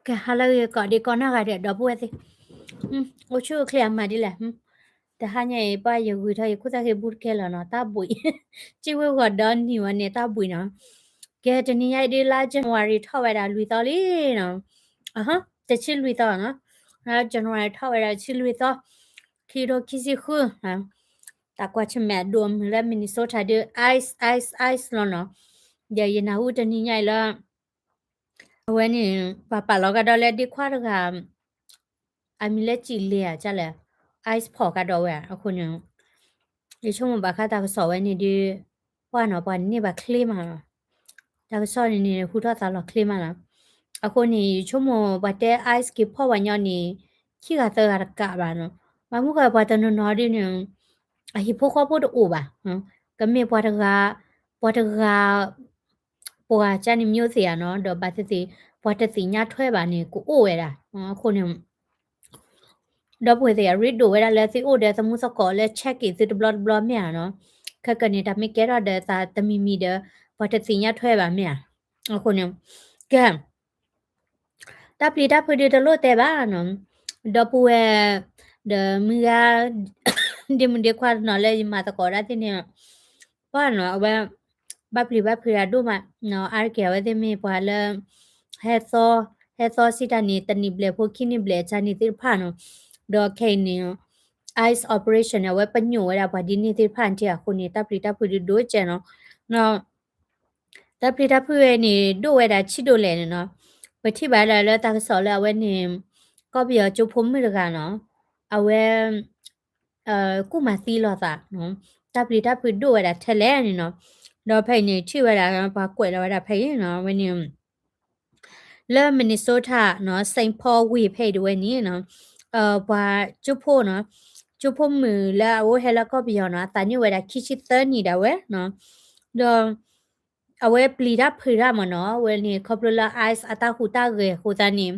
ကဟါလၢအဂ့ၤကိးဒံကိးနီၢ်ဂၤဒဲး ဒီပုၢ်ဝဲၢ်သ့ၣ်, အိၣ်ဆူၣ်အိၣ်ချ့အမၤဒ်လဲၣ်. တဟါညါအံၤ ပှၤယဂုာ်ထီၣ်ယခိၣ်သၣ်ဃ့ဘူၣ်တကဲလီၤနီၤ, တၢ်ဘှံး, စံၣ်ဝဲဂီၤဒီနံၤဝဲန့ၣ် တၢ်ဘှံးနီၤ. ကဲ တနံၤညါအံၤဒ်လါ January ထီၣ်ဝဲဒၣ်လွံၢ်သီလံနီၤ, တဆံလွံၢ်သီနီၤ, လါ January ထီၣ်ဝဲဒၣ်တဆံလွံၢ်သီ, ခံထိခံဆံဃု တၢ်ကွၢ်ဆၢၣ်မဲာ်အဒိၣ်အမုၢ်လၢ Minnesota ဒ် ice ice ice လီၤနီၤ. ဒီးယနၢ်ဟူတနံၤညါအံၤလၢ အဝဲန့ၣ် ပှၤပာ်လီၤကဒီးလၢဒ့ခွါတဂၤ အမံၤလၢစံးလ့ဧါ ကလဲၣ်, ice ဖီၣ်ကဒီးဝဲအဃိန့ၣ်, ယဆိကမိၣ်ဘၣ်ဃးတၢ်ကစီၣ်ဝဲန့ၣ်ဒ် ပှၢ်နီၤ ပှၤန့ၢ်ဘၣ်ချ့မးလီၤ. တၢ်ကစီၣ်န့ၣ်န့ၣ် ဟူထီၣ်သါလီၤချ့မးလီၤ. အဃိန့ၣ် ယဆိကမိၣ်ပှၤတဲ ice က့ၤဖီၣ်ပှၤညီန့ၣ် ခံဂၤသၢဂၤတကးဘၣ်နီၤ. ဘၣ်မနုၤဃိပှၤတနီၤနီၤဒ်န့ၣ် အဟံၣ်ဖိဃီဖိတအိၣ်ဘၣ်, ကမ့ၢ်ပှၤတဂၤ ပှၤတဂၤ ပှၤကန့ၣ် မျိုးသ့ၣ်ဧါနီၤ, ဒီးဘၣ်သ့ၣ်သ့ၣ် ပှၤတသ့ၣ်ညါထွဲဘၣ်န့ၣ် ကအိၣ်ဝဲဒၣ်. အဃိန့ၣ် ဒီပုၢ်ဝဲၢ်သ့ၣ် အရ့ဒိၣ်ဝဲဒၣ်လၢသုအိၣ်ဒီးသမူသကိးလၢ check in သုတဘျီတဘျီမ့ၢ်ဧါနီၤ. ခဲကနံၣ် တၢ်မ့ၢ်ကဲထီၣ်ဒီးသးတမံၤမံၤဒီး ပှၤတသ့ၣ်ညါထွဲဘၣ်မ့ၢ်ဧါ. အဃိန့ၣ် ကဲ တၢ်ပျံၤတၢ်ဖုးဒုးတလိၣ်တဲဘၣ်နီၤ, ဒီပုၢ်ဝဲၢ် ဒီးမုၢ်ဂၤ ဒ့မုၣ်ဒ့ခွါတနီၤလၢယမၤသကိးဒၣ်သ့ၣ်န့ၣ် ပှၢ်နီၤ အဝဲ ဘၣ်ပျံၤဘၣ်ဖုးတၢ်ဒိၣ်မးနီၤ. အါတက့ၢ်အဝဲသ့ၣ်မ့ၢ်ပှၤလၢ ဟဲသီ ဟဲသီစံးတၢ်န့ၣ် တနံၣ်ဘျဲၣ်ဖိခံနံၣ်ဘျဲၣ်အကါန့ၣ်သ့ၣ်တဖၣ်နီၤ. ဒီးခဲအံၤန့ၣ် ice operation န့ၣ် အဝဲပညိၣ်ဝဲဒၣ်ပှၤဒ်န့ၣ်သ့ၣ်တဖၣ်န့ၣ်အဃိန့ၣ် တၢ်ပျံၤတၢ်ဖုးဒုးဒိၣ်ကဲနီၤ. တၢ်ပျံၤတၢ်ဖုးဝဲန့ၣ် ဒိၣ်ဝဲဒၣ်ဆံးဒိၣ်လဲၣ်န့ၣ်နီၤ. ပထံၣ်ဘၣ်ဒၣ်လၢတၢ်ကစီၣ်လၢအဝဲန့ၣ် ကီၢ်ပယီၤကၠိဖိမုၣ်တဂၤနီၤ, အဝဲ ကူၣ်မၤသံလိာ်သး, တၢ်ပျံၤတၢ်ဖုးဒိၣ်ဝဲဒၣ်ထဲလဲၣ်န့ၣ်နီၤ. ဒီးဖဲအံၤန့ၣ် ထံၣ်ဝဲဒၣ် ပှၤကွဲးလီၤဝဲဒၣ်ဖဲအံၤနီၤ, အဝဲန့ၣ် လၢ Minnesota နီၤ Saint Paul ဝ့ၢ်ဖဲအံၤတဝဲန့ၣ်နီၤ, ပှၤကၠိဖိနီၤ, ကၠိဖိမုၣ်လၢအအိၣ်ဟဲလၢကီၢ်ပယီၤနီၤ အသးနံၣ်ဝဲဒၣ်ခံဆံသၢနံၣ်ဒၣ်ဝဲနီၤ. ဒီး အဝဲပျံၤတၢ်ဖုးတၢ်မ့ၢ်နီၤ, အဝဲန့ၣ် ခီဖျိလၢ ice အတၢ်ဟူးတၢ်ဂဲၤအဃိသတးန့ၣ်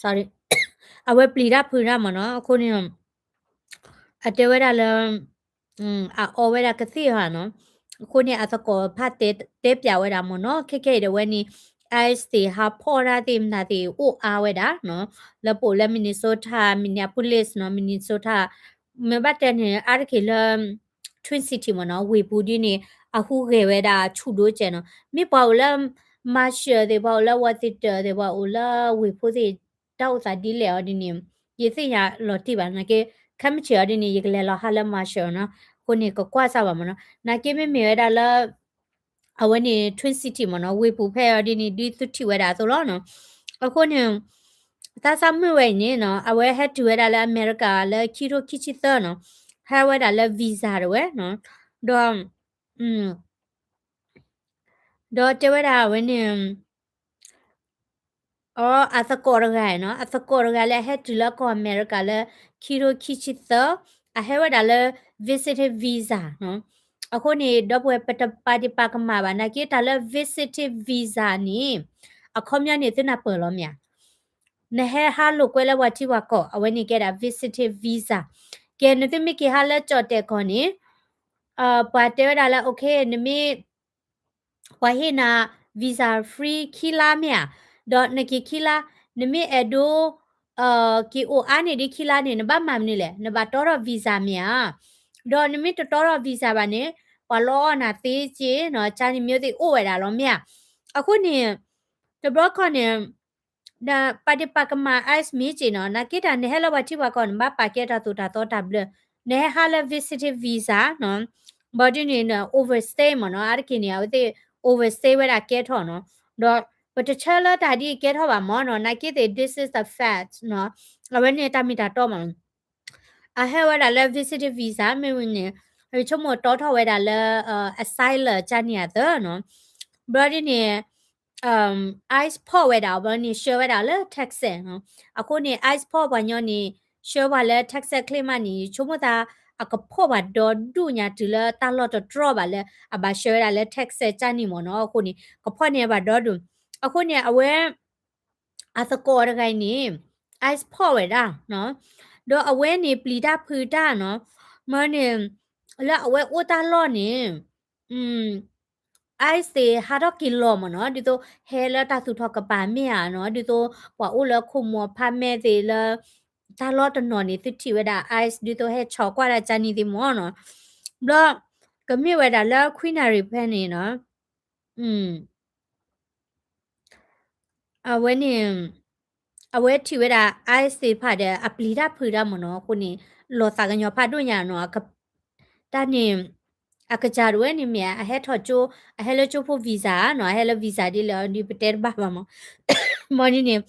sorry, အဝဲပျံၤတၢ်ဖုးတၢ်မ့ၢ်နီၤ, အဃိန့ၣ် အတဲဝဲဒၣ်လၢ အအီဝဲဒၣ်ကသ့ၣ်ဧါနီၤ, အဃိန့ၣ် အသကိးတဖၣ်တဲပၠးဝဲဒၣ်မ့ၢ်နီၤ, ခဲခဲအံၤဒီးဝဲန့ၣ် ice သ့ၣ်ဟးဖီၣ်တၢ်သ့ၣ်မတၤသ့ၣ်အိၣ်အါဝဲဒၣ်နီၤ, လၢပအိၣ်လၢ Minnesota, Minneapolis နီၤ, Minnesota မ့ၢ်ဘၣ်တဲန့ၣ် အါတက့ၢ်လၢ Twin City မ့ၢ်နီၤ, ဝ့ၢ်ပူၤဒ်န့ၣ် အဟူးဂဲၤဝဲဒၣ်ဆူၣ်ဒိၣ်ကဲနီၤ, မ့ၢ်ပှၤအိၣ်လၢ Marshall သ့ၣ်, ပှၤအိၣ်လၢ Worcester သ့ၣ်, ပှၤအိၣ်လၢဝ့ၢ်ဖိသ့ၣ် တၢ်အိၣ်သးဒ်လဲၣ်အီၤဒ်န့ၣ် ယသ့ၣ်ညါလီၤတံၢ်ဘၣ်, နာ်က့ ခဲမုၢ်ဆ့ၣ်အီၤဒ်န့ၣ် ယကလဲၤလီၤဟးလၢ Marshall နီၤ, အဃိန့ၣ် ကကွၢ်စၢ်ဘၣ်မ့ၢ်နီၤ, နာ်က့မ့မ့ၢ်ဝဲဒၣ်လၢ အဝဲန့ၣ် Twin City မ့ၢ်နီၤ, ဝ့ၢ်ပူၤဖဲအီၤဒ်န့ၣ် ဒ်သုထံၣ်ဝဲဒၣ်အသိးလီၤနီၤ, အဃိန့ၣ် တၢ်သးမုာ်ဝဲအံၤန့ၣ်နီၤ, အဝဲဟဲတုၤဝဲဒၣ်လၢအမဲရကၤလၢခံထိခံဆံသၢနီၤ, ဟဲဝဲဒၣ်လၢ visa တဝဲနီၤ, ဒီး ဒီးတဲဝဲဒၣ်အဝဲန့ၣ် အသကိးတဂၤနီၤ, အသကိးတဂၤလၢအဟဲတုၤလၢကီၢ်အမဲရကၤလၢ ခံထိခံဆံသၢ, အဟဲဝဲဒၣ်လၢ visiting visa နီၤ, အဃိန့ၣ် ဒီပုၢ်ဝဲၢ် ပတပာ်ဒံးပာ်ကမၣ်ဘၣ်, နာ်က့တၢ်လၢ visiting visa န့ၣ် အခီပညီန့ၣ် သုနၢ်ပၢၢ်လီၤမ့ၢ်ဧါ, နဟဲဟးလိာ်ကွဲလၢပှၤထံပှၤကီၢ်, အဝဲန့ၣ်ကဲဒၣ် visiting visa, ကဲ နသုမ့ၢ်က့ၤဟးလၢကၠီၣ်တဲာ်ကီၢ်န့ၣ် ပှၤတဲဝဲဒၣ်လၢ okay နမ့ၢ် ပှၤဟ့ၣ်နၤ visa free ခံလါမ့ၢ်ဧါ, ဒီးနက့ၤခံလါ, နမ့ၢ်အဲၣ်ဒိး က့ၤအိၣ်အါန့ၢ်ဒ်ခံလါန့ၣ် နဘၣ်မၤမနုၤလဲၣ်, နဘၣ်တီထီၣ် visa မ့ၢ်ဧါ, ဒီးနမ့ၢ်တတီထီၣ် visa ဘၣ်န့ၣ် ပှၤလီအီၣ်နၤသ့က့နီၤ, ကန့ၣ် မျိုးသ့ၣ်အိၣ်ဝဲဒၣ်လီၤမ့ၢ်ဧါ, အဃိန့ၣ် တဘျီခီန့ၣ် ဒီးပာ်ဒံးပာ်ကမၣ် ice မ့ၢ်က့နီၤ, နာ်က့တၢ်နဟဲလၢပှၤထံပှၤကီၢ် နဘၣ်ပာ်ကဲတၢ်သိၣ်တၢ်သီတၢ်ဘျၢ, နဟဲဟးလၢ visiting visa နီၤ, ဘၣ်ဒ်န့ၣ် န overstay မ့ၢ်နီၤ, အါတက့ၢ်န့ၣ် အဝဲသ့ၣ် overstay ဝဲဒၣ်ကဲထီၣ်နီၤ, ဒီးပတဆၢလၢတၢ်ဒ်ကဲထီၣ်ဘၣ်မ့ၢ်နီၤ, နာ်က့သ့ၣ် this is the fact နီၤ, အဝဲန့ၣ်တၢ်မ့ၢ်တၢ်တီမ့ၢ် အဟဲဝဲဒၣ်လၢ visiting visa မ့ၢ်ဝံၤန့ၣ် ဆိကမိၣ်တီထီၣ်ဝဲဒၣ်လၢ asylum ကန့ၣ်အသိးနီၤ, ဘျီဒ်န့ၣ် ice ဖီၣ်ဝဲဒၣ်အီၤဘျီန့ၣ် ဆှၢဝဲဒၣ်လၢ Texas နီၤ, အဃိန့ၣ် ice ဖီၣ်ပှၤညီန့ၣ် ဆှၢပှၤလၢ Texas ချ့မးန့ၣ် ဆိကမိၣ်သး အကဖီၣ်ပှၤဒီဒူၣ်ညါတုၤလၢ တၢ်လီၢ်တတြီၢ်ဘၣ်လၢ အဘၣ်ဆှၢဝဲဒၣ်လၢ Texas ကန့ၣ်မ့ၢ်နီၤ, အဃိန့ၣ် ကဖီၣ်န့ၢ်ဘၣ်ဒီဒူၣ်, အဃိန့ၣ် အဝဲ အသကိးတဂၤအံၤန့ၣ် ice ဖီၣ်ဝဲဒၣ်နီၤ, ဒီးအဝဲန့ၣ်ပျံၤတၢ်ဖုးတၢ်နီၤ, မ့ၢ်န့ၣ် လၢအဝဲအိၣ်တၢ်လီၢ်န့ၣ် အ ICE သ့ၣ်ဟးထီၣ်က့ၤလီၤမ့ၢ်နီၤ, ဒ်သိးဟဲလၢတၢ်သူၣ်ထီၣ်ကပၤမ့ၢ်ဧါနီၤ, ဒ်သိးပှၤအိၣ်လၢခိၣ်မူၤဖးမဲာ်သ့ၣ်လၢ တၢ်လီၢ်တနီၤန့ၣ် သုထံၣ်ဝဲဒၣ် ICE ဒ်သိးဟဲဆီၣ်ကွၢ်ဒၣ်ကၢ်နံၤသ့ၣ်မ့ၢ်နီၤ, ဘျီ ကမ့ၢ်ဝဲဒၣ်လၢခွံနၣ်ရံၣ်ဖဲန့ၣ်နီၤ, အဝဲန့ၣ် အဝဲထံၣ်ဝဲဒၣ် ICE သ့ၣ်တဖၣ်ဒီး အပျံၤတၢ်ဖုးတၢ်မ့ၢ်နီၤ, အဃိန့ၣ် လီၤသးကညီၤဖးဒိၣ်ညါနီၤ, တၢ်န့ၣ် အကစၢ်ဒၣ်ဝဲန့ၣ်မ့ၢ် အဟဲထီၣ်ကၠိ အဟဲလၢကၠိဖိ visa နီၤ, အဟဲလၢ visa ဒ်လဲၣ်ဒ်ပတဲတဘၣ်ဘၣ်မ့ၢ်, မ့ၢ်ဒ်န့ၣ်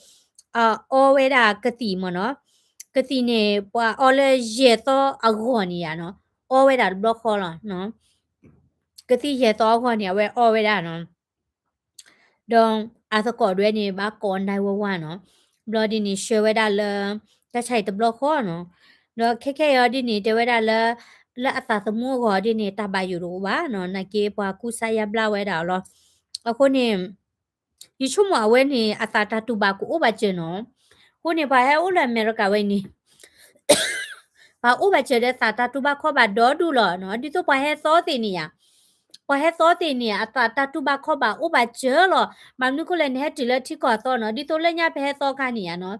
အအီဝဲဒၣ်ကသံၣ်မ့ၢ်နီၤ, ကသံၣ်န့ၣ် ပှၤအီလၢယဲၢ်သီအဂီၢ်န့ၣ်ယါနီၤ, အီဝဲဒၣ်တဘျီဃီလီၤ, ကသံၣ်ယဲၢ်သီအဂီၢ်န့ၣ် အဝဲအီဝဲဒၣ်နီၤ ဒီးအသကိးဒၣ်ဝဲန့ၣ် ဘၣ်ကိး nine one one နီၤ, ဘျီဒ်န့ၣ် ဆှၢဝဲဒၣ်လၢ တၢ်ဆါအံၤတဘျီဃီနီၤ, ဒီးခဲခဲအံၤဒ်န့ၣ် တဲဝဲဒၣ်လၢ လၢအသးသမူအဂီၢ်ဒ်န့ၣ် တၢ်ဘၣ်ယိၣ်တအိၣ်ဘၣ်နီၤ, နာ်က့ပှၤကူစါယါဘျါဝဲဒၣ်အီၤလီၤ, အဃိန့ၣ် ယဆိကမိၣ်အဝဲန့ၣ် အသးတၢ်တူၢ်ဘၣ်ကအိၣ်ဘၣ်စၢၤနီၤ, အဃိန့ၣ် ပှၤဟဲအိၣ်လၢအမဲရကၤဝဲအံၤန့ၣ် ပှၤအိၣ်ဘၣ်စၢၤဒီးသးတၢ်တူၢ်ဘၣ်ခီၣ်ဘၣ်ဒီဒူၣ်လီၤနီၤ, ဒ်သိးပှၤဟဲသီသ့ၣ်န့ၣ်ယါ, ပှၤဟဲသီသ့ၣ်န့ၣ် အသးတၢ်တူၢ်ဘၣ်ခီၣ်ဘၣ်အိၣ်ဘၣ်စၢၤလီၤ, ဘၣ်မနုၤဃိလဲၣ် နဟဲတုၤလၢထံကီၢ်အသီနီၤ, ဒ်သိးလၢညါပဟဲသီခါန့ၣ်ယါနီၤ,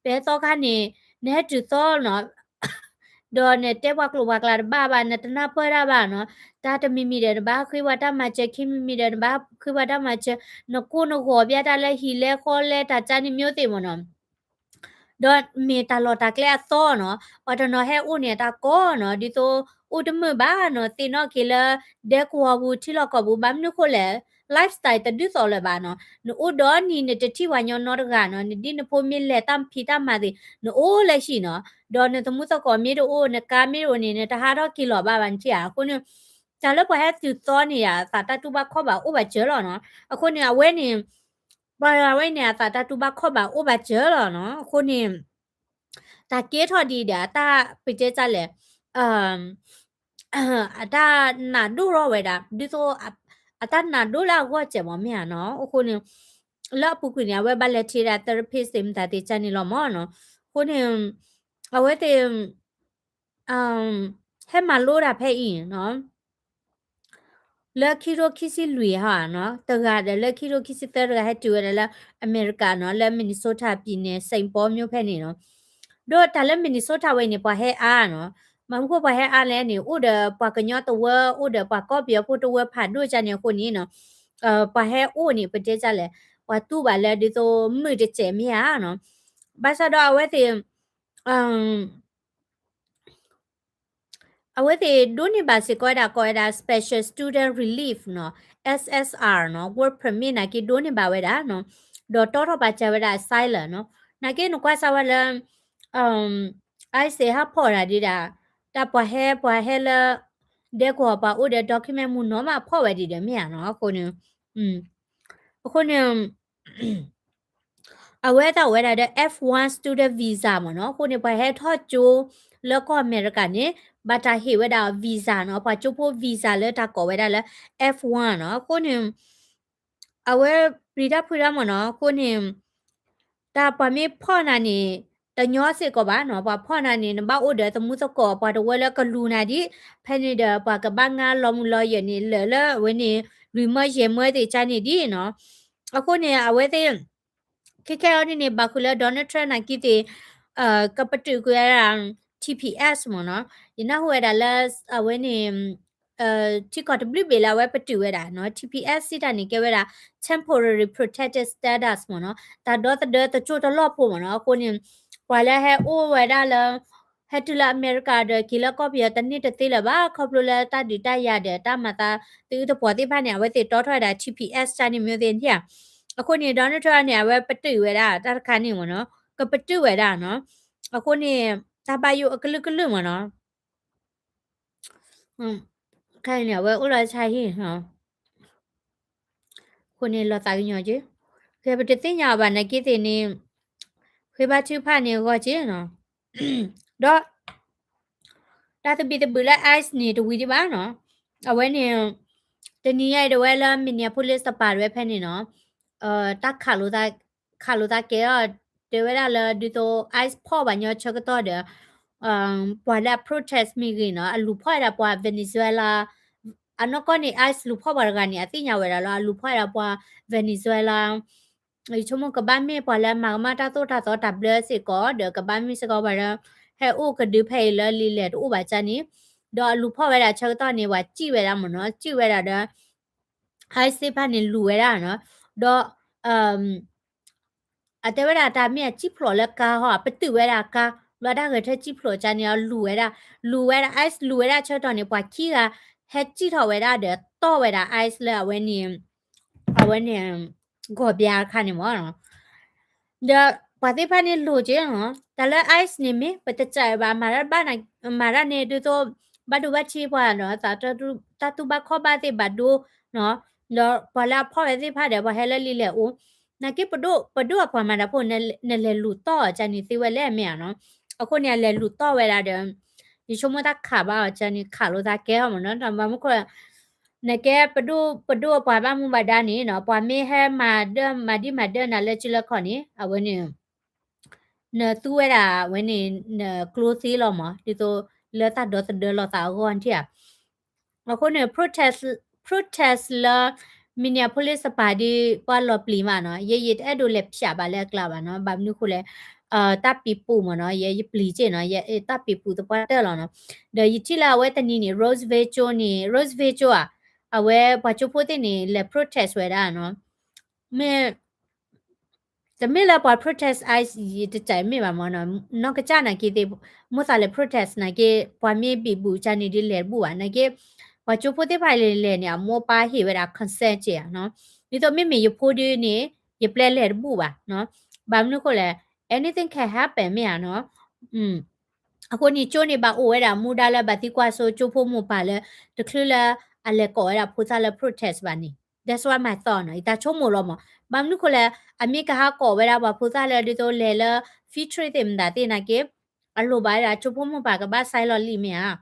ပဟဲသီခါန့ၣ် နဟဲတုၤသီနီၤ ဒီးနတဲပှၤကျိာ်ပှၤကျါတဘၣ်ဘၣ်, နတနၢ်ပၢၢ်တၢ်ဘၣ်နီၤ, တၢ်တမံၤမံၤဒီးနဘၣ်ဃ့ပှၤတၢ်မၤစၢၤ, ခံမံၤမံၤဒီးနဘၣ်ဃ့ပှၤတၢ်မၤစၢၤ, နကိၢ်နဂီၤဘၣ်တၢ်လၢဟံၣ်လဲဃီလဲတၢ်ကၢ်နံၤမ့ၢ်သ့ၣ်မ့ၢ်နီၤ ဒီးမ့ၢ်တၢ်လီၢ်တၢ်ကျဲအသီနီၤ, ပှၤတနီၤဟဲအိၣ်န့ၣ်အတၢ်ကီနီၤ, ဒ်သိးအိၣ်တမုာ်ဘၣ်နီၤ, သ့ၣ်နီၣ်က့ၤလၢ ဒဲကဝီၤပူၤထံလီၢ်ကီၢ်ပူၤ, ဘၣ်မနုၤဃိလဲၣ် lifestyle တဒ်သိးလၢၤဘၣ်နီၤ, နအိၣ်ဒီနံၤနတထံၣ်ပှၤညီနီတဂၤနီၤ, နဒ်နဖိမ့ၢ်လဲၤတၢ်ဖံးတၢ်မၤသ့ၣ် နအိၣ်လၢဟံၣ်နီၤ, ဒီးနသမူသကိးမ့ၢ်တအိၣ် နကါမ့ၢ်တအိၣ်န့ၣ် နတဟးထီၣ်က့ၤလီၤဘၣ်ဘၣ်နထံၣ်ဧါ, အဃိန့ၣ် တၢ်လၢပှၤဟဲတုၤသီန့ၣ်ယါ သးတၢ်တူၢ်ဘၣ်ခီၣ်ဘၣ်အိၣ်ဘၣ်စၢၤလီၤနီၤ, အဃိန့ၣ် အဝဲန့ၣ် ပှၤဝဲန့ၣ် အသးတၢ်တူၢ်ဘၣ်ခီၣ်ဘၣ်အိၣ်ဘၣ်စၢၤလီၤနီၤ, အဃိန့ၣ် တၢ်ကဲထီၣ်ဒ်ဒီး အတၢ်ပတဲတၢ်လဲၣ် အတၢ်နၢ်ဒိၣ်ထီၣ်ဝဲဒၣ် ဒ်သိး အတၢ်နၢ်ဒိၣ်လၢအဂီၢ်စဲးမ့ၢ်မ့ၢ်ဧါနီၤ, အဃိန့ၣ် လၢအပူၤကွံာ်န့ၣ် အဝဲဘၣ်လဲၤထံၣ်ဒၣ် therapist သ့ၣ်မတၤသ့ၣ်ကၢ်န့ၣ်လီၤမ့ၢ်နီၤ, အဃိန့ၣ် အဝဲသ့ၣ် ဟဲမၤလိတၢ်ဖဲအံၤနီၤ လၢခံထိခံဆံလွံၢ်ဟါနီၤ, တဂၤဒီးလၢခံထိခံဆံသၢတဂၤ ဟဲတုၤဝဲဒၣ်လၢအမဲရကၤနီၤ, လၢ Minnesota ပြည်နယ် Saint Paul မြို့ ဖဲန့ၣ်နီၤ, ဒီးတၢ်လၢ Minnesota ဝဲအံၤန့ၣ် ပှၤဟဲအါနီၤ, ဘၣ်မနုၤဃိပှၤဟဲအါလဲၣ်န့ၣ် အိၣ်ဒီးပှၤကညီတဝၢ အိၣ်ဒီးပှၤကီၢ်ပယီၤဖိတဝၢဖးဒိၣ်ကၢ်န့ၣ်အဃိန့ၣ်နီၤ, ပှၤဟဲအိၣ်န့ၣ် ပတဲတၢ်လဲၣ် ပှၤတူၢ်ဘၣ်လၢဒ်သိးမုာ်တစဲးမ့ၢ်ဧါနီၤ, ဘၣ်ဆၣ်ဒီးအဝဲသ့ၣ် အဝဲသ့ၣ်ဒိးန့ၢ်ဘၣ်စ့ၢ်ကီးဝဲဒၣ် ကိးဝဲဒၣ် Special Student Relief နီၤ, S S R နီၤ, Work Permit နာ်က့ဒိးန့ၢ်ဘၣ်ဝဲဒၣ်နီၤ, ဒီးတီထီၣ်ပာ်စၢၤဝဲဒၣ် asylum နီၤ, နာ်က့နကွၢ်စၢ်ဝဲလၢ ICE ဟးဖီၣ်တၢ်ဒ်ဒၣ် တၢ်ပှၤဟဲပှၤဟဲလၢ ဒဲကဝီၤပှၤအိၣ်ဒီး document မုၢ်နီၤမးဖီၣ်ဝဲဒ်ဒီးမ့ၢ်ဧါနီၤ, အဃိန့ၣ် အဃိန့ၣ် အဝဲတၢ်အိၣ်ဝဲဒၣ်ဒီး F one student visa မ့ၢ်နီၤ, အဃိန့ၣ် ပှၤဟဲထီၣ်ကၠိလၢကီၢ်အမဲရကၤန့ၣ် ဘၣ်တၢ်ဟ့ၣ်ဝဲဒၣ် visa နီၤ, ပှၤကၠိဖိ visa လၢတၢ်ကိးဝဲဒၣ်လၢ F one နီၤ, အဃိန့ၣ် အဝဲပျံၤတၢ်ဖုးတၢ်မ့ၢ်နီၤ, အဃိန့ၣ် တၢ်ပှၤမ့ၢ်ဖီၣ်နၤန့ၣ် တညီစ့ၢ်ကီးဘၣ်နီၤ, ပှၤဖီၣ်နၤန့ၣ် နဘၣ်အိၣ်ဒီးသမူသကိး ပှၤတဝၢလၢကလူၤနၤဒံး, ဖဲန့ၣ်ဒီးပှၤကဘၣ်ငါလီၤမုၢ်လီၤယဲၢ်န့ၣ် လၢာ်လၢအဝဲန့ၣ် လွံၢ်မၢယဲၢ်မၢသ့ၣ်ကၢ်န့ၣ်ဒံးနီၤ, အဃိန့ၣ် အဝဲသ့ၣ် ခဲခဲအံၤဒ်န့ၣ် ဘၣ်ဃုာ်လၢ Donald Trump နာ်က့သ့ၣ် ကပတုာ်ကွံာ်ဝဲဒၣ် T P S မ့ၢ်နီၤ, ယနၢ်ဟူဝဲဒၣ်လၢ အဝဲန့ၣ် ထံကီၢ်တဘျုးဘ့ၣ်လၢအဝဲပတုာ်ဝဲဒၣ်နီၤ, T P S စံးတၢ်န့ၣ် ကဲဝဲဒၣ် temporary protected status မ့ၢ်နီၤ, တၢ်ဒီသဒၢတစိၢ်တလီၢ်ဖိမ့ၢ်နီၤ, အဃိန့ၣ် ပှၤလၢဟဲအိၣ်ဝဲဒၣ်လၢ ဟဲတုၤလၢအမဲရကၤဒီးက့ၤလၢကီၢ်ပယီၤတန့ၢ်တသ့လၢၤဘၣ်, ခီဖျိလၢတၢ်ဒုးတၢ်ယၤဒီးတၢ်မၤသးသအုတပှီၤသ့ၣ်တဖၣ်န့ၣ် အဝဲသ့ၣ်တီထီၣ်ဝဲဒၣ် T P S စ့ၢ်န့ၣ်မ့ၢ်သ့ၣ်ဧါ, အဃိန့ၣ် Donald Trump န့ၣ် အဝဲပတုာ်ဝဲဒၣ်တၢ်တခါန့ၣ်မ့ၢ်နီၤ, ကပတုာ်ဝဲဒၣ်နီၤ, အဃိန့ၣ် တၢ်ဘၣ်ယိၣ်အကလုာ်ကလုာ်မ့ၢ်နီၤ ခဲအံၤန့ၣ် အဝဲအိၣ်လီၤဆါဟံၣ်, အဃိန့ၣ်လီၤသးကညီၤက့ၤ, ကဲပတသ့ၣ်ညါအီၤဘၣ်နာ်က့သ့ၣ်န့ၣ်, ဃ့ဘါထုကဖၣ်န့ၣ်အဂီၢ်က့ၤနီၤ, ဒီး တၢ်သဘံၣ်သဘုၣ်လၢ ICE န့ၣ်တဝံၤဒံးဘၣ်နီၤ, အဝဲန့ၣ် တနံၤညါအံၤဒၣ်ဝဲလၢ Minneapolis တပၤဒၣ်ဝဲဖဲန့ၣ်နီၤ, တၢ်ခးလိာ်သးကဲအီၤ, တဲဝဲဒၣ်လၢဒ်သိး ICE ဖီၣ်ဘၣ်ညီဆၢကတီၢ်ဒီး ပှၤလၢအ protest မ့ၢ်ဂ့ၤနီၤ, အလူၤဖီၣ်ဝဲဒၣ်ပှၤ Venezuela အနီၢ်ကီၢ်န့ၣ် ICE လူၤဖီၣ်ပှၤတဂၤန့ၣ် အသ့ၣ်ညါဝဲဒၣ်လီၤ အလူၤဖီၣ်ဝဲဒၣ်ပှၤ Venezuela ယဆိကမိၣ်ကဘၣ်မ့ၢ်ပှၤလၢမၤကမၣ်တၢ်သိၣ်တၢ်သီတၢ်ဘျၢစ့ၢ်ကီး ဒီးကဘၣ်မ့ၢ်စ့ၢ်ကီးပှၤဒီး ဟဲအိၣ်ကဒုဖဲအံၤလၢလံာ်လဲၢ်တအိၣ်ဘၣ်ကၢ်န့ၣ် ဒီးအလူၤဖီၣ်ဝဲဒၣ်ဆၢကတီၢ်န့ၣ် ပှၤစံၣ်ဝဲဒၣ်မ့ၢ်နီၤ စံၣ်ဝဲဒၣ်ဒီး ICE သ့ၣ်တဖၣ်န့ၣ်လူၤဝဲဒၣ်နီၤ ဒီး အတဲဝဲဒၣ်တၢ်မ့ၢ်အစံၣ်ဖျိးလၢကါဟီ ပတုာ်ဝဲဒၣ်ကါ လီၤတၢ်ဂဲၤထၢၣ်စံၣ်ဖျိးကၢ်န့ၣ် အလူၤဝဲဒၣ် လူၤဝဲဒၣ် ICE လူၤဝဲဒၣ်ဆၢကတီၢ်န့ၣ် ပှၤခံဂၤ ဟဲစံၣ်ထီၣ်ဝဲဒၣ်ဒီးတီၢ်ဝဲဒၣ် ICE လၢအဝဲန့ၣ် အဝဲန့ၣ် ဂီၤဘျါတခါန့ၣ်မ့ၢ်နီၤ ဒီးပှၤသ့ၣ်တဖၣ်န့ၣ်လိၤက့ၤနီၤ တၢ်လၢ ICE န့ၣ် မ့ၢ်ပတစးဘၣ် မၤတၢ်ဘၣ် မၤတၢ်န့ၣ် ဒ်သိး ဘၣ်ဒိဘၣ်ထံးပှၤနီၤ တၢ်တူၢ်ဘၣ်ခီၣ်ဘၣ်သ့ၣ်ဘၣ်ဒိနီၤ ဒီးပှၤလၢအဖီၣ်ဝဲသ့ၣ်တဖၣ်ဒီး ပှၤဟဲလၢလံာ်လဲၢ်အိၣ် နာ်က့ပဒိၣ် ပဒိၣ်အပှၤမၤတၢ်ဖိ နလဲၤလူၤတီၢ်အီၤကၢ်န့ၣ်သ့ဝဲလဲၣ်မ့ၢ်ဧါနီၤ အဃိန့ၣ် အလဲၤလူၤတီၢ်ဝဲဒၣ်ဒီး ယဆိကမိၣ်တၢ်ခးဘၣ်အီၤကၢ်န့ၣ် ခးလိာ်သးကဲထီၣ်မ့ၢ်နီၤ တၢ်ဘၣ်မနုၤဃိ နကဲပဒိၣ် ပဒိၣ်အပှၤဘၣ်မူဘၣ်ဒါန့ၣ်နီၤ ပှၤမ့ၢ်ဟဲမၤဒၢ မၤဒံမၤဒၢနၤလၢကၠိလၢခီၣ်န့ၣ် အဝဲန့ၣ် နသူဝဲဒၣ်ဝဲန့ၣ် နကျိသ့လီၤမး ဒ်သိးလၢတၢ်ဒီသဒၢလိာ်သးအဂီၢ်ထံၣ်ဧါ အဃိန့ၣ် protest, protest လၢ Minneapolis တပၤဒ်ပှၤလီၤပျံၤမးနီၤ ယဲယတအဲၣ်ဒိးလဲၤဖျးဘၣ်လၢအကျါဘၣ်နီၤ ဘၣ်မနုၤဃိလဲၣ် တၢ်ပံၤပူၤမးနီၤ ယဲယပျံၤက့ၢ်နီၤ ယတၢ်ပံၤပူၤသပှၢ်တၢၢ်လီၤနီၤ ဒီးယထံၣ်လၢအဝဲတနံၤန့ၣ် Roseville ကၠိန့ၣ် Roseville ကၠိဧါ အဝဲပှၤကၠိဖိသ့ၣ်န့ၣ် လဲၤ protest ဝဲဒၣ်နီၤ မ့ၢ် တမ့ၢ်လၢပှၤ protest ICE ယတစဲးမ့ၢ်ဘၣ်မ့ၢ်နီၤ နီၢ်ကစၢ်နာ်က့သ့ၣ် မိၢ်သးလဲၤ protest နာ်က့ ပှၤမ့ၢ်ဘံဘူကၢ်န့ၣ်ဒ်လဲၤတဘူၣ်ဘၣ် နာ်က့ ပှၤကၠိဖိသ့ၣ်တဖၣ်လဲၤလဲၤန့ၣ် အမိၢ်ပၢ်ဟ့ၣ်ဝဲဒၣ် consent က့ၢ်ဧါနီၤ ဒ်သိးမ့မ့ၢ်ယဖိဒုန့ၣ် ယပျဲလဲၤတဘူၣ်ဘၣ်နီၤ ဘၣ်မနုၤဃိလဲၣ် anything can happen မ့ၢ်ဧါနီၤ အဃိန့ၣ် ကၠိန့ၣ်ဘၣ်အိၣ်ဝဲဒၣ်မူဒါလၢဘၣ်သံကွၢ်စိကၠိဖိမိၢ်ပၢ်လၢ တချုးလၢအလဲၤကိးဝဲဒၣ်ဖိသၣ်လၢ protest ဘၣ်န့ၣ် that's what my thought နီၤ ယတၢ်ဆိကမိၣ်လီၤမး ဘၣ်မနုၤဃိလဲၣ် အမ့ၢ်ကဟးကိးဝဲဒၣ်ပှၤဖိသၣ်လၢဒ်သိးလဲၤလၢ field trip သ့ၣ်မတၤသ့ၣ်နာ်က့ အလိၣ်ဘၣ်ဝဲဒၣ်ကၠိဖိမိၢ်ပၢ်ကဘၣ် sign လီၤလံာ်မ့ၢ်ဧါ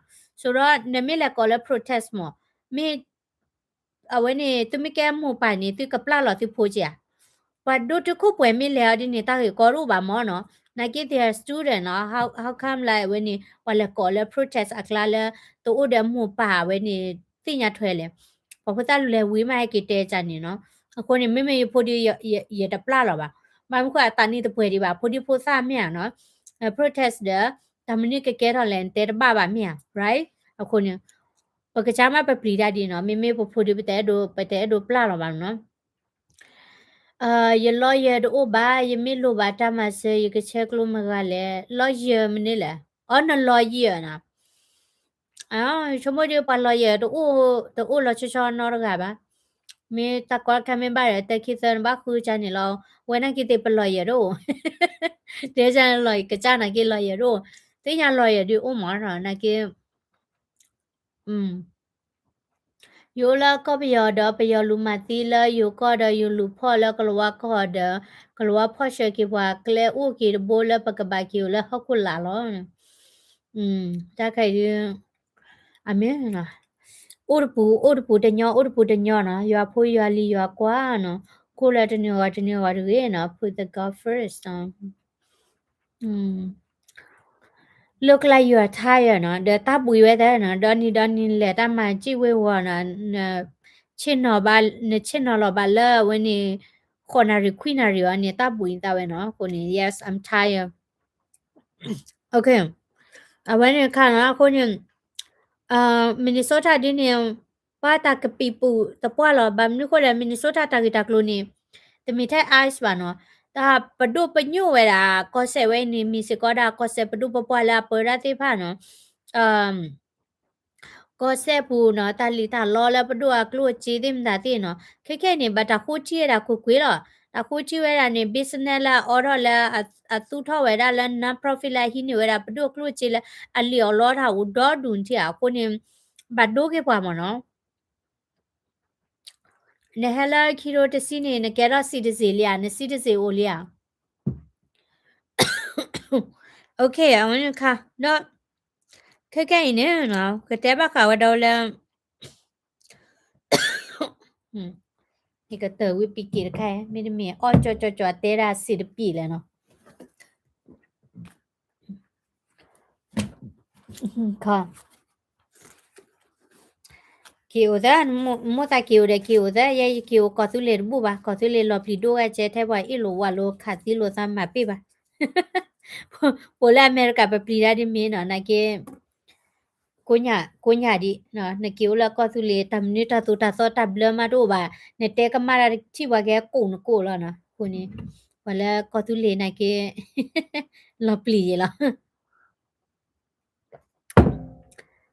ဆိုတော့ နမ့ၢ်လဲၤကိးလၢ protest မး မ့ၢ် အဝဲန့ၣ် သုမ့ၢ်ကဲမိၢ်ပၢ်န့ၣ် သုကပျၢ်လီၤသုဖိက့ၢ်ဧါ ပှၤဒိၣ်တုာ်ခိၣ်ပှဲၤမ့ၢ်လဲၤအီၤဒ်န့ၣ် တၢ်ဂ့ၢ်ကီတအိၣ်ဘၣ်မ့ၢ်နီၤ နာ်က့ they are student နီၤ how, how come လၢအဝဲန့ၣ် ပှၤလဲၤကိးလၢ protest အကျါလၢ တအိၣ်ဒီးမိၢ်ပၢ်အဝဲန့ၣ် သ့ၣ်ညါထွဲလဲၣ် ပှၤဖိသၣ်လူၤလဲၤဝံၤမးဟဲက့ၤတဲကၢ်န့ၣ်နီၤ အဃိန့ၣ် မ့မ့ၢ်ယဖိဒု ယတပျၢ်လီၤဘၣ် ဘၣ်မနုၤဃိအသးနံၣ်တပှဲၤဒံးဘၣ် ဖိဒံဖိသၣ်မ့ၢ်ဧါနီၤ protest ဒီး တၢ်မနုၤကကဲထီၣ်လဲၣ် နတဲတဘၣ်ဘၣ်မ့ၢ်ဧါ right အဃိန့ၣ် ပကစၢ်မ့ၢ်ပပျံၤတၢ်ဒ်နီၤ မ့မ့ၢ်ပဖိဒု ပတအဲၣ်ဒိး ပတအဲၣ်ဒိးပျၢ်လီၤဘၣ်နီၤ ယ lawyer တအိၣ်ဘၣ် ယမ့ၢ်လိၣ်ဘၣ်တၢ်မၤစၢၤ ယကဆဲးကျိးမတၤလဲၣ် lawyer မနုၤလဲၣ် အီ န lawyer နီၤ ဆိကမိၣ်ဒ်ပှၤ lawyer တအိၣ် တအိၣ်လီၤဆီဆီနီတဂၤဘၣ် မ့ၢ်တၢ်ကီတၢ်ခဲမ့ၢ်ဘၣ်ဒီး တၢ်ခံသၢနဘၣ်ဃုကၢ်န့ၣ်လီၤ ဝဲနာ်က့သ့ၣ်ပ lawyer တအိၣ် တဲကၢ်န့ၣ် lawyer ကစၢ်နာ်က့ lawyer တအိၣ် သ့ၣ်ညါ lawyer ဒုးအိၣ်မးနီၤ နာ်က့ ယအိၣ်လၢကီၢ်ပယီၤဒီးပယီၤလူၤမၤသံလၢယိၤကီၢ်ဒီးယိၤလူၤဖီၣ်လၢကလၤဝါကီၢ်ဒီး ကလၤဝါဖီၣ်ဆှၢက့ၤပှၤကျဲအိၣ်က့ၤတဘိလၢပကဘၣ်က့ၤအိၣ်လၢဟီၣ်ခိၣ်လာ်လီၤ တၢ်ခဲအံၤဒုး အမ့ၢ် အိၣ်တပူၤ အိၣ်တပူၤတညီ အိၣ်တပူၤတညီနီၤ ယွၤဖိယွၤလံၤယွၤကွၢ်နီၤ ကိၣ်လၢတနုာ်ဂီၤတနုာ်ဂီၤတဂ့ၤနီၤ put the God first လၢကျါယွၤထါယွၤနီၤ ဒီးတၢ်ဘှံးဝဲသၢနီၤ ဒီနံၤဒီနံၤလဲၤတၢ်မၤစံၣ်ဝ့ၤဝီၤနီၤ ဆ့ၣ်နီၤဘၣ် နဆ့ၣ်နီၤလီၤဘၣ်လၢအဝဲန့ၣ် ဃိးနၣ်ရံၣ်ခွံနၣ်ရံၣ်အီၤန့ၣ် တၢ်ဘှံးသးဝဲနီၤ အဃိန့ၣ် yes I'm tired အဝဲန့ၣ်ခါနီၤ အဃိန့ၣ် Minnesota ဒ်န့ၣ် ပှၤတၢ်ကပံာ်ပူၤသပှၢ်လီၤ ဘၣ်မနုၤဃိလဲၣ် Minnesota တၢ်ဂ့ၢ်တၢ်ကျိၤန့ၣ် တမ့ၢ်ထဲ ICE ဘၣ်နီၤ တၢ်ပဒိၣ်ပညိၣ်ဝဲဒၣ် ကီၢ်စဲၣ်ဝဲအံၤန့ၣ် မ့ၢ်စ့ၢ်ကီးဒၣ်ကီၢ်စဲၣ်ပဒိၣ်ပပှၢ်လၢအပၢဒၣ်သ့ၣ်တဖၣ်နီၤ ကီၢ်စဲၣ်ပူၤနီၤ တၢ်လံၣ်တၢ်လီလၢပဒိၣ်အကျိၣ်အစ့သ့ၣ်မတၤသ့ၣ်နီၤ ခဲခဲအံၤန့ၣ် ဘၣ်တၢ်ဃိထံဝဲဒၣ်ကွ့ၢ်ကွ့ၢ်လီၤ တၢ်ဃိထံဝဲဒၣ်န့ၣ် business လၢအအိးထီၣ်လၢ အသူၣ်ထီၣ်ဝဲဒၣ်လၢ non-profit လၢအဟံးန့ၢ်ဝဲဒၣ်ပဒိၣ်ကျိၣ်စ့လၢအလံၣ်အီၣ်လီတၢ်အိၣ်ဒီဒူၣ်ထံၣ်ဧါ အဃိန့ၣ် ဘၣ်ဒိက့ၤပှၤမ့ၢ်နီၤ နဟဲလၢခံထိတဆံန့ၣ် နကဲထီၣ် citizen လံဧါ န citizen အိၣ်လံဧါ okay အဝဲန့ၣ်ခါ ဒီး ခဲခဲအံၤန့ၣ် ကတဲဘၣ်ဃးဝဲဒီးလၢ ယကတၢၢ်ဝံၤပံးက့ၤတခါ မ့တမ့ၢ်အီၣ်ကၠီကၠီကၠီတဲဒၣ်စံးတပံးလဲၣ်နီၤ ခီ က့ၤအိၣ်သၢ, မိၢ်သးက့ၤအိၣ်ဒီးက့ၤအိၣ်သၢ, ယဲယက့ၤအိၣ်ကီၢ်သူလ့ၤတဘူၣ်ဘၣ်, ကီၢ်သူလ့ၤလီၤပျံၤဒိၣ်ဝဲကဲထဲပှၤအ့ၣ်လိာ်ဝးလိာ်ခးသံလိာ်သးမၤပ့ၢ်ဘၣ်. ပအိၣ်လၢအမဲရကၤပပျံၤဒၣ်ဒ်မ့ၢ်နီၤ, နာ်က့ ကိးညါဒံး, နက့ၤအိၣ်လၢကီၢ်သူလ့ၤ တၢ်မနုၤတၢ်သိၣ်တၢ်သီတၢ်ဘျၢမးတအိၣ်ဘၣ်, နတဲကမၣ်တၢ်ထံၣ်ပှၤကဲကိၣ်နကိၣ်လီၤနီၤ, အဃိန့ၣ် ပှၤလၢကီၢ်သူလ့ၤနာ်က့ လီၤပျံၤယဲလီၤ.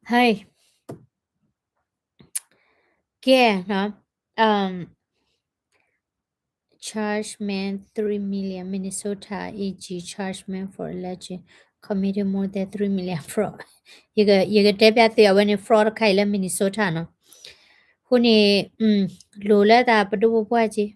ဟဲ, Okay, charge man three million, Minnesota A G charge man for alleged committing more than three million fraud. ယကတဲပျးသုအဝဲန့ၣ် fraud တခါအံၤလၢ Minnesota နီၤ. အဃိန့ၣ် လိၤလၢတၢ်ပဒိၣ်ပပှၢ်က့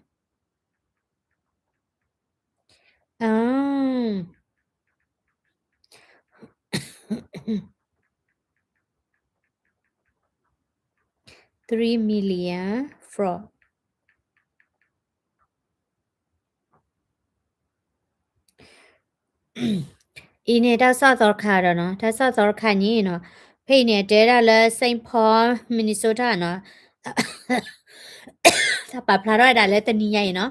three million fraud. အံၤန့ၣ်တၢ်ကစီၣ်သီတခါဒီးနီၤ, တၢ်ကစီၣ်သီတခါန့ၣ်နီၤ, ဖဲအံၤန့ၣ် အတဲဒၣ်လၢ Saint Paul, Minnesota နီၤ, တၢ်ပာ်ဖျါထီၣ်ဝဲဒၣ်လၢတနံၤညါအံၤနီၤ,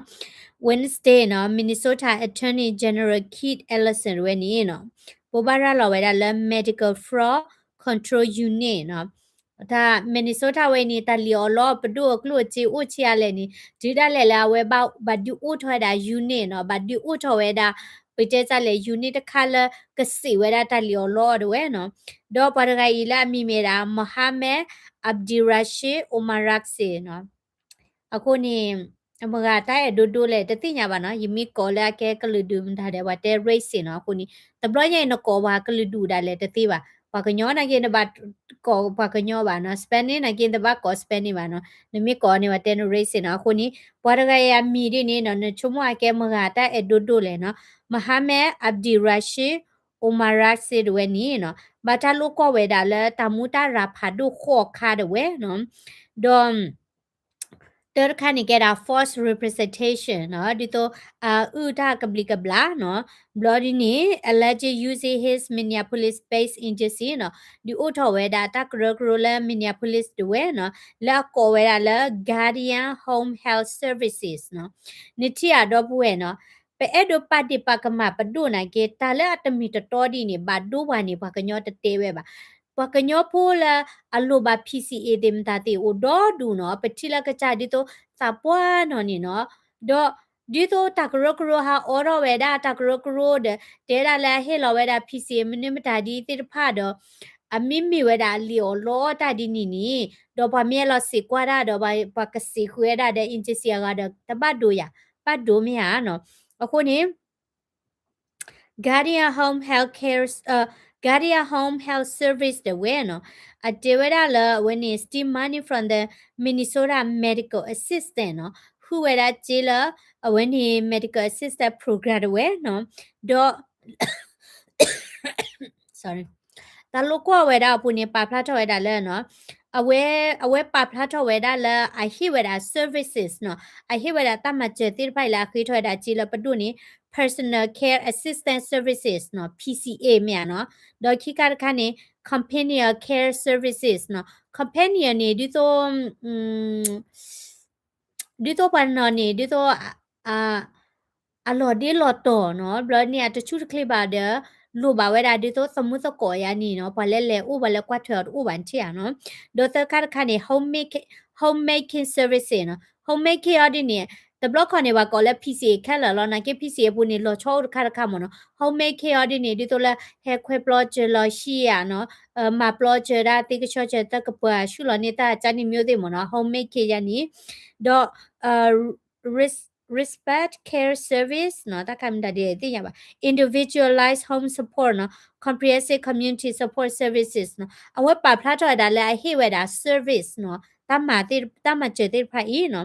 Wednesday နီၤ, Minnesota Attorney General Keith Ellison တဝဲန့ၣ်နီၤ, ဘိးဘၣ်ရၤလီၤဝဲဒၣ်လၢ Medical Fraud Control Unit နီၤ, တၢ် Minnesota ဝဲန့ၣ် တၢ်လံၣ်အီၣ်လီအီၤပဒိၣ်အကျိၣ်အစ့အိၣ်ဆံးအါလဲၣ်န့ၣ် တုၤဒၣ်လဲာ်လၢအဝဲဘၣ်ဒုးအိၣ်ထီၣ်ဝဲဒၣ် unit နီၤ, ဘၣ်ဒုးအိၣ်ထီၣ်ဝဲဒၣ် ပတဲတၢ်လဲၣ် unit တခါလၢကစံးဝဲဒၣ်တၢ်လံၣ်အီၣ်လီအီၤတဝဲနီၤ, ဒီးပှၤတဂၤအံၤလၢအမံၤမ့ၢ်ဒၣ် Mohammed Abdirashid Omaragse နီၤ, အဃိန့ၣ် အမတၤတၢ်အဲၣ်ဒိးဒိလဲၣ် တသ့ၣ်ညါဘၣ်နီၤ, ယမ့ၢ်ကိးလၢအကဲကလုာ်ဒူၣ်မတၤဒီး ပှၤတဲ racist နီၤ, အဃိန့ၣ် တဘျီညါအံၤနကိးပှၤကလုာ်ဒူၣ်ဒၣ်လဲာ်တသ့ဘၣ်, ပှၤကညီနာ်က့ နဘၣ်ကိးပှၤကညီဘၣ်နီၤ, Spanish နာ်က့ နတဘၣ်ကိး Spanish ဘၣ်နီၤ, နမ့ၢ်ကိးန့ၣ် ပှၤတဲန racist နီၤ, အဃိန့ၣ် ပှၤတဂၤအံၤအမံၤဒ်န့ၣ်နီၤ, နဆိကမိၣ်အကဲမတၤတၢ်အဲၣ်ဒိးဒိလဲၣ်နီၤ, Mohammed Abdirashid Omaragse တဝဲန့ၣ်နီၤ, ဘၣ်တၢ်လိာ်ကွီၢ်ဝဲဒၣ်လၢတၢ်မူတၢ်ရၤဖးဒိၣ်ဃိးခါတဝဲနီၤ, ဒီး တၢ်တခါန့ၣ်ကဲဒၣ် false representation နီၤ, ဒ်သိး အအုၣ်တၢ်ကဘျံးကဘျၣ်နီၤ, ဘျီဒ်န့ၣ် alleged using his Minneapolis-based agency နီၤ, ဒုးအိၣ်ထီၣ်ဝဲဒၣ်တၢ်ကရၢကရိလၢ Minneapolis တဝဲနီၤ, လၢအကိးဝဲဒၣ်လၢ Guardian Home Health Services နီၤ, နထံၣ်အဒီပုၢ်ဝဲၢ်နီၤ, ပအဲၣ်ဒိးပာ်ဒ့ၣ်ပာ်ကမၣ်ပဒိၣ်နာ်က့ တၢ်လၢအတမ့ၢ်တတီဒ်န့ၣ် ဘၣ်ဒိပှၤန့ၣ် ပှၤကညီတတဲဝဲဘၣ် ပှၤကညီဖိလၢအလိၣ်ဘၣ် P C A သ့ၣ်မတၤသ့ၣ်အိၣ်ဒီဒူၣ်နီၤ, ပထံၣ်လၢကစၢ်ဒ်သိးသးပှၢ်နီၢ်န့ၣ်နီၤ, ဒီးဒ်သိးတၢ်ကရၢကရိဟးအိးထီၣ်ဝဲဒၣ် တၢ်ကရၢကရိဒီး တဲဒၣ်လၢအဟ့ၣ်လီၤဝဲဒၣ် P C A မနုၤမတၤဒ်သ့ၣ်တဖၣ်ဒီး အမ့မ့ၢ်ဝဲဒၣ်အလံၣ်အီၣ်လီအီၣ်တၢ်ဒ်န့ၣ်န့ၣ် ဒီးပှၤမ့ၢ်လီၤစံးကွၢ်တၢ်ဒီး ပှၤကစံးဃုာ်ဝဲဒၣ်ဒီး agency အဂၤဒီး တဘၣ်ဒိယၤ, ဘၣ်ဒိမ့ၢ်ဧါနီၤ, အဃိန့ၣ် Guardian Home Health Care, Guardian Home Health Service တဝဲနီၤ, အတဲဝဲဒၣ်လၢအဝဲန့ၣ် steal money from the Minnesota Medical Assistance နီၤ, ဃုဝဲဒၣ်စ့လၢ အဝဲန့ၣ် Medical Assistance Program တဝဲနီၤ, ဒီး တၢ်လိာ်ကွီၢ်ဝဲဒၣ်အပူၤန့ၣ် ပာ်ဖျါထီၣ်ဝဲဒၣ်လၢနီၤ, အဝဲ အဝဲပာ်ဖျါထီၣ်ဝဲဒၣ်လၢအဟ့ၣ်ဝဲဒၣ် services နီၤ, အဟ့ၣ်ဝဲဒၣ်တၢ်မၤစၢၤသ့ၣ်တဖၣ်အံၤလၢအဃ့ထီၣ်ဝဲဒၣ်စ့လၢပဒိၣ်န့ၣ် Personal Care Assistance Services နီၤ, P C A မ့ၢ်ဧါနီၤ, ဒီးခံခါတခါန့ၣ် Companion Care Services နီၤ, Companion န့ၣ် ဒ်သိး ဒ်သိးပှၤနီၢ်န့ၣ် ဒ်သိး အလီၤဒ့လီၤတီၤနီၤ, ဘျီန့ၣ် အတဆူၣ်တချ့ဘၣ်ဒီး လိၣ်ဘၣ်ဝဲဒၣ်ဒ်သိးသမူသကိးယါန့ၣ်နီၤ, ပှၤလၢလဲၤအိၣ် ပှၤလၢကွၢ်ထွဲအီၤတအိၣ်ဘၣ် နထံၣ်ဧါနီၤ, ဒီးသၢခါတခါန့ၣ် home making, home making services နီၤ, home making အီၤဒ်န့ၣ် တဘျီခီန့ၣ် ပှၤကိးလၢ P C A ခဲလၢာ်လီၤ, နာ်က့ P C A အပူၤန့ၣ် လီၤဆီအိၣ်တခါတခါမ့ၢ်နီၤ, home making အီၤဒ်န့ၣ် ဒ်သိးလၢ ဟဲခွဲပျီစၢၤလီၤဟံၣ်ဧါနီၤ, မၤပျီစၢၤဒၣ်သ့ကဆီစၢၤသၢကပၤ ဆူၣ်လီၤန့ၢ်တၢ်ကၢန့ၣ် မျိုးသ့ၣ်မ့ၢ်နီၤ, home making ယါန့ၣ်, ဒီး respite care service နီၤ, တၢ်ခါမတၤဒ်သ့ၣ်ညါဘၣ်, individualized home support နီၤ, comprehensive community support services နီၤ, အဝဲပာ်ဖျါထီၣ်ဝဲဒၣ်လၢအဟ့ၣ်ဝဲဒၣ် service နီၤ, တၢ်မၤစၢၤသ့ၣ်တဖၣ်အံၤနီၤ,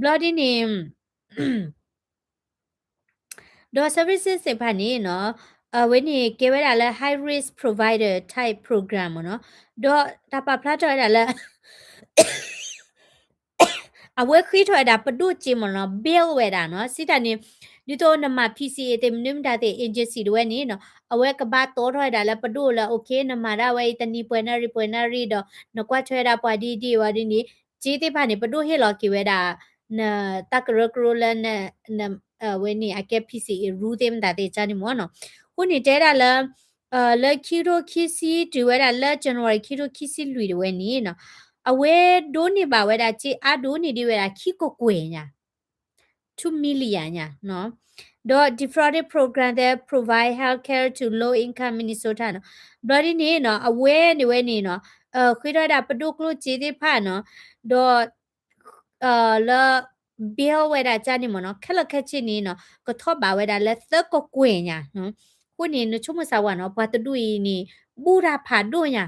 ဘျီဒ်န့ၣ် ဒီး services သ့ၣ်တဖၣ်န့ၣ်နီၤ, အဝဲန့ၣ်ကဲဝဲဒၣ်လၢ high risk provider type program မ့ၢ်နီၤ, ဒီးတၢ်ပာ်ဖျါထီၣ်ဝဲဒၣ်လၢ အဝဲဃ့ထီၣ်ဝဲဒၣ်ပဒိၣ်စ့မ့ၢ်နီၤ bill ဝဲဒၣ်နီၤ စံးတၢ်န့ၣ် ဒ်သိးနမၤ P C A သ့ၣ်မနုၤမတၤသ့ၣ် agency တဝဲန့ၣ်နီၤ အဝဲကဘၣ်တီထီၣ်ဝဲဒၣ်လၢပဒိၣ်လၢ okay နမၤဒၣ်ဝဲအံၤတနံၤပှဲၤနၣ်ရံၣ်ပှဲၤနၣ်ရံၣ်ဒီး နကွၢ်ထွဲဝဲဒၣ်ပှၤဒ်ဒ်ဝဲဒ်န့ၣ် စ့သ့ၣ်တဖၣ်န့ၣ် ပဒိၣ်ဟ့ၣ်လီၤက့ၤဝဲဒၣ် နတၢ်ကရၢကရိလၢ ဝဲန့ၣ် အကဲ P C A rule သ့ၣ်မတၤသ့ၣ်ကန့ၣ်မ့ၢ်နီၤ အဃိန့ၣ်တဲဒၣ်လၢ လၢခံကထိခံဆံတုၤဝဲဒၣ်လၢ January ခံကထိခံဆံလွံၢ်တဝဲန့ၣ်နီၤ အဝဲဒိးန့ၢ်ဘၣ်ဝဲဒၣ်စ့အါဒိၣ်န့ၢ်ဒံးဝဲဒၣ်ခံကကွဲၢ်ညါ two million ညါ ဒီး defrauded program that provide healthcare to low income Minnesota နီၤ ဘျီဒ်န့ၣ်နီၤ အဝဲန့ၣ်ဝဲန့ၣ်နီၤ ဃ့ထီၣ်ဝဲဒၣ်ပဒိၣ်ကျိၣ်စ့သ့ၣ်တဖၣ်နီၤ ဒီး လၢ bill ဝဲဒၣ်ကန့ၣ်မ့ၢ်နီၤ ခဲလၢာ်ခဲဆ့န့ၣ်နီၤ ကထီၣ်ဘးဝဲဒၣ်လၢသၢကကွဲၢ်ညါ အဃိန့ၣ် နဆိကမိၣ်စၢ်ဝဲနီၤ ပှၤတဒူၣ်အံၤန့ၣ် ဘူၣ်တၢ်ဖးဒိၣ်ညါ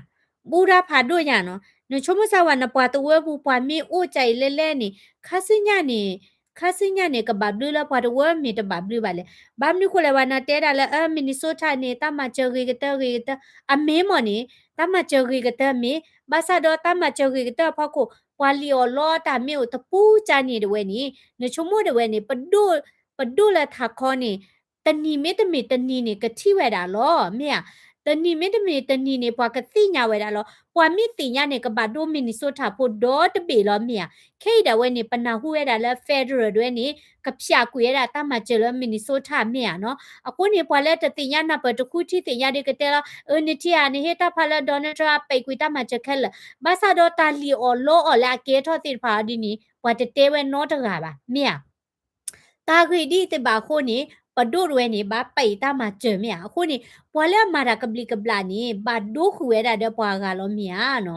ဘူၣ်တၢ်ဖးဒိၣ်ညါနီၤ နဆိကမိၣ်စၢ်ဝဲ နပှၤတဝၢပူၤပှၤမ့ၢ်အိၣ်ကၢ်အံၤလဲၣ်လဲၣ်န့ၣ် ခါဆူညါန့ၣ် ခါဆူညါန့ၣ် ကဘၣ်ဘျုးလၢပှၤတဝၢမ့ၢ်တဘၣ်ဘျုးဘၣ်လဲၣ် ဘၣ်မနုၤဃိလဲၣ်ဝဲနတဲဒၣ်လၢ Minnesota န့ၣ် တၢ်မၤစၢၤဂ့ၤကတၢၢ်ဂ့ၤကတၢၢ် အမ့ၢ်မ့ၢ်န့ၣ် တၢ်မၤစၢၤဂ့ၤကတၢၢ်မ့ၢ် ဘၣ်ဆၣ်ဒီးတၢ်မၤစၢၤဂ့ၤကတၢၢ်အဖီခိၣ် ပှၤလံၣ်အီၣ်လီအီၣ်တၢ်မ့ၢ်အိၣ်တပူၤကန့ၣ်တဝဲန့ၣ် နဆိကမိၣ်တဝဲန့ၣ် ပဒိၣ်လၢထးခီန့ၣ် တနံၤမ့တမ့ၢ်တနံၤန့ၣ် ကထံၣ်ဝဲဒၣ်လီၤ မ့ၢ်ဧါ. တနံၤမ့တမ့ၢ်တနံၤန့ၣ် ပှၤကသ့ၣ်ညါဝဲဒၣ်လီၤ. ပှၤမ့ၢ်သ့ၣ်ညါန့ၣ် ကဘၣ်ဒိ Minnesota ဖိဒီတဘ့ၣ်လီၤ မ့ၢ်ဧါ. ခဲအံၤဒၣ်ဝဲန့ၣ် ပနၢ်ဟူဝဲဒၣ်လၢ federal ဒၣ်ဝဲန့ၣ် ကဖၠးကွံာ်ဝဲဒၣ်တၢ်မၤစၢၤလၢ Minnesota မ့ၢ်ဧါနီၤ. အဃိန့ၣ် ပှၤလၢတသ့ၣ်ညါနၢ်ပၢၢ်တဃုထံၣ်သ့ၣ်ညါဒီးကတဲလီၤ, အၢ နထံၣ်ဧါ နဟ့ၣ်တၢ်ဖးလၢ Donald Trump အပဲာ်ကွံာ်တၢ်မၤစၢၤခဲလၢာ်, ဘၣ်ဆၣ်ဒီးတၢ်လံၣ်အီၣ်လီအီၣ်လၢအကဲထီၣ်သ့ၣ်တဖၣ်အီၤဒ်န့ၣ် ပှၤတတဲဝဲနီတဂၤဘၣ် မ့ၢ်ဧါ. တၢ်ဂ့ၢ်ဒ်အံၤသ့ၣ်တဖၣ်အဃိန့ၣ် ပဒိၣ်တဝဲန့ၣ် ဘၣ်ပဲာ်တၢ်မၤစၢၤမ့ၢ်ဧါ. အဃိန့ၣ် ပှၤလၢအမၤတၢ်ကဘျံးကဘျၣ်န့ၣ် ဘၣ်ဒိဃုာ်ဝဲဒၣ်ဒီးပှၤဂၤလီၤမ့ၢ်ဧါနီၤ.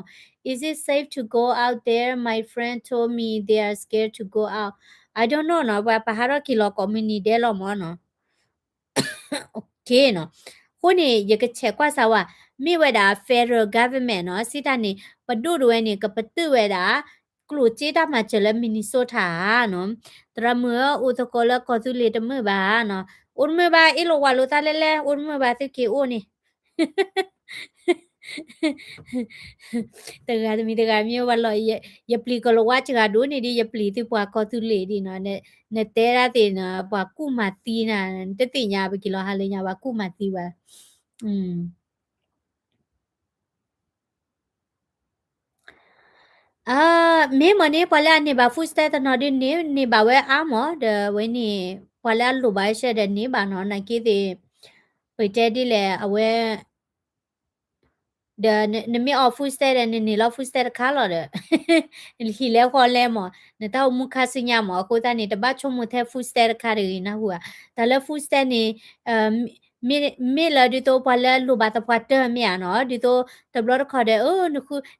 Is it safe to go out there? My friend told me they are scared to go out. I don't know နီၤ, ပှၤပဟးထီၣ်က့ၤလီၤကိးမုၢ်နံၤဒဲးလီၤမ့ၢ်နီၤ. အဃိန့ၣ် ယကဆဲးကွၢ်စၢ်ဝဲ မ့ၢ်ဝဲဒၣ် federal government နီၤ, စံးတၢ်န့ၣ် ပဒိၣ်တဝဲန့ၣ် ကပတုာ်ဝဲဒၣ် ကျိၣ်စ့တၢ်မၤစၢၤလၢ Minnesota ဧါနီၤ. သရၣ်မုၣ်ဧၢ အိၣ်သကိးလၢကီၢ်သူလ့ၤတမုာ်ဘၣ်နီၤ. အိၣ်တမုာ်ဘၣ် အ့ၣ်လိာ်ဝးလိာ်သးလဲၣ်လဲၣ် အိၣ်တမုာ်ဘၣ် သုက့ၤအိၣ်န့ၣ် တဂၤတမံၤတဂၤမ့ၢ်ဝဲလီၤ, ယပျံၤကလီၤဝါစှၤဒိၣ်န့ၢ်ဒ်ယပျံၤသုပှၤကီၢ်သူလ့ၤဒ်နီၤ, နတဲဒၣ်သ့ၣ်နီၤ ပှၤကူၣ်မၤသံနၤ, နတသ့ၣ်ညါပက့ၤလီၤဟါလၢညါ ပှၤကူၣ်မၤသံဝဲ မ့ၢ်မ့ၢ်န့ၣ် ပှၤလၢအန့ၢ်ဘၣ် food stamp တနီၤဒ်န့ၣ် န့ၢ်ဘၣ်ဝဲအါမး ဒီးဝဲန့ၣ် ပှၤလၢအလိၣ်ဘၣ်အဆၢဒီးန့ၢ်ဘၣ်နီၤ, နာ်က့သ့ၣ် ပတဲဒ်လဲၣ် အဝဲ ဒီးနမ့ၢ်အီၣ် food stamp ဒီး နန့ၢ်လီၤ food stamp တခါလီၤဒီး ဟံၣ်လဲဃီလဲမး, နတၢ်အိၣ်မူခါဆူညါမး, အဃိသတးန့ၣ် တဘၣ်ဆိကမိၣ်ထဲ food stamp တခါတဂ့ၤ နၢ်ဟူဧါ. တၢ်လၢ food stamp န့ၣ် မ့ၢ်လၢဒ်သိးပှၤလၢလိၣ်ဘၣ်သပှၢ်တၢၢ်မ့ၢ်ဧါနီၤ, ဒ်သိးတဘျီတခီၣ်ဒီး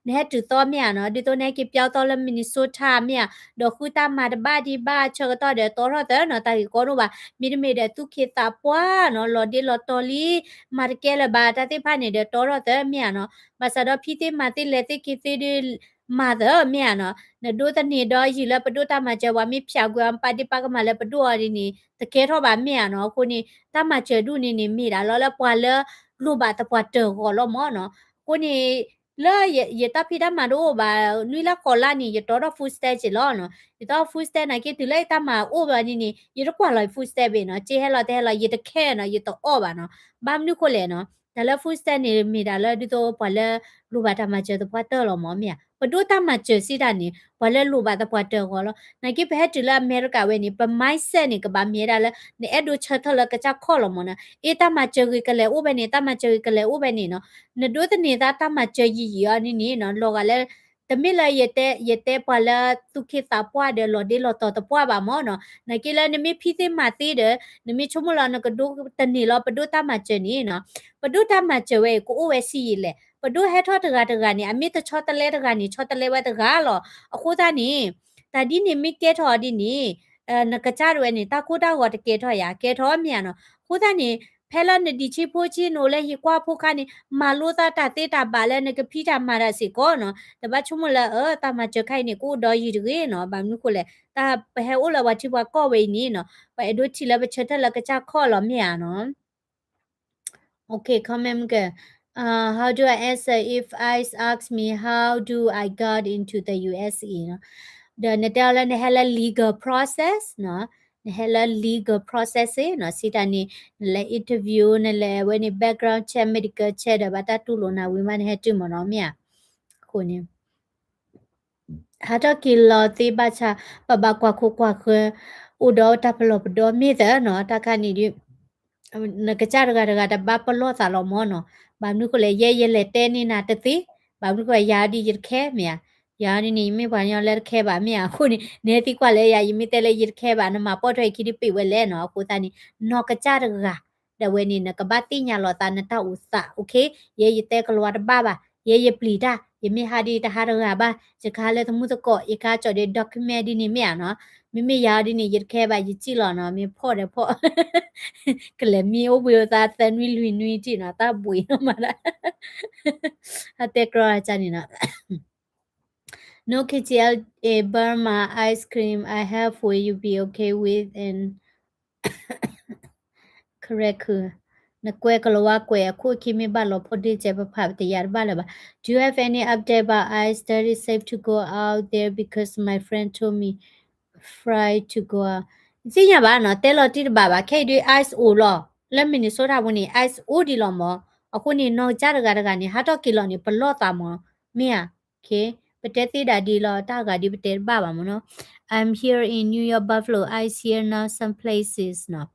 နဟဲတုၤသီမ့ၢ်ဧါနီၤ, ဒ်သိးနဟဲက့ၤပျီသီလၢ Minnesota မ့ၢ်ဧါ, ဒီးဃုတၢ်မၤတဘၣ်ဒံးဘၣ်ဆၢကတီၢ်ဒီး တီထီၣ်သၢနီၤ တၢ်ဂ့ၢ်ကီဒိၣ်ဘၣ်, မ့တမ့ၢ်ဒီးသူၣ်က့သးပှၢ်နီၤ လီၤဒ့လီၤတီၤလံ မၤတကဲလၢၤဘၣ် တၢ်သ့ၣ်တဖၣ်န့ၣ်ဒီး တီထီၣ်သၢမ့ၢ်ဧါနီၤ, ဘၣ်ဆၣ်ဒီးဖံသ့ၣ်မၤသ့ၣ်လဲၤသ့ၣ်က့ၤသ့ၣ်ဒီး မၤသၢမ့ၢ်ဧါနီၤ, နဒိးသန့ၤဒီးယုၢ်လၢပဒိၣ်တၢ်မၤစၢၤ ပှၤမ့ၢ်ဖၠးကွံာ်အီၤ ပာ်ဒ့ပာ်ကမၣ်လၢပဒိၣ်အီၤဒ်န့ၣ် တကဲထီၣ်ဘၣ်မ့ၢ်ဧါနီၤ, အဃိန့ၣ် တၢ်မၤစၢၤဒူၣ်န့ၣ်န့ၣ် မ့ၢ်ဒၣ်လီၤလၢပှၤလၢလိၣ်ဘၣ်သပှၢ်တၢၢ်အဂီၢ်လီၤမးနီၤ, အဃိန့ၣ် လၢယတၢ်ဖံးတၢ်မၤတအိၣ်ဘၣ် နွံလါဃိးလါန့ၣ် ယတီထီၣ် food stamp က့ၤလီၤနီၤ, ယတီ food stamp နာ်က့တုၤလၢယတၢ်မၤအိၣ်ဘၣ်န့ၣ်န့ၣ် ယတကွၢ်လီၤ food stamp ဘ့ၣ်နီၤ, စ့ဟဲလီၤတဟဲလီၤ ယတခဲနီၤ ယတအီၣ်ဘၣ်နီၤ, ဘၣ်မနုၤဃိလဲၣ်နီၤ, တၢ်လၢ food stamp န့ၣ် မ့ၢ်ဒၣ်လၢဒ်သိးပှၤလၢလိၣ်ဘၣ်တၢ်မၤစၢၤသပှၢ်တၢၢ်လီၤမးမ့ၢ်ဧါ, ပဒိၣ်တၢ်မၤစၢၤစံးတၢ်န့ၣ် ပှၤလၢလိၣ်ဘၣ်သပှၢ်တၢၢ်အဂီၢ်လီၤ, နာ်က့ပဟဲတုၤလၢအမဲရကၤဝဲန့ၣ် ပ mindset န့ၣ် ကဘၣ်မ့ၢ်ဝဲဒၣ်လၢ နအဲၣ်ဒိးဆၢထၢၣ်လၢကစၢ်ခီၣ်လီၤမးနီၤ, အ့ တၢ်မၤစၢၤဂ့ၤကလဲၤအိၣ်ဖဲန့ၣ် တၢ်မၤစၢၤဂ့ၤကလဲၤအိၣ်ဖဲန့ၣ်နီၤ, နဒိးသန့ၤသးတၢ်မၤစၢၤယံာ်ယံာ်အီၤန့ၣ်န့ၣ်နီၤ, လီၤဂာ်လၢ တမ့ၢ်လၢယတဲ ယတဲပှၤလၢသူၣ်က့သးပှၢ်ဒီးလီၤဒ့လီၤတီၤသပှၢ်ဘၣ်မးနီၤ, နာ်က့လၢနမ့ၢ်ဖံသ့ၣ်မၤသ့ဒီး နမ့ၢ်ဆိကမိၣ်လီၤနကဒိးသန့ၤလီၤပဒိၣ်တၢ်မၤစၢၤန့ၣ်နီၤ, ပဒိၣ်တၢ်မၤစၢၤဝဲအံၤ ကအိၣ်ဝဲဆံးယံာ်လဲၣ်, ပဒိၣ်ဟဲထီၣ်တဂၤတဂၤန့ၣ် အမ့ၢ်တဆီတလဲတဂၤန့ၣ် ဆီတလဲဝဲတဂၤလီၤ, အဃိသတးန့ၣ် တၢ်ဒ်န့ၣ်မ့ၢ်ကဲထီၣ်အီၤဒ်န့ၣ် နကစၢ်တဝဲန့ၣ် တၢ်ကိၢ်တၢ်ဂီၤတကဲထီၣ်ယၤ ကဲထီၣ်မ့ၢ်ဧါနီၤ, အဃိသတးန့ၣ် ဖဲလၢနဒံၣ်ဆံဖိဆံးနအိၣ်လၢဟံၣ်ကွၢ်ဖိခါန့ၣ် မၤလိသးတၢ်သ့တၢ်ဘၣ်လၢနကဖံးတၢ်မၤတၢ်စ့ၢ်ကီးနီၤ, တဘၣ်ဆိကမိၣ်လၢ အၢ တၢ်မၤစၢၤခါအံၤန့ၣ် ကအိၣ်ဒီးယံာ်တဂ့ၤနီၤ, ဘၣ်မနုၤဃိလဲၣ် တၢ်ပဟဲအိၣ်လၢပှၤထံပှၤကီၢ်ဝဲအံၤန့ၣ်နီၤ ပှၤအဲၣ်ဒိးထံၣ်လၢပဆၢထၢၣ်လၢကစၢ်ခီၣ်လီၤမ့ၢ်ဧါနီၤ. Okay, comment က uh, how do I answer if I ask me how do I got into the U S A နီၤ, ဒီးနတဲအီၤလၢနဟဲလၢ legal process နီၤ, နဟဲလၢ legal process နီၤ, စံးတၢ်န့ၣ် နလဲၤ interview နလဲၤဝဲန့ၣ် background check medical check ဒီးဘၣ်တၢ်တူၢ်လိာ်နၤဝံၤမး နဟဲတုၤမ့ၢ်နီၤ မ့ၢ်ဧါ. အဃိန့ၣ် ဟးထီၣ်က့ၤလီၤသ့ဘၣ်ဆၣ် ပဘၣ်ကွၢ်ခိကွၢ်ဃၢၤ အိၣ်ဒီးတၢ်ပလီၢ်ပဒီမ့ၢ်သၢနီၤ, တၢ်ခါန့ၣ်ဒုး နကစၢ်တဂၤတဂၤတဘၣ်ပလီၢ်သးလီၤမ့ၢ်နီၤ. ဘၣ်မနုၤဃိလဲၣ် ယဲယလဲၤတဲန့ၢ်နၤတသ့, ဘၣ်မနုၤဃိလဲၣ် ယၤဒ်ယတခဲမ့ၢ်ဧါ, ယၤဒ်န့ၣ် ယမ့ၢ်ပှၤကညီလၢတခဲဘၣ်မ့ၢ်ဧါ. အဃိန့ၣ် နဟဲသံကွၢ်လၢယၤ ယမ့ၢ်တဲလၢယတခဲဘၣ် နမၤပိာ်ထွဲခံဒုးပံးဝဲလဲၣ်နီၤ. အဃိသတးန့ၣ် နီၢ်ကစၢ်တဂၤ ဒီးဝဲန့ၣ် နကဘၣ်သ့ၣ်ညါလီၤသးနတၢ်အိၣ်သး okay, ယဲယတဲကလီၤဝါတဘၣ်ဘၣ်, ယဲယပျံၤတၢ်, ယမ့ၢ်ဟးဒ်တဟးတဂၤဘၣ်, ယကဟးလၢသမုၢ်သကိး ယကဟးကၠီၣ်ဒ် document ဒ်န့ၣ်မ့ၢ်ဧါနီၤ. မ့မ့ၢ်ယၤဒ်န့ၣ် ယတခဲဘၣ် ယစံၣ်လီၤနီၤ, မ့ၢ်ဖီၣ်ဒီးဖီၣ် ကလဲၤမံအိၣ်ဘှံးအိၣ်သါသၢနွံလွံၢ်နွံထံၣ်နီၤ, တၢ်ဘှံးနီၤမးဒၣ် အတဲကြီတၢ်န့ၣ်နီၤ. No K T L A Burma ice cream I have for you be okay with and correct နကွဲးကလီၤဝါကွဲးအခိၣ်ခံမ့ၢ်ဘၣ်လီၤဖိဒ့ကဲ ပဖးတယၤတဘၣ်လၢၤဘၣ်. Do you have any update about ice? That is safe to go out there because my friend told me fry to go out. သ့ၣ်ညါဘၣ်နီၤ, တဲလီၤတံၢ်တဘၣ်ဘၣ်, ခဲအံၤဒုး ice အိၣ်လီၤ, လၢ Minnesota ပူၤန့ၣ် ice အိၣ်ဒံးလီၤမး. အဃိန့ၣ် နီၢ်ကစၢ်တဂၤတဂၤန့ၣ် ဟးထီၣ်က့ၤလီၤန့ၣ် ပလီၢ်သးမး, မ့ၢ်ဧါ. ပတဲသ့ဒၣ်ဒ်လီၤ, တၢ်ဂၤဒ်ပတဲတဘၣ်ဘၣ်မးနီၤ. I'm here in New York, Buffalo. Ice here now, some places နီၤ.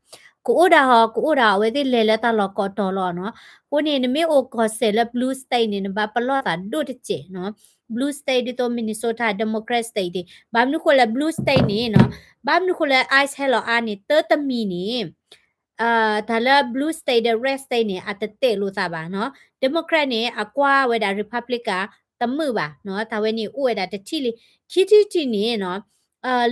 ကအိၣ်ဒၣ်ဟီ, ကအိၣ်ဒၣ် အဝဲသ့ၣ်လဲၤလၢတၢ်လီၢ်ကိးတီၤလီၤနီၤ. အဃိန့ၣ် နမ့ၢ်အိၣ်ကီၢ်စဲၣ်လၢ blue state န့ၣ် နဘၣ်ပလီၢ်သးဒိၣ်တစဲးနီၤ. Blue state ဒ်သိး Minnesota Democrat state သ့ၣ်, ဘၣ်မနုၤဃိလၢ blue state န့ၣ်နီၤ, ဘၣ်မနုၤဃိလၢ ice ဟဲလီၤအါန့ၣ် တၢ်တမံၤန့ၣ် တၢ်လၢ blue state ဒီး red state န့ၣ် အတတဲာ်လိာ်သးဘၣ်နီၤ. Democrat န့ၣ် အကွၢ်ဝဲဒၣ် Republican တမုာ်ဘၣ်နီၤ, တၢ်ဝဲန့ၣ်အိၣ်ဝဲဒၣ်တထံၣ်လံ. ခံထံၣ်တထံၣ်န့ၣ်နီၤ,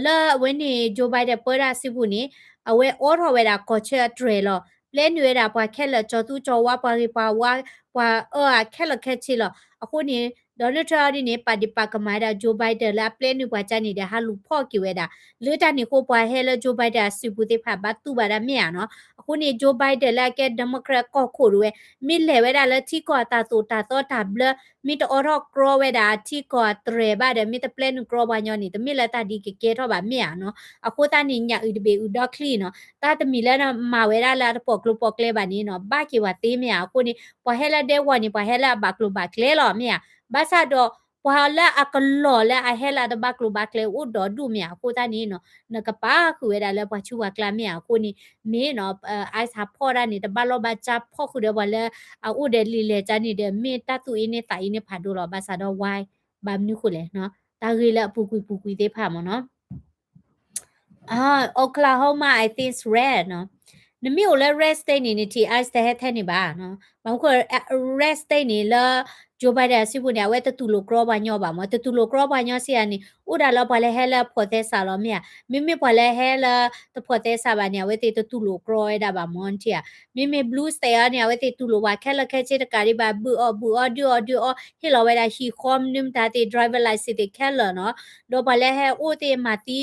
လၢအဝဲန့ၣ် Joe Biden ပၢတၢ်စုပူၤန့ၣ် အဝဲအိးထီၣ်ဝဲဒၣ်ကီၢ်ဆၢအတြဲၤလီၤ. ပျဲနုာ်ဝဲဒၣ်ပှၤခဲလၢာ် ကၠီၤသူကၠီၤဝါ ပှၤဂ့ၤပှၤဝါ ပှၤအၢအခဲလၢာ်ခဲဆ့လီၤ. အဃိန့ၣ် Donald Trump ဒ်န့ၣ် ပာ်ဒံးပာ်ကမၣ်ဝဲဒၣ် Joe Biden လၢအပျဲနုာ်ပှၤကါန့ၣ်ဒီး ဟးလူၤဖီၣ်က့ၤဝဲဒၣ်. လၢတၢ်န့ၣ်အဃိ ပှၤဟဲလၢ Joe Biden အစုပူၤသ့ၣ်တဖၣ် ဘၣ်တူၢ်ဘၣ်ဒၣ်မ့ၢ်ဧါနီၤ. အဃိန့ၣ် Joe Biden လၢအကဲ Democrat ကီၢ်ခိၣ်ဒၣ်ဝဲ မ့ၢ်လဲၤဝဲဒၣ်လၢထံကီၢ်အတၢ်သိၣ်တၢ်သီတၢ်ဘျၢ မ့ၢ်တအိးထီၣ်ကြီဝဲဒၣ်အထံကီၢ်အတြဲၤဘၣ်ဒီး မ့ၢ်တပျဲနုာ်ကြီပှၤညီန့ၣ် တမ့ၢ်လၢတၢ်ဒ်ကကဲထီၣ်ဘၣ်မ့ၢ်ဧါနီၤ. အဃိသတးန့ၣ် ညၣ်အုၣ်တဘ့ၣ်အုၣ်ဒီချံနီၤ, တၢ်တမံၤလၢနမၤဝဲဒၣ်လၢအတပိာ်ကျိၤပိာ်ကျဲဘၣ်န့ၣ်နီၤ ဘၣ်က့ၤဝဲသ့မ့ၢ်ဧါ. အဃိန့ၣ် ပှၤဟဲလၢဒဲကဝီၤန့ၣ် ပှၤဟဲလၢအဘၣ်ကျိၤဘၣ်ကျဲလီၤမ့ၢ်ဧါ. ဘၣ်ဆၣ်ဒီး ပှၤလၢအကလီၢ်လၢအဟဲလၢအတဘၣ်ကျိၤဘၣ်ကျဲအိၣ်ဒီဒူၣ်မ့ၢ်ဧါ. အဃိသတးန့ၣ်နီၤ နကပာ်ဃုာ်ဝဲဒၣ်လၢပှၤဆူးပှၤကျါမ့ၢ်ဧါ. အဃိန့ၣ် မ့ၢ်နီၤ ice ဟးဖီၣ်တၢ်န့ၣ် တဘၣ်လီၢ်ဘၣ်စး ဖီၣ်ဃုာ်ဒီးပှၤလၢအအိၣ်ဒီးလံာ်လဲၢ်ကါန့ၣ်ဒီး မ့ၢ်တၢ်သူၣ်အ့န့ၢ်သးအ့န့ၢ်ဖးဒိၣ်လီၤ. ဘၣ်ဆၣ်ဒီး why ဘၣ်မနုၤဃိလဲၣ်နီၤ, တၢ်ဂ့ၢ်လၢအပူၤကွံာ်ပူၤကွံာ်သ့ၣ်တဖၣ်မ့ၢ်နီၤ. Oklahoma, I think is red နီၤ. နမ့ၢ်အိၣ်လၢ red state န့ၣ် နထံၣ် ice တဟဲထဲန့ၣ်ဘၣ်နီၤ. ဘၣ်မနုၤဃိ red state န့ၣ်လၢ Joe Biden အစုပူၤန့ၣ် အဝဲတတူၢ်လိာ်ကြီပှၤညီဘၣ်မ့ၢ်, တတူၢ်လိာ်ကြီပှၤညီစံးယၤန့ၣ် အိၣ်ဒၣ်လၢပှၤလၢဟဲလၢအဖိးသဲစးလီၤမ့ၢ်ဧါ. မ့မ့ၢ်ပှၤလၢဟဲလၢတဖိးသဲစးဘၣ်န့ၣ် အဝဲသ့ၣ်တတူၢ်လိာ်ကြီဝဲဒၣ်ဘၣ်မ့ၢ်ထံၣ်ဧါ. မ့မ့ၢ် blue state အံၤန့ၣ် အဝဲသ့ၣ်တူၢ်လိာ်ပှၤခဲလၢာ်ခဲဆ့တကးဒံးဘၣ် ဘုၣ်အီၣ်ဘုၣ်အီ ဒုးအီၣ်ဒုးအီ ဟ့ၣ်လီၤဝဲဒၣ်ဟံၣ်ဃီမနုၤမတၤသ့ၣ် driver license သ့ၣ်ခဲလၢာ်နီၤ. ဒီးပှၤလၢဟဲအိၣ်သ့ၣ်မၤသံ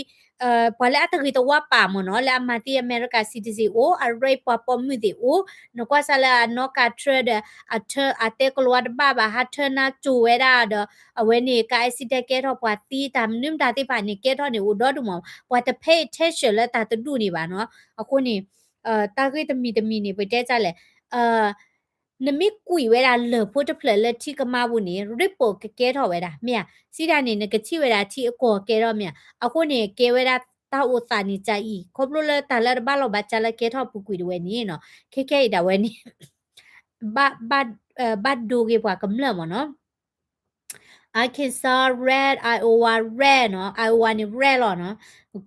ပှၤလၢအတဂ့ၤတဝါပာ်မ့ၢ်နီၤ လၢအမၤသံအမဲရကၤ citizen အိၣ် အ rape ပှၤပိာ်မုၣ်သ့ၣ်အိၣ် နကွၢ်စၢ်လၢအနီၢ်ကး Trump ဒီး အ turn အတဲကလီၤဝါတဘၣ်ဘၣ် ဟး turn နါစိၤဝဲဒၣ်ဒီး အဝဲန့ၣ် ကါ accident ကဲထီၣ်ပှၤသံတၢ်မနုၤမတၤသ့ၣ်တဖၣ်န့ၣ် ကဲထီၣ်န့ၣ်အိၣ်ဒီဒူၣ်မး ပှၤတ pay attention လၢတၢ်တဒူၣ်န့ၣ်ဘၣ်နီၤ. အဃိန့ၣ် တၢ်ဂ့ၢ်တမံၤတမံၤန့ၣ် ပတဲတၢ်လဲၣ် နမ့ၢ်ကွံာ်ဝဲဒၣ်လၢၢ်ဖိတဖျၢၣ်လၢထံကမါပူၤန့ၣ် ripple ကကဲထီၣ်ဝဲဒၣ် မ့ၢ်ဧါ. စံးဒၣ်န့ၣ် နကထံၣ်ဝဲဒၣ်ထံအကီၢ်ကဲထီၣ်မ့ၢ်ဧါ. အဃိန့ၣ် ကဲဝဲဒၣ်တၢ်အိၣ်သးန့ၣ်ကအံၤ ခီဖျိလၢတၢ်လၢတဘၣ်လီၢ်ဘၣ်စးလၢကဲထီၣ်ပူၤကွံာ်တဝဲန့ၣ်နီၤ ခဲခဲအံၤဒၣ်ဝဲန့ၣ် ဘၣ်ဒိဂ့ၤပှၤကမျၢၢ်မ့ၢ်နီၤ. Arkansas red, Iowa red နီၤ, Iowa န့ၣ် red လီၤနီၤ. အ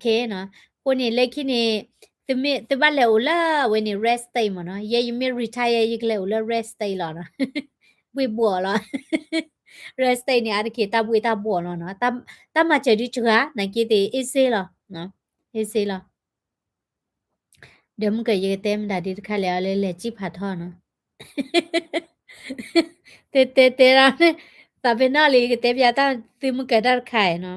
ဃိန့ၣ် လၢခံန့ၣ် သုဘၣ်လဲၤအိၣ်လၢအဝဲန့ၣ် red state မ့ၢ်နီၤ. ယဲယမ့ၢ် retire ယကလဲၤအိၣ်လၢ red state လီၤနီၤ. ဘှ့ၣ်ဘှီၣ်လီၤ. red state န့ၣ် အါတက့ၢ်တၢ်ဘှ့ၣ်တၢ်ဘှီၣ်လီၤနီၤ. တၢ်မၤစၢၤဒုးစှၤ နာ်က့သ့ၣ် easy လီၤ. easy လီၤ. ဒီးမုၢ်ကၢ ယကတဲမတၤဒ်တခါလဲၣ် အီၤလၢလဲၤစံၣ်ဖးထီနီၤ. တဲတဲတဲဒၣ် သးပ့ၤနီၣ်လံ ယကတဲပျးတၢ်သုမုၢ်ကၢတၢ်တခါနီၤ.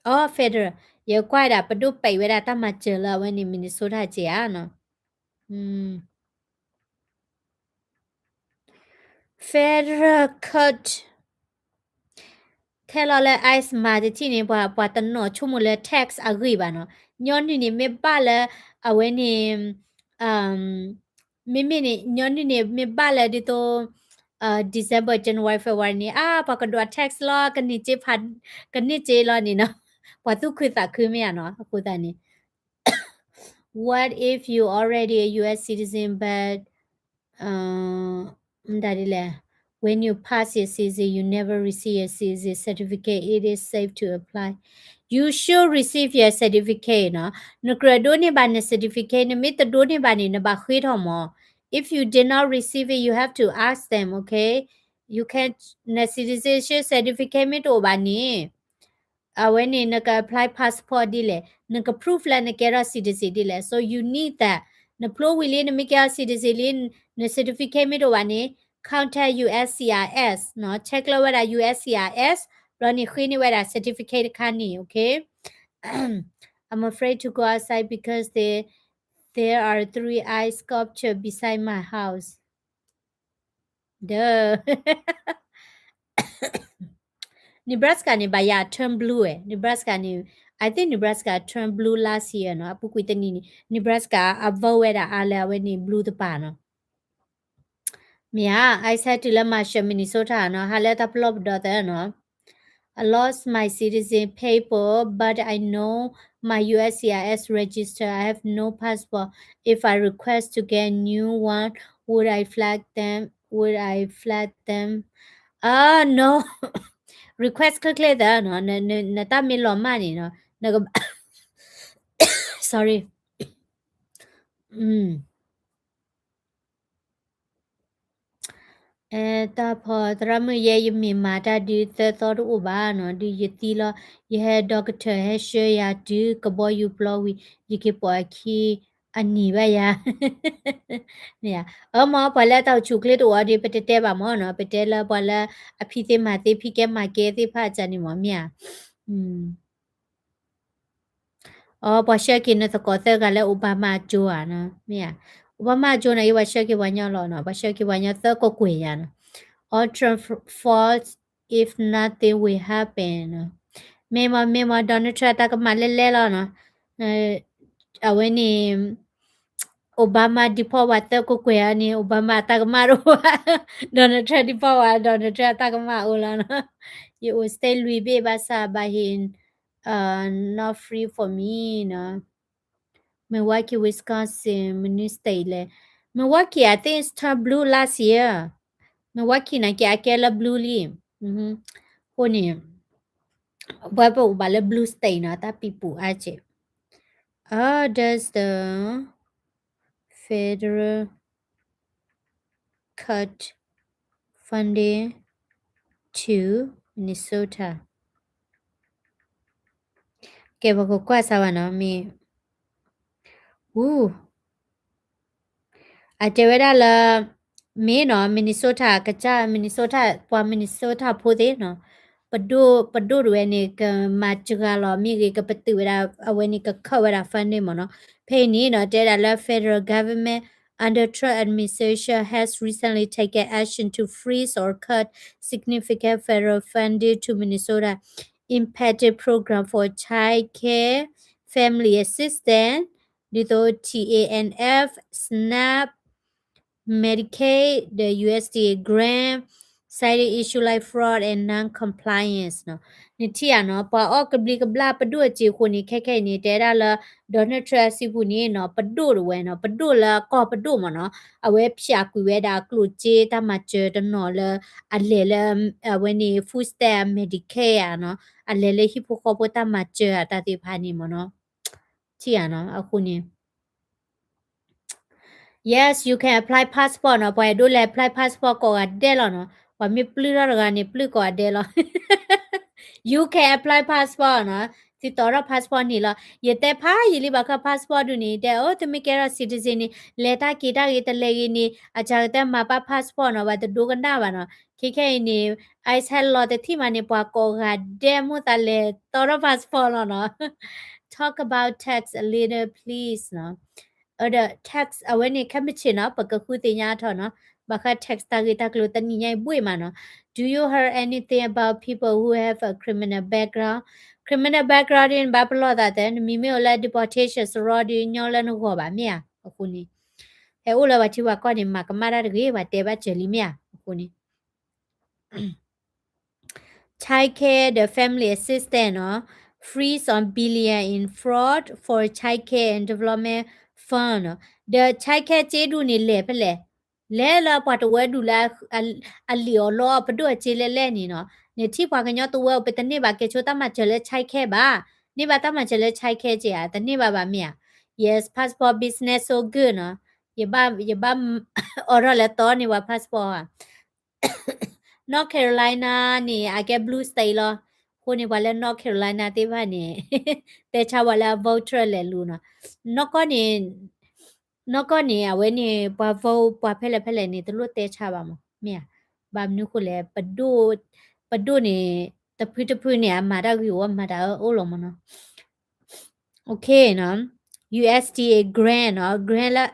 အီ federal ယကွၢ်ဒၣ် ပဒိၣ်ပဲာ်ဝဲဒၣ်တၢ်မၤစၢၤလၢအဝဲန့ၣ် Minnesota က့ဧါနီၤ. federal court ထဲလီၤလၢ ICE မၤတထံၣ်န့ၣ် ပှၤ ပှၤတနီၤဆိကမိၣ်လၢ tax အဂ့ၢ်ဘၣ်နီၤ. ညီနုၢ်န့ၣ်မ့ၢ်ဘၣ်လၢ အဝဲန့ၣ် မ့မ့ၢ်န့ၣ် ညီနုၢ်န့ၣ်မ့ၢ်ဘၣ်လၢဒ်သိး December, January, February န့ၣ် အါ ပှၤကဒွး tax လီၤ ကန့ၢ်စ့ဖး ကန့ၢ်စ့လီၤန့ၣ်နီၤ. ပှၤသူၣ်ခုသးခုမ့ၢ်ဧါနီၤ. အဃိသတးန့ၣ် What if you already a U S citizen but မတၤဒ်လဲၣ် when you pass your citizen, you never receive your citizen certificate, it is safe to apply. You should receive your certificate နီၤ. နကြၢးဒိးန့ၢ်ဘၣ်န certificate, နမ့ၢ်တဒိးန့ၢ်ဘၣ်န့ၣ် နဘၣ်ဃ့ထီၣ်မး. If you did not receive it, you have to ask them, okay? You can, န citizenship certificate မ့ၢ်တအိၣ်ဘၣ်န့ၣ် အဝဲန့ၣ် နက apply passport ဒ်လဲၣ်, နက proof လၢနကဲထီၣ် citizen ဒ်လဲၣ်. So you need that. နဖျိဝံၤလံ နမ့ၢ်ကဲထီၣ် citizen လံ, န certificate မ့ၢ်တအိၣ်ဘၣ်န့ၣ် contact U S C I S နီၤ, check လၢဝဲဒၣ် U S C I S ဘျီန့ၣ်ဃ့န့ၢ်ဝဲဒၣ် certificate တခါန့ၣ်, okay? I'm afraid to go outside because there, there are three eye sculpture beside my house. ဒီး Nebraska န့ၣ် ဘၣ်ယၤ turn blue ဝဲ, Nebraska န့ၣ် I think Nebraska turn blue last year နီၤ, အပူၤကွံာ်တနံၤန့ၣ် Nebraska အ vote ဝဲဒၣ်အါလၢအဝဲန့ၣ် blue တပၤနီၤ. မ့ၢ်ဧါ, ICE ဟဲတုၤလၢ Marshall, Minnesota နီၤ, ဟးလၢတၢ်ပလီၢ်ပဒီသၢနီၤ. I lost my citizen paper, but I know my U S C I S register. I have no passport. If I request to get a new one, would I flag them? Would I flag them? Uh, no. Request ချ့ချ့သၢနီၤ, နတၢ်မ့ၢ်လီၤမၢ်န့ၣ်နီၤ, နက sorry. တၢ်ဖီသရၣ်မုၣ် ယဲယမ့ၢ်မၤတၢ်ဒုးသၢသီတအိၣ်ဘၣ်နီၤ, ဒုးယသံလီၤ, ယဟဲ doctor ဟဲဆှၢယၤတုၤကဘီယူၤပျီဝံၤ ယက့ၤပိာ်အခံအနံၤဘၣ်ယၤ. မ့ၢ်ဧါ, အၢမ့ၢ် ပှၤလၢတၢ်အိၣ်ဆူၣ်အိၣ်ချ့တအိၣ်ဒီး ပတတဲဘၣ်မ့ၢ်နီၤ, ပတဲလၢပှၤလၢအဖံးသ့မၤသ့ ဖံးကဲမၤကဲသ့ၣ်တဖၣ်အစၢန့ၣ်မ့ၢ် မ့ၢ်ဧါ. အီ ပှၤဆှၢက့ၤနသကိးသၢဂၤလၢ Obama အကၠိဧါနီၤ, မ့ၢ်ဧါ, Obama အကၠိန့ၣ် ယပှၤဆှၢက့ၤပှၤညီလီၤနီၤ, ပှၤဆှၢက့ၤပှၤညီသၢကကွဲၢ်ယၤနီၤ. All Trump fault, if nothing will happen နီၤ. မ့ၢ်မ့ၢ်မ့ၢ်မ့ၢ် Donald Trump တၢ်ကမၣ်လဲၣ်လဲၣ်လီၤနီၤ. အဝဲန့ၣ် Obama deport ဝဲသၢကကွဲၢ်ဧါန့ၣ် Obama အတၢ်ကမၣ်တအိၣ်ဘၣ်, Donald Trump deport ဝဲ Donald Trump အတၢ်ကမၣ်အိၣ်လီၤနီၤ. ယအိၣ် state လွံၢ်ဘ့ၣ်ဘၣ်ဆၣ် but he, uh, not free for me နီၤ. Milwaukee, Wisconsin, မနုၤ state လဲၣ်. Milwaukee, I think it's turned blue last year. Milwaukee နာ်က့ အကဲလၢ blue လံ. အဃိန့ၣ် ပှၤပအိၣ်ဘၣ်လၢ blue state နီၤ, တၢ်ပံၤပူၤအါကဲး. Uh, does the federal cut funding to Minnesota? ကဲ ပကကွၢ်စၢ်ဝဲနီၤ, မ့ၢ် အူ အတဲဝဲဒၣ်လၢ မ့ၢ်နီၤ Minnesota ကစၢ် Minnesota ပှၤ Minnesota ဖိသ့ၣ်နီၤ, ပဒိၣ် ပဒိၣ်တဝဲန့ၣ် ကမၤစှၤလီၤမ့ၢ်ဂ့ၤ ကပတုာ်ဝဲဒၣ် အဝဲန့ၣ်က cut ဝဲဒၣ် funding မ့ၢ်နီၤ. ဖဲအံၤန့ၣ်နီၤ တဲဒၣ်လၢ federal government under Trump administration has recently taken action to freeze or cut significant federal funding to Minnesota impacted program for child care, family assistance, ဒ်သိး T A N F, SNAP, Medicaid, the U S D A grant, citing issue like fraud and non-compliance နီၤ. နထံၣ်ဧါနီၤ, ပှၤအီၣ်ကဘျံးကဘျၣ်ပဒိၣ်အစ့အဃိန့ၣ် ခဲခဲအံၤန့ၣ် တဲဒၣ်လၢ Donald Trump အစုပူၤန့ၣ်နီၤ ပဒိၣ်တဝဲနီၤ, ပဒိၣ်လၢအကီၢ်ပဒိၣ်မ့ၢ်နီၤ, အဝဲဖၠးကွံာ်ဝဲဒၣ်ကျိၣ်စ့တၢ်မၤစၢၤတနီၤလၢ အလဲၤလၢ အဝဲန့ၣ် food stamp Medicaid ဧါနီၤ, အလဲၤလၢဟံၣ်ဖိဃီဖိတၢ်မၤစၢၤအတၢ်သ့ၣ်တဖၣ်န့ၣ်မ့ၢ်နီၤ. ထံၣ်ဧါနီၤ, အဃိန့ၣ် Yes, you can apply passport နီၤ, ပှၤအဲၣ်ဒိးလဲၤ apply passport ကိးဂၤဒဲးလီၤနီၤ, ပှၤမ့ၢ်ပျုၢ်ထီၣ်တဂၤန့ၣ် ပျုၢ်ကိးဂၤဒဲးလီၤ. You can apply passport နီၤ, သုတီထီၣ် passport န့ၣ်လီၤ. ယတဲဖးယံာ်လံဘၣ်ဃး passport ဒုးန့ၣ် တဲအိၣ် သုမ့ၢ်ကဲထီၣ် citizen န့ၣ် လဲၤတၢ်က့ၤတၢ်ဂ့ၤတလဲၤဂ့ၤန့ၣ် အစှၤကတၢၢ်မၤပာ် passport နီၤ, ဘၣ်တဒိကနၣ်ဘၣ်နီၤ. ခဲခဲအံၤန့ၣ် ICE ဟဲလီၤတထံၣ်မးန့ၣ် ပှၤကိးဂၤဒဲးမိၣ်သးလဲၤတီထီၣ် passport လီၤနီၤ. Talk about tax a little, please နီၤ. အဒီး tax အဝဲန့ၣ် ခဲမုၢ်ဆ့ၣ်နီၤ ပကဃုသ့ၣ်ညါထီၣ်နီၤ, ဘၣ်ဃး tax တၢ်ဂ့ၢ်တၢ်ကျိၤတနံၤညါအံၤဘှ့ၣ်မးနီၤ. Do you hear anything about people who have a criminal background? Criminal background ဒ်နဘၣ်ပလီၢ်သးသၢ နမံၤမ့ၢ်အိၣ်လၢ deportation စရီဒီး ညီလၢနဂီၢ်ဘၣ် မ့ၢ်ဧါ. အဃိန့ၣ် ဟဲအိၣ်လၢပှၤထံပှၤကီၢ်န့ၣ် မၤကမၣ်တၢ်တဂ့ၤ ပှၤတဲဘၣ်စၢၤလံ မ့ၢ်ဧါ. အဃိန့ၣ် Child Care ဒီး Family Assistance နီၤ freeze on billion in fraud for Child Care and Development Fund နီၤ. ဒီး Child Care စ့ဒူၣ်န့ၣ် လဲၤဖဲလဲၣ်, လဲၤလၢပှၤတဝၢဒူၣ်လၢ အလံာ်အီၣ်လီအီၤ ပဒိၣ်အစ့လဲၣ်လဲၣ်န့ၣ်နီၤ. နထံၣ်ပှၤကညီတဝၢ ပတန့ၢ်ဘၣ်ကဲဆိတၢ်မၤစၢၤလၢ Child Care ဘၣ်, န့ၢ်ဘၣ်တၢ်မၤစၢၤလၢ Child Care စ့ဧါ, တန့ၢ်ဘၣ်ဘၣ် မ့ၢ်ဧါ. Yes, passport business so good နီၤ. ယဘၣ် ယဘၣ်အိးထီၣ်လဲၤတီန့ၢ်ပှၤ passport ဧါ. North Carolina န့ၣ် အကဲ blue state လီၤ. အဃိန့ၣ် ပှၤလၢ North Carolina သ့ၣ်တဖၣ်န့ၣ် တဲဆါဝဲလၢအ voter လဲၤလူၤနီၤ. နီၢ်ကီၢ်န့ၣ် နီၢ်ကီၢ်န့ၣ် အဝဲန့ၣ် ပှၤ vote ပှၤဖဲလဲၣ်ဖဲလဲၣ်န့ၣ် တလိၣ်တဲဆါဘၣ်မး မ့ၢ်ဧါ. ဘၣ်မနုၤဃိလဲၣ် ပဒိၣ် ပဒိၣ်န့ၣ် တဖုတဖုန့ၣ် အမၤတၢ်ဂ့ၤအိၣ် အမၤတၢ်အၢအိၣ်လီၤမးနီၤ. Okay နီၤ, USDA grant နီၤ, grant လၢ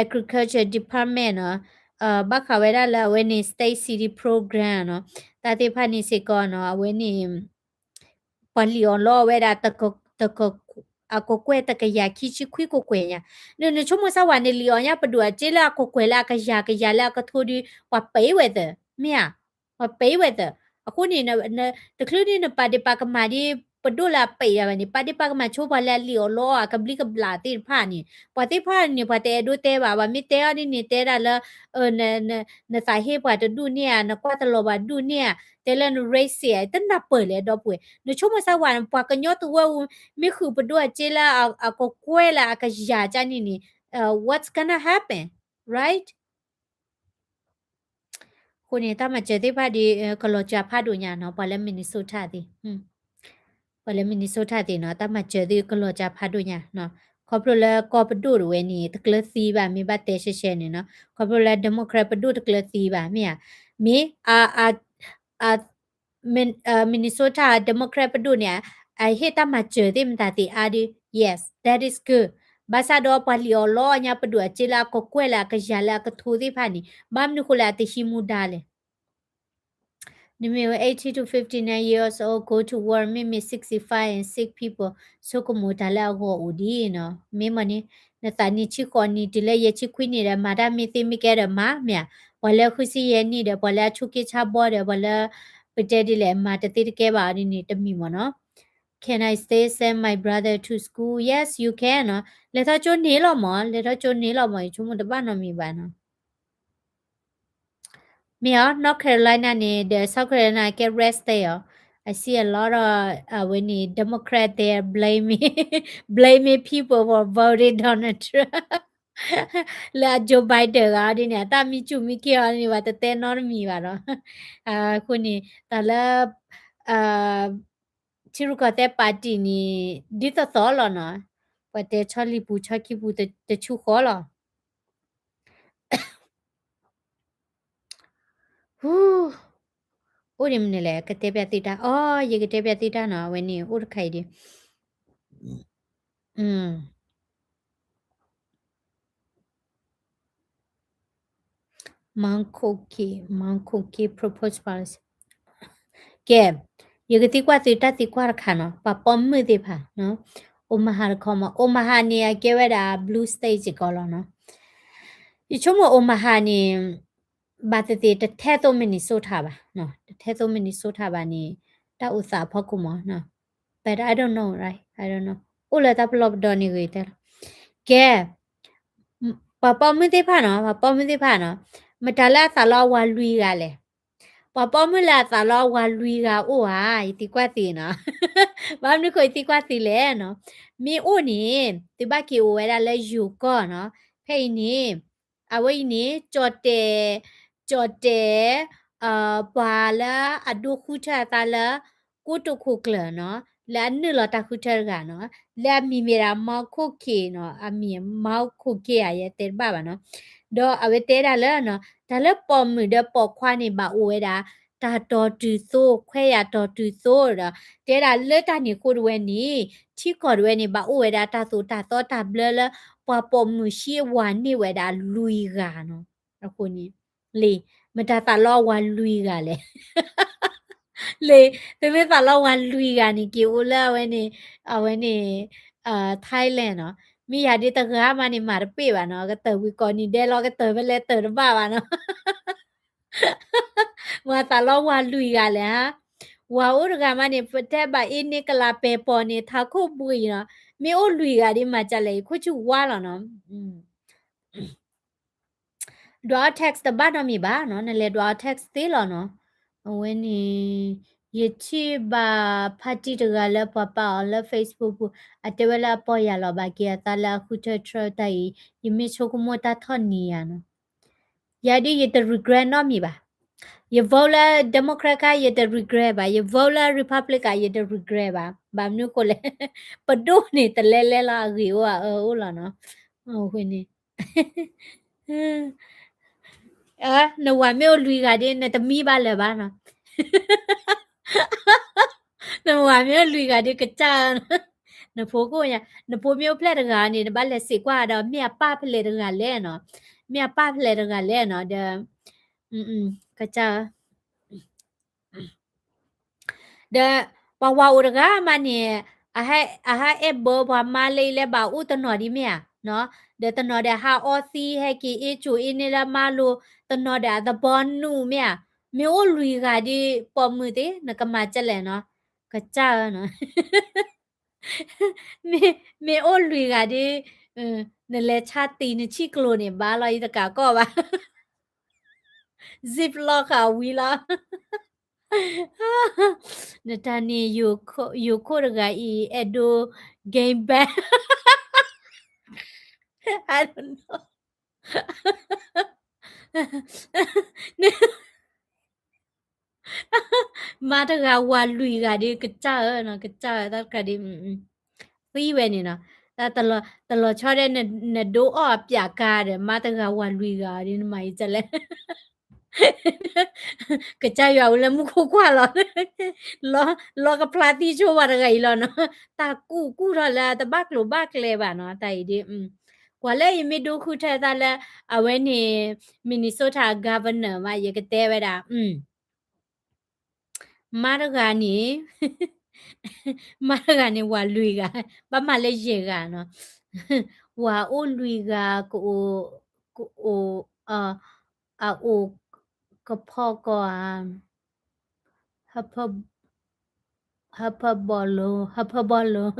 Agriculture Department နီၤ, ဘၣ်ဃးဝဲဒၣ်လၢအဝဲန့ၣ် State Seed Program နီၤ, တၢ်သ့ၣ်တဖၣ်န့ၣ်စ့ၢ်ကီးနီၤ, အဝဲန့ၣ် ပှၤလံာ်အီၣ်လီအီၤဝဲဒၣ် တက အကကွဲၢ်တကယၤခံဆံခွံကကွဲၢ်ညါ, နဆိကမိၣ်စၢ်ဝဲန့ၣ် လံာ်အီၣ်ညါပဒိၣ်အစ့လၢအကကွဲၢ်လၢအကယၤကယၤလၢအကထိဒီး ပှၤပံးဝဲသၢ, မ့ၢ်ဧါ, ပှၤပံးဝဲသၢ. အဃိန့ၣ် တချုးန့ၣ်နပာ်ဒ့ၣ်ပာ်ကမၣ်ဒ် ပဒိၣ်လၢအပံးဒၣ်ဝဲန့ၣ် ပာ်ဒ့ၣ်ပာ်ကမၣ်ဆိပှၤလၢအလံာ်အီၣ်လီအီၤအကဘျံးကဘျၣ်သ့ၣ်တဖၣ်န့ၣ်, ပှၤသ့ၣ်တဖၣ်န့ၣ် ပှၤတအဲၣ်ဒိးတဲဘၣ်, ပှၤမ့ၢ်တဲအီၤဒ်န့ၣ် တဲဒၣ်လၢ နသးဟ့ပှၤတဒူၣ်န့ၣ်ဧါ, နကွၢ်တလီၤပှၤဒူၣ်န့ၣ်ဧါ, တဲလၢန racist ဧါ, တနၢ်ပၢၢ်လဲၣ်ဒီပုၢ်ဝဲၢ်, နဆိကမိၣ်စၢ်ဝဲ ပှၤကညီတဝၢ မ့ၢ်ဃုာ်ပဒိၣ်အစ့လၢအကကွဲၢ်လၢအကယၤကန့ၣ်န့ၣ်, what's gonna happen, right? အဃိန့ၣ် တၢ်မၤစၢၤသ့ၣ်တဖၣ်ဒီး ကလီၤစှၤဖးဒိၣ်ညါနီၤ, ပှၤလၢ Minnesota သ့ၣ် ပှၤလၢ Minnesota သ့ၣ်နီၤ, တၢ်မၤစၢၤသ့ၣ်ကလီၤစှၤဖးဒိၣ်ညါနီၤ, ခီဖျိလၢကီၢ်ပဒိၣ်တဝဲန့ၣ် တကျၢၤသံဘၣ်, မ့ၢ်ဘၣ်တဲရှဲရှဲန့ၣ်နီၤ, ခီဖျိလၢ Democrat ပဒိၣ်တကျၢၤသံဘၣ်, မ့ၢ်ဧါ, မ့ၢ် Minnesota Democrat ပဒိၣ်န့ၣ် အဟ့ၣ်တၢ်မၤစၢၤသ့ၣ်မတၤသ့ၣ်အါဒုး, yes, that is good. ဘၣ်ဆၣ်ဒီးပှၤလံာ်အီၣ်လီအီၤညါပဒိၣ်အစ့လၢအကကွဲၢ်လၢအကယၤလၢအကထိသ့ၣ်တဖၣ်န့ၣ် ဘၣ်မနုၤဃိလၢအတဟံးမူဒါလဲၣ်. နမ့ၢ်ဝဲ eighteen to fifty-nine years old, go to work, မ့မ့ၢ် sixty-five and sick people ဆိကမိၣ်တၢ်လၢအဂီၢ်အိၣ်ဒ်နီၤ, မ့ၢ်မ့ၢ်န့ၣ် နသးနံၣ်ဆံဃိးနံၣ်တုၤလၢယဲၢ်ဆံခွံနံၣ်ဒီး မၤတၢ်မ့ၢ်သ့မ့ၢ်ကဲဒီးမၤ, မ့ၢ်ဧါ, ပှၤလၢဃုဆံယဲၢ်နံၣ်ဒီး ပှၤလၢအဆိးက့ဆါဘီဒီး ပှၤလၢ ပတဲဒ်လဲၣ် မၤတသ့တကဲဘၣ်အီၤဒ်န့ၣ် တမံၤမ့ၢ်နီၤ. Can I stay, send my brother to school? Yes, you can နီၤ, လဲၤထီၣ်ကၠိန့ၣ်လီၤမး, လဲၤထီၣ်ကၠိန့ၣ်လီၤမး, ယဆိကမိၣ်တဘၣ်နီတမံၤဘၣ်နီၤ. မ့ၢ်ဧါ, North Carolina န့ၣ်ဒီး South Carolina ကဲ red state ဧါ. I see a lot of အဝဲန့ၣ် Democrat there blaming, blaming people for voting Donald Trump လၢအ Joe Biden ဂၤဒ်န့ၣ် အတၢ်မံဆူၣ်မံခ့အီၤန့ၣ် ပှၤတတဲနီတမံၤဘၣ်နီၤ. အဃိန့ၣ် တၢ်လၢ ထံရူၢ်ကီၢ်သဲး party န့ၣ် ဒ်သိးသိးလီၤနီၤ, ပှၤတဲဆီလံပူၤဆီခံပူၤတဆူဃီလီၤ. အိၣ်ဒ်မနုၤလဲၣ် ကတဲပျးသုတၢ်, အိ ယကတဲပျးသုတၢ်နီၤ, အဝဲန့ၣ် အိၣ်တခါအံၤဒ် Mount Coolgardie, Mount Coolgardie proposed policy. ကဲ, ယကသံကွၢ်သုတၢ်သံကွၢ်တခါနီၤ, ပှၤပိာ်မုၣ်သ့ၣ်တဖၣ်, Omaha တခီမး, Omaha န့ၣ် အကဲဝဲဒၣ် blue state စ့ၢ်ကီးလီၤနီၤ. ယဆိကမိၣ် Omaha န့ၣ် ဘၣ်သ့ၣ်သ့ၣ်တထဲသိး Minnesota ဘၣ်, တထဲသိး Minnesota ဘၣ်န့ၣ် တၢ်အိၣ်သးအဖီခိၣ်မး, but I don't know, right? I don't know. အိၣ်လၢတၢ်ပလီၢ်ပဒီန့ၣ်ဂ့ၤတဲလီၤ. ကဲ, ပှၤပိာ်မုၣ်သ့ၣ်တဖၣ်နီၤ, ပှၤပိာ်မုၣ်သ့ၣ်တဖၣ်နီၤ, မတၤလၢအသးလီအဝၤလွံၢ်ဂၤလဲၣ်. ပှၤပိာ်မုၣ်လၢအသးလီအဝၤလွံၢ်ဂၤအိၣ်ဧါ, ယသံကွၢ်သုနီၤ. ဘၣ်မနုၤဃိယသံကွၢ်သုလဲၣ်နီၤ. မ့ၢ်အိၣ်န့ၣ် သုဘၣ်က့ၤအိၣ်ဝဲဒၣ်လၢယိၤကီၢ်နီၤ. ဖဲအံၤန့ၣ် အဝဲအံၤန့ၣ် ကၠီၣ်တဲာ်, ကၠီၣ်တဲာ် ပှၤလၢအဒိဃုထၢအသးလၢ ကိတိာ်ခိၣ်ကျၢၢ်နီၤ, လၢအနုာ်လီၤတၢ်ဃုထၢတဂၤနီၤ, လၢအမံၤမ့ၢ်ဒၣ် Mount Coolgardie နီၤ, အမံၤ Mount Coolgardie ဧါ, ယတဲတဘၣ်ဘၣ်နီၤ. ဒီးအဝဲတဲဒၣ်လၢနီၤ, တၢ်လၢပိာ်မုၣ်ဒီးပိာ်ခွါန့ၣ် ဘၣ်အိၣ်ဝဲဒၣ် တၢ်တီၤတုၤသိ, ခွဲးယာ်တီၤတုၤသိဒီး တဲဒၣ်လၢတၢ်န့ၣ်အဃိတဝဲန့ၣ် ထံကီၢ်တဝဲန့ၣ် ဘၣ်အိၣ်ဝဲဒၣ်တၢ်သိၣ်တၢ်သီတၢ်ဘျၢလၢ ပှၤပိာ်မုၣ်ဟံးဝၤန့ၢ်ဝဲဒၣ်လွံၢ်ဂၤနီၤ. အဃိန့ၣ် လံ မတၤသးလီဝၤလွံၢ်ဂၤလဲၣ်. လၢ သုမ့ၢ်သးလီဝၤလွံၢ်ဂၤန့ၣ် က့ၤအိၣ်လၢအဝဲန့ၣ် အဝဲန့ၣ် Thailand နီၤ. မ့ၢ်ယၤဒ်တဂၤမးန့ၣ် မၤတပ့ၢ်ဘၣ်နီၤ, ကတၢၢ်ဝံၤကိးနံၤဒဲးလီၤ ကတၢၢ်ဖဲလဲၣ်တၢၢ်တဘၣ်ဘၣ်နီၤ. မၤသးလီဝၤလွံၢ်ဂၤလဲၣ်ဧါ. ဝၤအိၣ်တဂၤမးန့ၣ် ပတဲဘၣ်အ့န့ကလးပဲၤပီၤန့ၣ် ထးခိၣ်ဘှံးနီၤ, မ့ၢ်အိၣ်လွံၢ်ဂၤဒ်မၤကလဲၣ် ယခိၣ်ဆူၣ်ဝါလီၤနီၤ. ဒွးအီ text တဘၣ်နီတမံၤဘၣ်နီၤ, နလဲၤဒွးအီ text သ့လီၤနီၤ. အဝဲန့ၣ် ယထံၣ်ဘၣ် party တဂၤလၢပှၤပာ်အီၤလၢ Facebook ပူၤ, အတဲဝဲလၢအပီၢ်ယၢ်လီၤဘၣ်က့ၤအသးလၢအဃုထၢထြၢတၢ်အံၤ, ယမ့ၢ်ဆိကမိၣ်တၢ်ထီၣ်နံၤယၤနီၤ. ယၤဒ်ယတ regret နီတမံၤဘၣ်. ယ vote လၢ Democrat ခါ ယတ regret ဘၣ်, ယ vote လၢ Republican ယတ regret ဘၣ်. ဘၣ်မနုၤဃိလဲၣ်, ပဒိၣ်န့ၣ်တလဲလဲလီၤ အဂ့ၢ်အိၣ်အအၢအိၣ်လီၤနီၤ. အဃိန့ၣ် နဝၤမ့ၢ်အိၣ်လွံၢ်ဂၤဒ် နတမံဘၣ်လၢၤဘၣ်နီၤ. နဝၤမ့ၢ်အိၣ်လွံၢ်ဂၤဒ်ကစၢ်, နဖိကအိၣ်ညါ, နဖိမ့ၢ်အိၣ်ဖျဲၣ်တဂၤန့ၣ် နဘၣ်လဲၤစံးကွၢ်ဒီး မ့ၢ်အပၢ်ဖဲလဲၣ်တဂၤလဲၣ်နီၤ, မ့ၢ်အပၢ်ဖဲလဲၣ်တဂၤလဲၣ်နီၤ, ဒီး ကစၢ် ဒီး ပှၤဝၤအိၣ်တဂၤမးန့ၣ် အဟဲအဲၣ်ဘၢပှၤမါလၢအံၤလၢဘၣ်အိၣ်တနီၤဒ်မ့ၢ်ဧါ, ဒီးတနီၤဒီးဟးအီသံ ဟဲက့ၤအ့ၣ်ကၠိအ့ၣ်န့ၢ်လၢမါလိၤ, တနီၤဒီးအသဘီနူးမ့ၢ်ဧါ, မ့ၢ်အိၣ်လွံၢ်ဂၤဒ် ပိာ်မုၣ်သ့ၣ် နကမၤကလဲၣ်နီၤ, ကစၢ်ဧၢနီၤ. မ့ၢ်အိၣ်လွံၢ်ဂၤဒ် နလဲၤဆါတံၤနဆံၣ်ကျိၤန့ၣ် ဘၣ်လီၤ ယတကးကီၣ်ဘၣ်, zip လီၤဃာ်ဝံၤလီၤ. နတၢ်န့ၣ် ယိၤခိၣ်တဂၤအံၤ အဲၣ်ဒိး game back. I don't know. မါတဂၤဝၤလွံၢ်ဂၤဒ် ကစၢ်ဧၢနီၤ, ကစၢ်ဧၢ တၢ်တခါဒ် သံဝဲန့ၣ်နီၤ, တၢ်တလီၤဆီဒ် နဒိအီၣ်အပျးကါဒီး မါတဂၤဝၤလွံၢ်ဂၤဒ် နမၤအံၤကလဲၣ်. ကစၢ်ယွၤအိၣ်လၢမူခိၣ်ကွၢ်လီၤ, လီၤကဖျါသံဆိဝၤတဂၤအံၤလီၤနီၤ, တၢ်ကူၣ်ကူၣ်ထီၣ်လၢတဘၣ်ကျိၤဘၣ်ကျဲဘၣ်နီၤ, တၢ်အံၤဒ် ပှၤလၢယမ့ၢ်ဒိဃုထၢသးလၢ အဝဲန့ၣ် Minnesota governor မး ယကတဲဝဲဒၣ် မါတဂၤန့ၣ် မါတဂၤန့ၣ် ဝၤလွံၢ်ဂၤ, ဘၣ်မၤလၢယဲၢ်ဂၤနီၤ, ဝၤအိၣ်လွံၢ်ဂၤ ကအိၣ် ကအိၣ် အအိၣ်ကဖီကီၢ်ဧါ, ဟၢဖၢဘီၣ်လိၤ ဟၢဖၢဘီၣ်လိၤ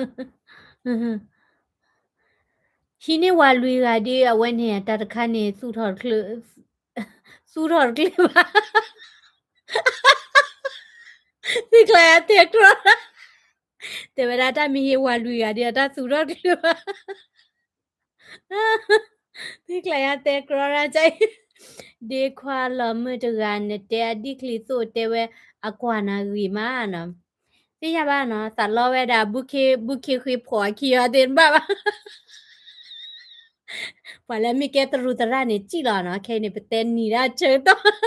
ဟံးန့ၢ်ဝၤလွံၢ်ဂၤဒ် အဝဲန့ၣ် တၢ်တခါန့ၣ် သူၣ်ထီၣ်တချုး သူၣ်ထီၣ်တချုးဘၣ်, သ့ၣ်ကျါယတဲကြီ, တဲဝဲဒၣ်တၢ်မ့ၢ်ဟံးဝၤလွံၢ်ဂၤဒ် အတၢ်သူၣ်ထီၣ်တချုးဘၣ်, သ့ၣ်ကျါယတဲကြီဒၣ်အံၤ, ဒ့ခွါလီၤမုၢ်တဂၤ နတဲအဒံၣ်ချံသိၣ်တဲဝဲ အကွၢ်နၤဂ့ၤမးနီၤ, သ့ၣ်ညါဘၣ်နီၤ, သးလီဝဲဒၣ် ဘုခ့ဃ့ဖှီၣ်အခံအီၤသ့ၣ်တဘၣ်ဘၣ်, ပှၤလၢမ့ၢ်ကဲတရူးသရၣ်န့ၣ် စံၣ်လီၤနီၤ, ခဲအံၤန့ၣ်ပတဲနံၤဒၣ်ဆၢကတီၢ်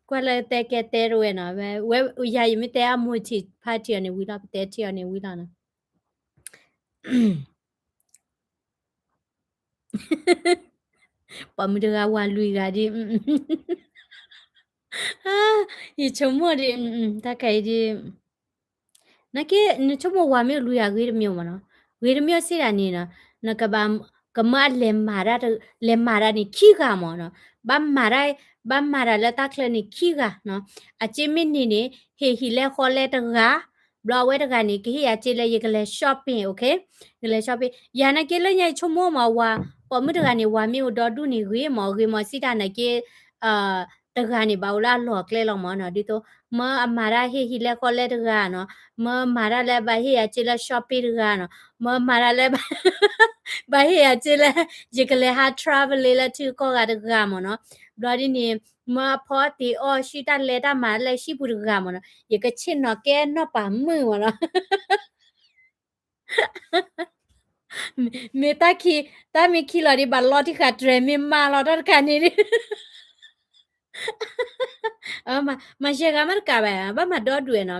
ကွၢ်လၢတဲကဲတဲတဝဲနီၤ, ဝဲယၤယမ့ၢ်တဲအမိၢ်ထံၣ်ဖါထံၣ်အီၤန့ၣ်ဝံၤလီၤ, ပတဲထံၣ်အီၤန့ၣ်ဝံၤလီၤနီၤ, ပိာ်မုၣ်တဂၤဝၤလွံၢ်ဂၤဒ်, ယဆိကမိၣ်ဒ်, တၢ်ခဲအံၤဒ် နက့ နဆိကမိၣ်ဝၤမ့ၢ်လွံၢ်ဂၤဂ့ၤတမံၤမးနီၤ, ဂ့ၤတမံၤစံးဒၣ်န့ၣ်နီၤ, နကဘၣ် ကမၢအလဲၤမၤတၢ် လဲၤမၤတၢ်န့ၣ်ခံဂၤမးနီၤ, ဘၣ်မၤတၢ် ဘၣ်မၤတၢ်လၢတၢ်ချၢန့ၣ်ခံဂၤနီၤ, အစ့မ့ၢ်န့ၢ်န့ၣ် ဟ့ၣ်ဟံၣ်လဲဃီလဲတဂၤ, ဘျီအဝဲတဂၤန့ၣ် ကဟ့ၣ်ယၤစ့လၢယကလဲၤ shopping, okay, ယကလဲၤ shopping, ယၤနက့လၢညါယဆိကမိၣ်မးဝၤ, ပိာ်မုၣ်တဂၤန့ၣ် ဝၤမ့ၢ်အိၣ်ဒီဒူၣ်န့ၣ်ဂ့ၤမး, ဂ့ၤမးစံးတၢ်နက့ တဂၤန့ၣ်ဘၣ်အိၣ်လၢအလီၢ်အကျဲလီၤမးနီၤ, ဒ်သိး မၢအမၤတၢ်ဟ့ၣ်ဟံၣ်လဲဃီလဲတဂၤနီၤ, မၢမၤတၢ်လၢဘၣ်ဟ့ၣ်ယၤစ့လၢ shopping တဂၤနီၤ, မၢမၤတၢ်လၢ ဘၣ်ဟ့ၣ်ယၤစ့လၢ ယကလဲၤဟး traveling လၢထံကီၢ်ဂၤတဂၤမးနီၤ, ဘျီဒ်န့ၣ် မၢအဖီအတ့ၢ်အီၣ် ဆှံတၢ်လဲတၢ်မၤလၢဟံၣ်ပူၤတဂၤမးနီၤ, ယကဆ့ၣ်နီၤကဲနီၢ်ပၤမုၣ်မးနီၤ မ့ၢ်တၢ်ခံ, တၢ်မ့ၢ်ခံလီၤဒ် ဘၣ်လီထံဃာ်တြဲၤမ့ၢ်မးလီၤ တၢ်တခါန့ၣ်ဒ်, မၤယဲၢ်ဂၤမးတကးဘၣ် ဘၣ်မၤဒီဒူၣ်နီ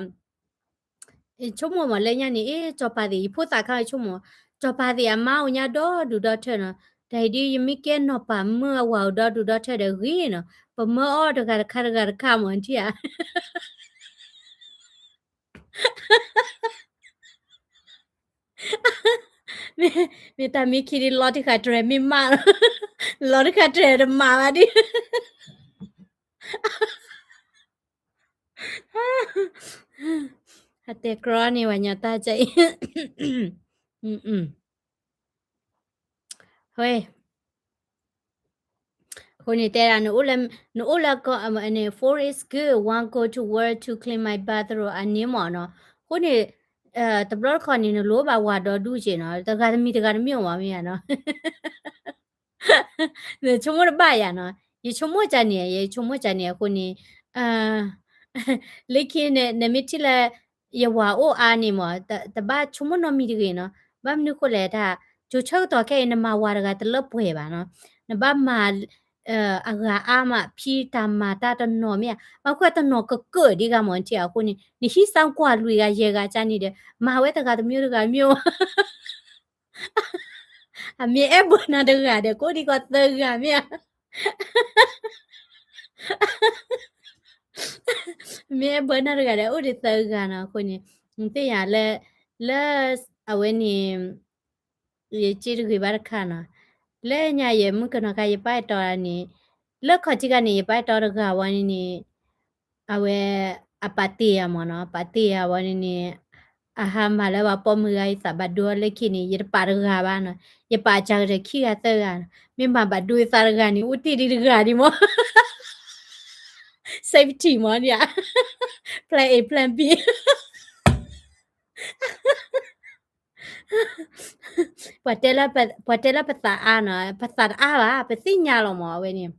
ၤ, ဆိကမိၣ်မးလၢညါန့ၣ် အ့ စီၤပၤသ့ၣ် ယဖိသၣ်ခါဆိကမိၣ်, စီၤပၤသ့ၣ်အမါအိၣ်ညါဒီဒူၣ်ဒီထၢနီၤ, တၢ်အံၤဒ်ယမ့ၢ်ကဲနီၢ်ပၤမၢအဝၤအိၣ်ဒီဒူၣ်ဒီထၢဒီးဂ့ၤနီၤ, ပမၢအီၤတဂၤတခါတဂၤတခါမၢ်ထံၣ်ဧါ. မ့ၢ်တၢ်မ့ၢ်ခံဒ်လီၤတခါတြဲၤမ့ၢ်မးလီၤ, လီၤတခါတြဲၤတမၤဘၣ်ဒ် အတဲကြီန့ၣ်ဝဲညီတၢ်ကအံၤ, ဝဲ အဃိန့ၣ်တဲဒၣ် နအိၣ်လၢ နအိၣ်လၢ phone is good, want go to work to clean my bathroom အန့ၣ်မၢ်နီၤ. အဃိန့ၣ် တဘျီတခီၣ်န့ၣ် နလိၣ်ဘၣ်ဝၤဒီဒူၣ်က့နီၤ, တဂၤတမံၤတဂၤတမံၤမၢ်မ့ၢ်ဧါနီၤ. နဆိကမိၣ်တဘၣ်ယၤနီၤ, ယဆိကမိၣ်ကန့ၣ် ယဆိကမိၣ်ကန့ၣ်အဃိန့ၣ် လၢခံန့ၣ် နမ့ၢ်ထံၣ်လၢ ယဝၤအိၣ်အါန့ၣ်မၢ် တဘၣ်ဆိကမိၣ်နီတမံၤတဂ့ၤနီၤ. ဘၣ်မနုၤဃိလဲၣ်တၢ် ကၠိဆၢကတီၢ်ခဲအံၤ နမၤဝၤတဂၤတလၢပှဲၤဘၣ်နီၤ, နဘၣ်မၤ အဂၤအါမး ဖံတၢ်မၤတၢ်တနီၤမ့ၢ်ဧါ, ဘၣ်ဃုတနီၤကကၢၣ်ဒံးဂၤမၢ်ထံၣ်ဧါ. အဃိန့ၣ် နဟံးစၢ်ကွၢ်လွံၢ်ဂၤယဲၢ်ဂၤကန့ၣ်ဒီး မၤဝဲတဂၤတမံၤတဂၤမ့ၢ်ဧါ. အမ့ၢ်အဲၣ်ဘၢနၤတဂၤဒီး ကအိၣ်ဒံးကီးသၢဂၤမ့ၢ်ဧါ. မ့ၢ်အဲၣ်ဘၢနၤတဂၤဒီး အိၣ်ဒံးသၢဂၤနီၤ. အဃိန့ၣ် နသ့ၣ်ညါလၢ လၢ အဝဲန့ၣ် ယစ့တဂ့ၤဘၣ်တခါနီၤ, လၢညါယမုၣ်ကနီၤခါ ယပၢ်အဲၣ်တီန့ၣ် လၢခီၣ်ထံးခါန့ၣ် ယပၢ်အဲၣ်တီတဂၤဝဲန့ၣ်န့ၣ် အဝဲ အပာ်တ့ၢ်ယၤမၢ်နီၤ, ပာ်တ့ၢ်ယၤဝဲန့ၣ်န့ၣ် အဟးမၤလၢပှၤပိာ်မုၣ်ဂၤအံၤသးဘၣ်ဒိလၢခံန့ၣ် ယတပာ်တဂၤဘၣ်နီၤ, ယပာ်အစှၤကတၢၢ်ခံဂၤသၢဂၤနီၤ, မ့ၢ်မၤဘၣ်ဒိယသးတဂၤန့ၣ် အိၣ်တ့ၢ်ဒံးတဂၤဒံးမၢ် safety မၢ်န့ၣ် plan A plan B ပှၤတဲလၢ ပှၤတဲလၢပသးအါနီၤ, ပသးတအါဘၣ်, ပသ့ၣ်ညါလီၤမၢ် အဝဲန့ၣ်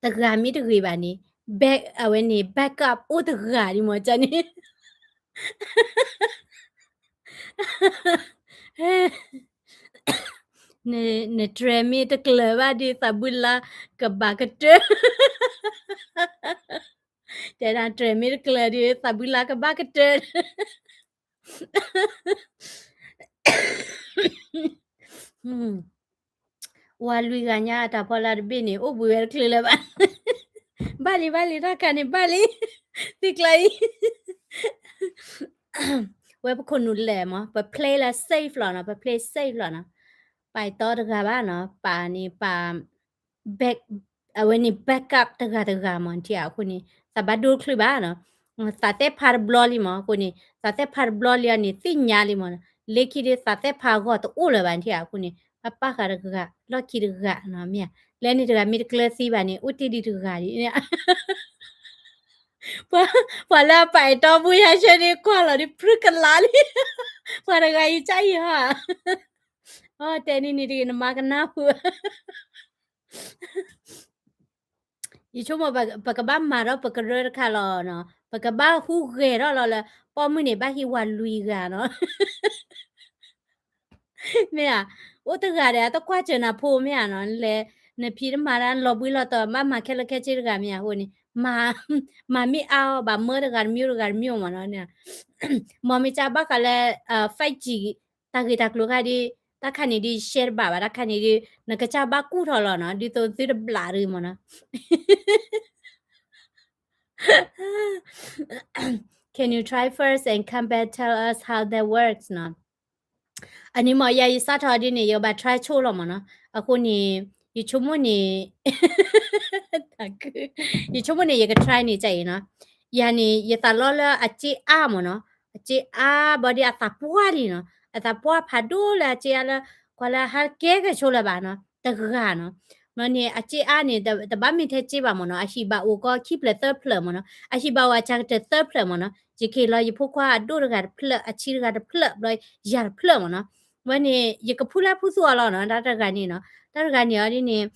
တဂၤမ့ၢ်တဂ့ၤဘၣ်န့ၣ် back အဝဲန့ၣ် backup အိၣ်တဂၤဒံးမၢ် ကန့ၣ် နတြဲၤမ့ၢ်တကျၢၤဘၣ်ဒီး သးဘုလါကဘၣ်ကတၢၢ်, တဲဒၣ်တြဲၤမ့ၢ်တကျၢၤဒီး သးဘုလါကဘၣ်ကတၢၢ် ဝၤလွံၢ်ဂၤညါအတၢ်ဖီလာ်တဘ့ၣ်န့ၣ် အိၣ်ဘှံးဝဲတချုးလၢၤဘၣ်, ဘၣ်လံ ဘၣ်လံ တၢ်ခါန့ၣ်ဘၣ်လံ, သ့ၣ်ကျါအံၤ ဝဲပခိၣ်နူာ်လဲၣ်မၢ် ပ play လၢ safe လီၤနီၤ, ပ play safe လီၤနီၤ, ပာ်တီတဂၤဘၣ်နီၤ, ပာ်န့ၣ်ပာ် back အဝဲန့ၣ် backup တဂၤတဂၤမၢ် နထံၣ်ဧါ. အဃိန့ၣ် သးဘၣ်ဒိတချုးဘၣ်နီၤ, သးသဲဖးတဘျီလံမၢ်, အဃိန့ၣ် သးသဲဖးတဘျီလံအီၤန့ၣ် သ့ၣ်ညါလံမၢ်, လၢခံဒုးသးသဲဖးဂီၢ်တအိၣ်လၢၤဘၣ် နထံၣ်ဧါ. အဃိန့ၣ် ဘၣ်ပာ်ဃာ်တဂၤ လီၢ်ခံတဂၤနီၤ, မ့ၢ်ဧါ, လၢန့ၣ်တဂၤမ့ၢ်တကျၢၤသံဘၣ်န့ၣ် အိၣ်တ့ၢ်ဒံးတဂၤဒံး ပှၤလၢအပာ်တီဘိယါဆၢန့ၣ် ကွၢ်လီၤဒ်ပြုကလါလံ, ပှၤတဂၤအံၤကၢ်အံၤဟီ, အတဲန့ၣ်န့ၣ်တဂ့ၤ နမါကနၢ်ဟူ ယဆိကမိၣ် ပကဘၣ်မၤထီၣ်ပကရၢတခါလီၤနီၤ, ပကဘၣ်ဟူးဂဲၤထီၣ်လီၤလၢ ပိာ်မုၣ်န့ၣ် ဘၣ်ဟံးဝၤလွံၢ်ဂၤနီၤ မ့ၢ်ဧါ, အိၣ်တဂၤဒီး အတကွၢ်စၢၤနၤဖိမ့ၢ်ဧါနီၤ, လဲၤ နဖံးတမၤတၢ် လီၤဘှံးလီၤတီၤ ဘၣ်မၤခဲလၢာ်ခဲဆ့တဂၤမ့ၢ်ဧါ. အဃိန့ၣ် မၤမ့ၢ်အါအီၤ ဘၣ်မၢတဂၤတမံၤတဂၤတမံၤမ့ၢ်နီၤ, မ့ၢ်မ့ၢ်ကဘၣ်ဃးလၢ five G တၢ်ဂ့ၢ်တၢ်ကျိၤခါဒ် တၢ်ခါန့ၣ်ဒ် ရှဲတဘၣ်ဘၣ်, တၢ်ခါန့ၣ်ဒ် နကစၢ်ဘၣ်ကူၣ်ထီၣ်လီၤနီၤ, ဒ်သိးသုတဘျးတဂ့ၤမ့ၢ်နီၤ Can you try first and come back tell us how that works နီၤ. အန့ၣ်မ့ၢ်ယၤယစးထီၣ်ဒ်န့ၣ် ယကဘၣ် try ဆိလီၤမ့ၢ်နီၤ. အဃိန့ၣ် ယဆိကမိၣ်န့ၣ် ယဆိကမိၣ်န့ၣ် ယက try န့ၣ် ကၢ်အံၤနီၤ. ယၤန့ၣ် ယသးလီလၢအစ့အါမ့ၢ်နီၤ. အစ့အါဘၣ်ဒီးအသးပှၢ်လံနီၤ. အသးပှၢ်ဖးဒိၣ်လၢအစ့အါလၢ ကွၢ်လၢဟးကဲကဲဆိလၢၤဘၣ်နီၤ တဂၤနီၤ. မ့ၢ်န့ၣ် အစ့အါန့ၣ် တဘၣ်မ့ၢ်ထဲစ့ဘၣ်မ့ၢ်နီၤ. အဟံၣ်ဘၣ်အိၣ်ကီးခံဖျၢၣ်သၢဖျၢၣ်မ့ၢ်နီၤ. အဟံၣ်ဘၣ်အိၣ်အစှၤကတၢၢ်သၢဖျၢၣ်မ့ၢ်နီၤ. ယက့ၤလီၤယဖိခွါအဒိၣ်တဂၤတဖျၢၣ် အဆံးတဂၤတဖျၢၣ် ဘျီယၤတဖျၢၣ်မ့ၢ်နီၤ. ဝဲန့ၣ် ယကဖုလၢဖုသူအီၤလီၤနီၤ တၢ်တဂၤန့ၣ်နီၤ. တၢ်တဂၤန့ၣ်အီၤဒ်န့ၣ်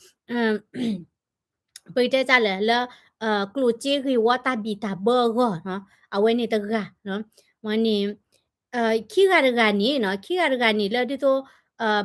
ပကတဲတၢ်လဲၣ်လၢ ကျိၣ်စ့ဂ့ၢ်ဝီတၢ်ဘံၣ်တၢ်ဘၢအဂီၢ်နီၤ. အဝဲန့ၣ်တဂၤနီၤ. ဝဲန့ၣ် ခံဂၤတဂၤန့ၣ်နီၤ ခံဂၤတဂၤန့ၣ်လၢဒ်သိး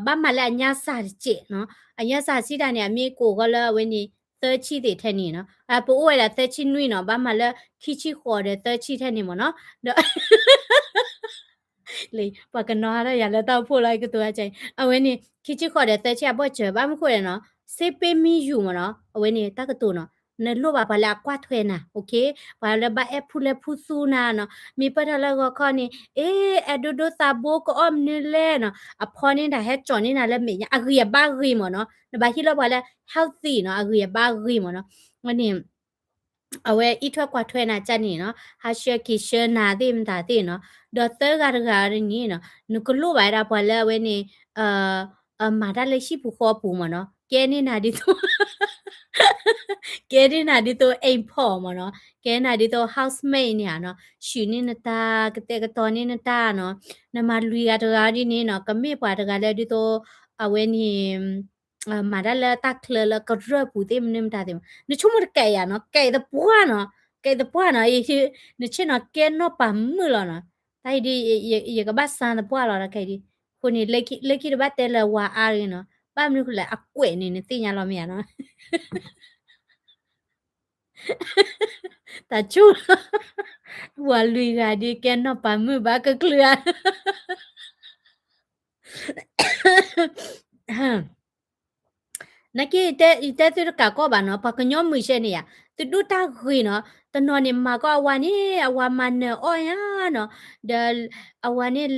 ဘၣ်မၤလၢအညါစၢ်တစဲးနီၤ. အညါစၢ်စံးတၢ်န့ၣ် အမ့ၢ်ကအိၣ်ဂီၢ်လၢအဝဲန့ၣ် သၢဆံသ့ၣ်ထဲန့ၣ်နီၤ. ပအိၣ်ဝဲဒၣ်သၢဆံနွံနီၤ ဘၣ်မၤလၢခံဆံဃိးဒီးသၢဆံထဲန့ၣ်မ့ၢ်နီၤ. ဒီး ပှၤကနီၤဟးထီၣ်ယၤလၢတၢ်အိၣ်ဖှိၣ်လီၤ ကတိၤအါကဲအံၤ အဝဲန့ၣ် ခံဆံဃိးဒီးသၢဆံအဘီၣ်စၢၤ ဘၣ်မနုၤဃိလဲၣ်နီၤ စ့ပ့မံယူၤမ့ၢ်နီၤ အဝဲန့ၣ် တၢ်ကတိၤနီၤ နလိၣ်ဘၣ်ပှၤလၢအကွၢ်ထွဲနၤ ပှၤလၢဘၣ်အဲၣ်ဖူလဲဖူသူနၤနီၤ မ့ၢ်ပၢၢ်ထီၣ်လၢဂီၤခီန့ၣ် အ့ အဲၣ်ဒိဒိသးဘိကအိၣ်မနုၤလဲၣ်နီၤ အဖီန့ၣ်တၢ်ဟဲကၠီၣ်န့ၢ်နၤလၢမဲာ်ညါ အဂံၢ်အဘါဂ့ၤမ့ၢ်နီၤ နဘၣ်ဟ့ၣ်လီၤပှၤလၢ healthy နီၤ အဂံၢ်အဘါဂ့ၤမ့ၢ်နီၤ ဝဲန့ၣ် အဝဲအံးထွဲကွၢ်ထွဲနၤကၢ်န့ၣ်နီၤ ဟးဆှၢက့ၤဆှၢနၤသ့ၣ်မတၤသ့ၣ်နီၤ ဒီးသၢဂၤတဂၤန့ၣ်နီၤ နကလိၣ်ဘၣ်ဝဲဒၣ်ပှၤလၢအဝဲန့ၣ် မၤတၢ်လၢဟံၣ်ပူၤဃီပူၤမ့ၢ်နီၤ ကဲန့ၢ်နၤဒ်သိး ကဲန့ၢ်နၤဒ်သိး import မ့ၢ်နီၤ ကဲနၤဒ်သိး housemaid န့ၣ်ဧါနီၤ ဆှုၣ်န့ၢ်နတၢ် ကတဲာ်ကတီၤန့ၢ်နတၢ်နီၤ နမၤလွံၢ်ဂၤတဂၤဒ်န့ၣ်နီၤ ကမ့ၢ်ပှၤတဂၤလၢဒ်သိး အဝဲန့ၣ် မၤတၢ်လၢတၢ်ချၢလၢကရၢၢ်ပူၤသ့ၣ်မနုၤမတၤသ့ၣ်မး နဆိကမိၣ်တကဲယၤနီၤ ကဲသပှၢ်နီၤ ကဲသပှၢ်နီၤ နဆ့ၣ်နီၤကဲနီၢ်ပၤမုၣ်လီၤနီၤ တၢ်အံၤဒ် ယကဘၣ်စၢ်သပှၢ်လီၤတၢ်ခဲအံၤဒ် အဃိန့ၣ် လၢခံတဘၣ်တဲလၢဝၤအါဂ့ၤနီၤ ဘၣ်မနုၤဃိလဲၣ် အကွဲးန့ၣ် နသ့ၣ်ညါလီၤမ့ၢ်ဧါနီၤ တၢ်ဆူၣ် ဝၤလွံၢ်ဂၤဒ်ကဲနီၢ်ပၤမုၣ်ဘၣ်ကချုးဧါ နာ်က့ ယတဲသုတကးကီၢ်ဘၣ်နီၤ ပှၤကညီမုၢ်ဆဲန့ၣ်ယါ သုဒိၣ်တၢ်ဂ့ၤနီၤ တနီၤန့ၣ်မၤကီးအဝၤန့ၣ် အဝၤမၤနၢၤအီၣ်ညါနီၤ ဒီးအဝၤန့ၣ်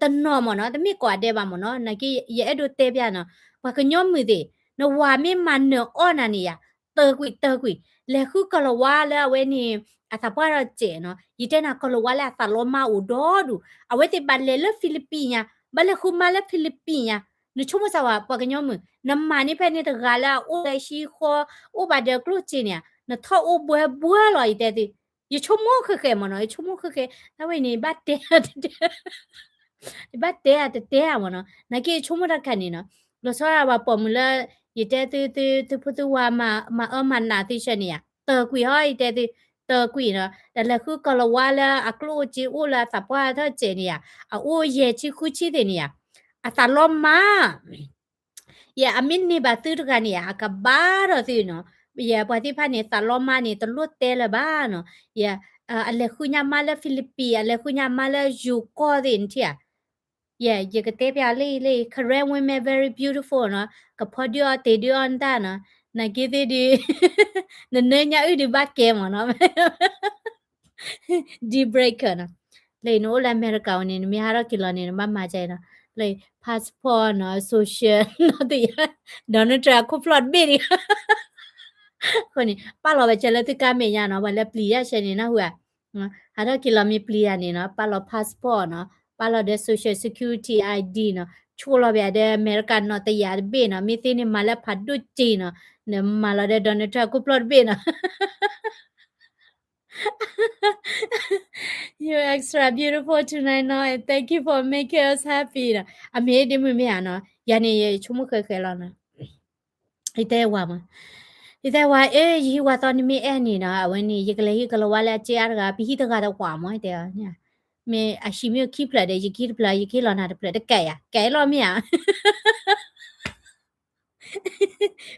တနီၤမ့ၢ်နီၤ တမ့ၢ်ကိးဂၤဒဲးဘၣ်မ့ၢ်နီၤ နာ်က့ ယအဲၣ်ဒိးတဲပျးနီၤ ပှၤကညီမုၢ်သ့ၣ် နဝၤမ့ၢ်မၤနၢၤအီၣ်နၤန့ၣ်ယါ တၢၤကွံာ်တၢၤကွံာ် လဲၤဃုကီၤလၤဝါလၢအဝဲန့ၣ် အသးပှၢ်ထီၣ်စဲးနီၤ ယတဲနၤကီၤလၤဝါလၢအသးလီမါအိၣ်ဒီဒူၣ် အဝဲသ့ၣ်ဘၣ်လဲၤလၢဖံလံးပံးညါ ဘၣ်လဲၤဃုမါလၢဖံလံးပံးညါ နဆိကမိၣ်စၢ်ဝဲ ပှၤကညီမုၢ် နမၤန့ၢ်ဖဲန့ၣ်တဂၤလၢအအိၣ်လၢဟံၣ်ဃီ အိၣ်ဘၣ်ဒီးကျိၣ်စ့န့ၣ် နထီၣ်အိၣ်ဘှဲဘှဲလီၤ ယတဲသု ယဆိကမိၣ်ဃဲဃဲမ့ၢ်နီၤ ယဆိကမိၣ်ဃဲဃဲ တၢ်ဝဲန့ၣ် ယဘၣ်တဲ ယဘၣ်တဲအတတဲအမ့ၢ်နီၤ နာ်က့ယဆိကမိၣ်တၢ်တခါန့ၣ်နီၤ လီၤဆီဒၣ်ပှၤပိာ်မုၣ်လၢ ယတဲသုသု သုဖိသုဝါ မၤအၢမၤနးသုဆၢန့ၣ်ယါ တၢၤကွံာ်ဟီ ယတဲသု တၢၤကွံာ်နီၤ ဒီးလဲၤဃုကီၤလၤဝါလၢအကျိၣ်အိၣ်စ့အိၣ်လၢအသးပှၢ်ထီၣ်စဲးန့ၣ်ယါ အအိၣ်ယဲၢ်ဆံဃုဆံသ့ၣ်န့ၣ်ယါ အသးလီမါ ယဲ အမ့ၢ်န့ၢ်ဘၣ်သုတဂၤန့ၣ်ယါ အကဘၣ်ဒီးသုနီၤ ယဲ ပှၤသ့ၣ်တဖၣ်န့ၣ် သးလီမါန့ၣ် တလိၣ်တဲလၢၤဘၣ်နီၤ ယဲ အလဲၤဃုညါမါလၢဖံလံးပံး အလဲၤဃုညါမါလၢယိၤကီၢ်သ့ၣ်နထံၣ်ဧါ ယဲ ယကတဲပျးလၢအံၤလၢ Karen women very beautiful နီၤ ကဖီဒုးအီၣ်တ့ၢ်ဒုးအီၣ်နတၢ်နီၤ နာ်က့သ့ၣ်ဒုး နနၢညါအုၣ်ဒုးဘၣ်ကဲမ့ၢ်နီၤ deal breaker နီၤ လၢနအိၣ်လၢအမဲရကၤဝဲန့ၣ် နမ့ၢ်ဟးထီၣ်က့ၤလီၤန့ၣ် နဘၣ်မၤကဲနီၤ လၢ passport နီၤ social နီၤသ့ၣ်ယါ Donald Trump အခိၣ်ဖျီၣ်တဘ့ၣ်ဒံး အဃိန့ၣ် ပာ်လီၤဝဲကဲလၢသုကါမဲာ်ညါနီၤ ပှၤလၢပျံၤယါဆဲန့ၣ် နၢ်ဟူဧါ ဟးထီၣ်က့ၤလီၤမ့ၢ်ပျံၤယါန့ၣ်နီၤ ပာ်လီၤ passport နီၤ ပာ်လီၤဒီး social security I D နီၤ ဆိလီၤဘၣ်ဒီးအမဲရကၤနီၤတယးတဘ့ၣ်နီၤ မ့ၢ်သ့န့ၣ်မၤလၢဖးဒိၣ်က့ၤနီၤ နမၤလီၤဒီး Donald Trump အခိၣ်ဖျီၣ်တဘ့ၣ်နီၤ You're extra beautiful tonight နီၤ and thank you for making us happy နီၤ အမ့ၢ်ဒ်မုၢ်မ့ၢ်ဧါနီၤ ယၤန့ၣ် ယဆိကမိၣ်ဃဲဃဲလီၤနီၤ ယတဲဝၤမး ယတဲဝၤ အ့ ယဟံးဝၤသီနမ့ၢ်အဲၣ်န့ၣ်နီၤ အဝဲန့ၣ် ယကလဲၤဟံးကီၤလၤဝါလၢအစ့အါတဂၤ ပဟံၣ်တဂၤတဝးမး တဲ မ့ၢ်အဟံးမ့ၢ်ခံဖျၢၣ်ဒီး ယကဟံးတဖျၢၣ် ယကဟ့ၣ်လီၤနၤတဖျၢၣ် တကဲယၤ ကဲလီၤမ့ၢ်ဧါ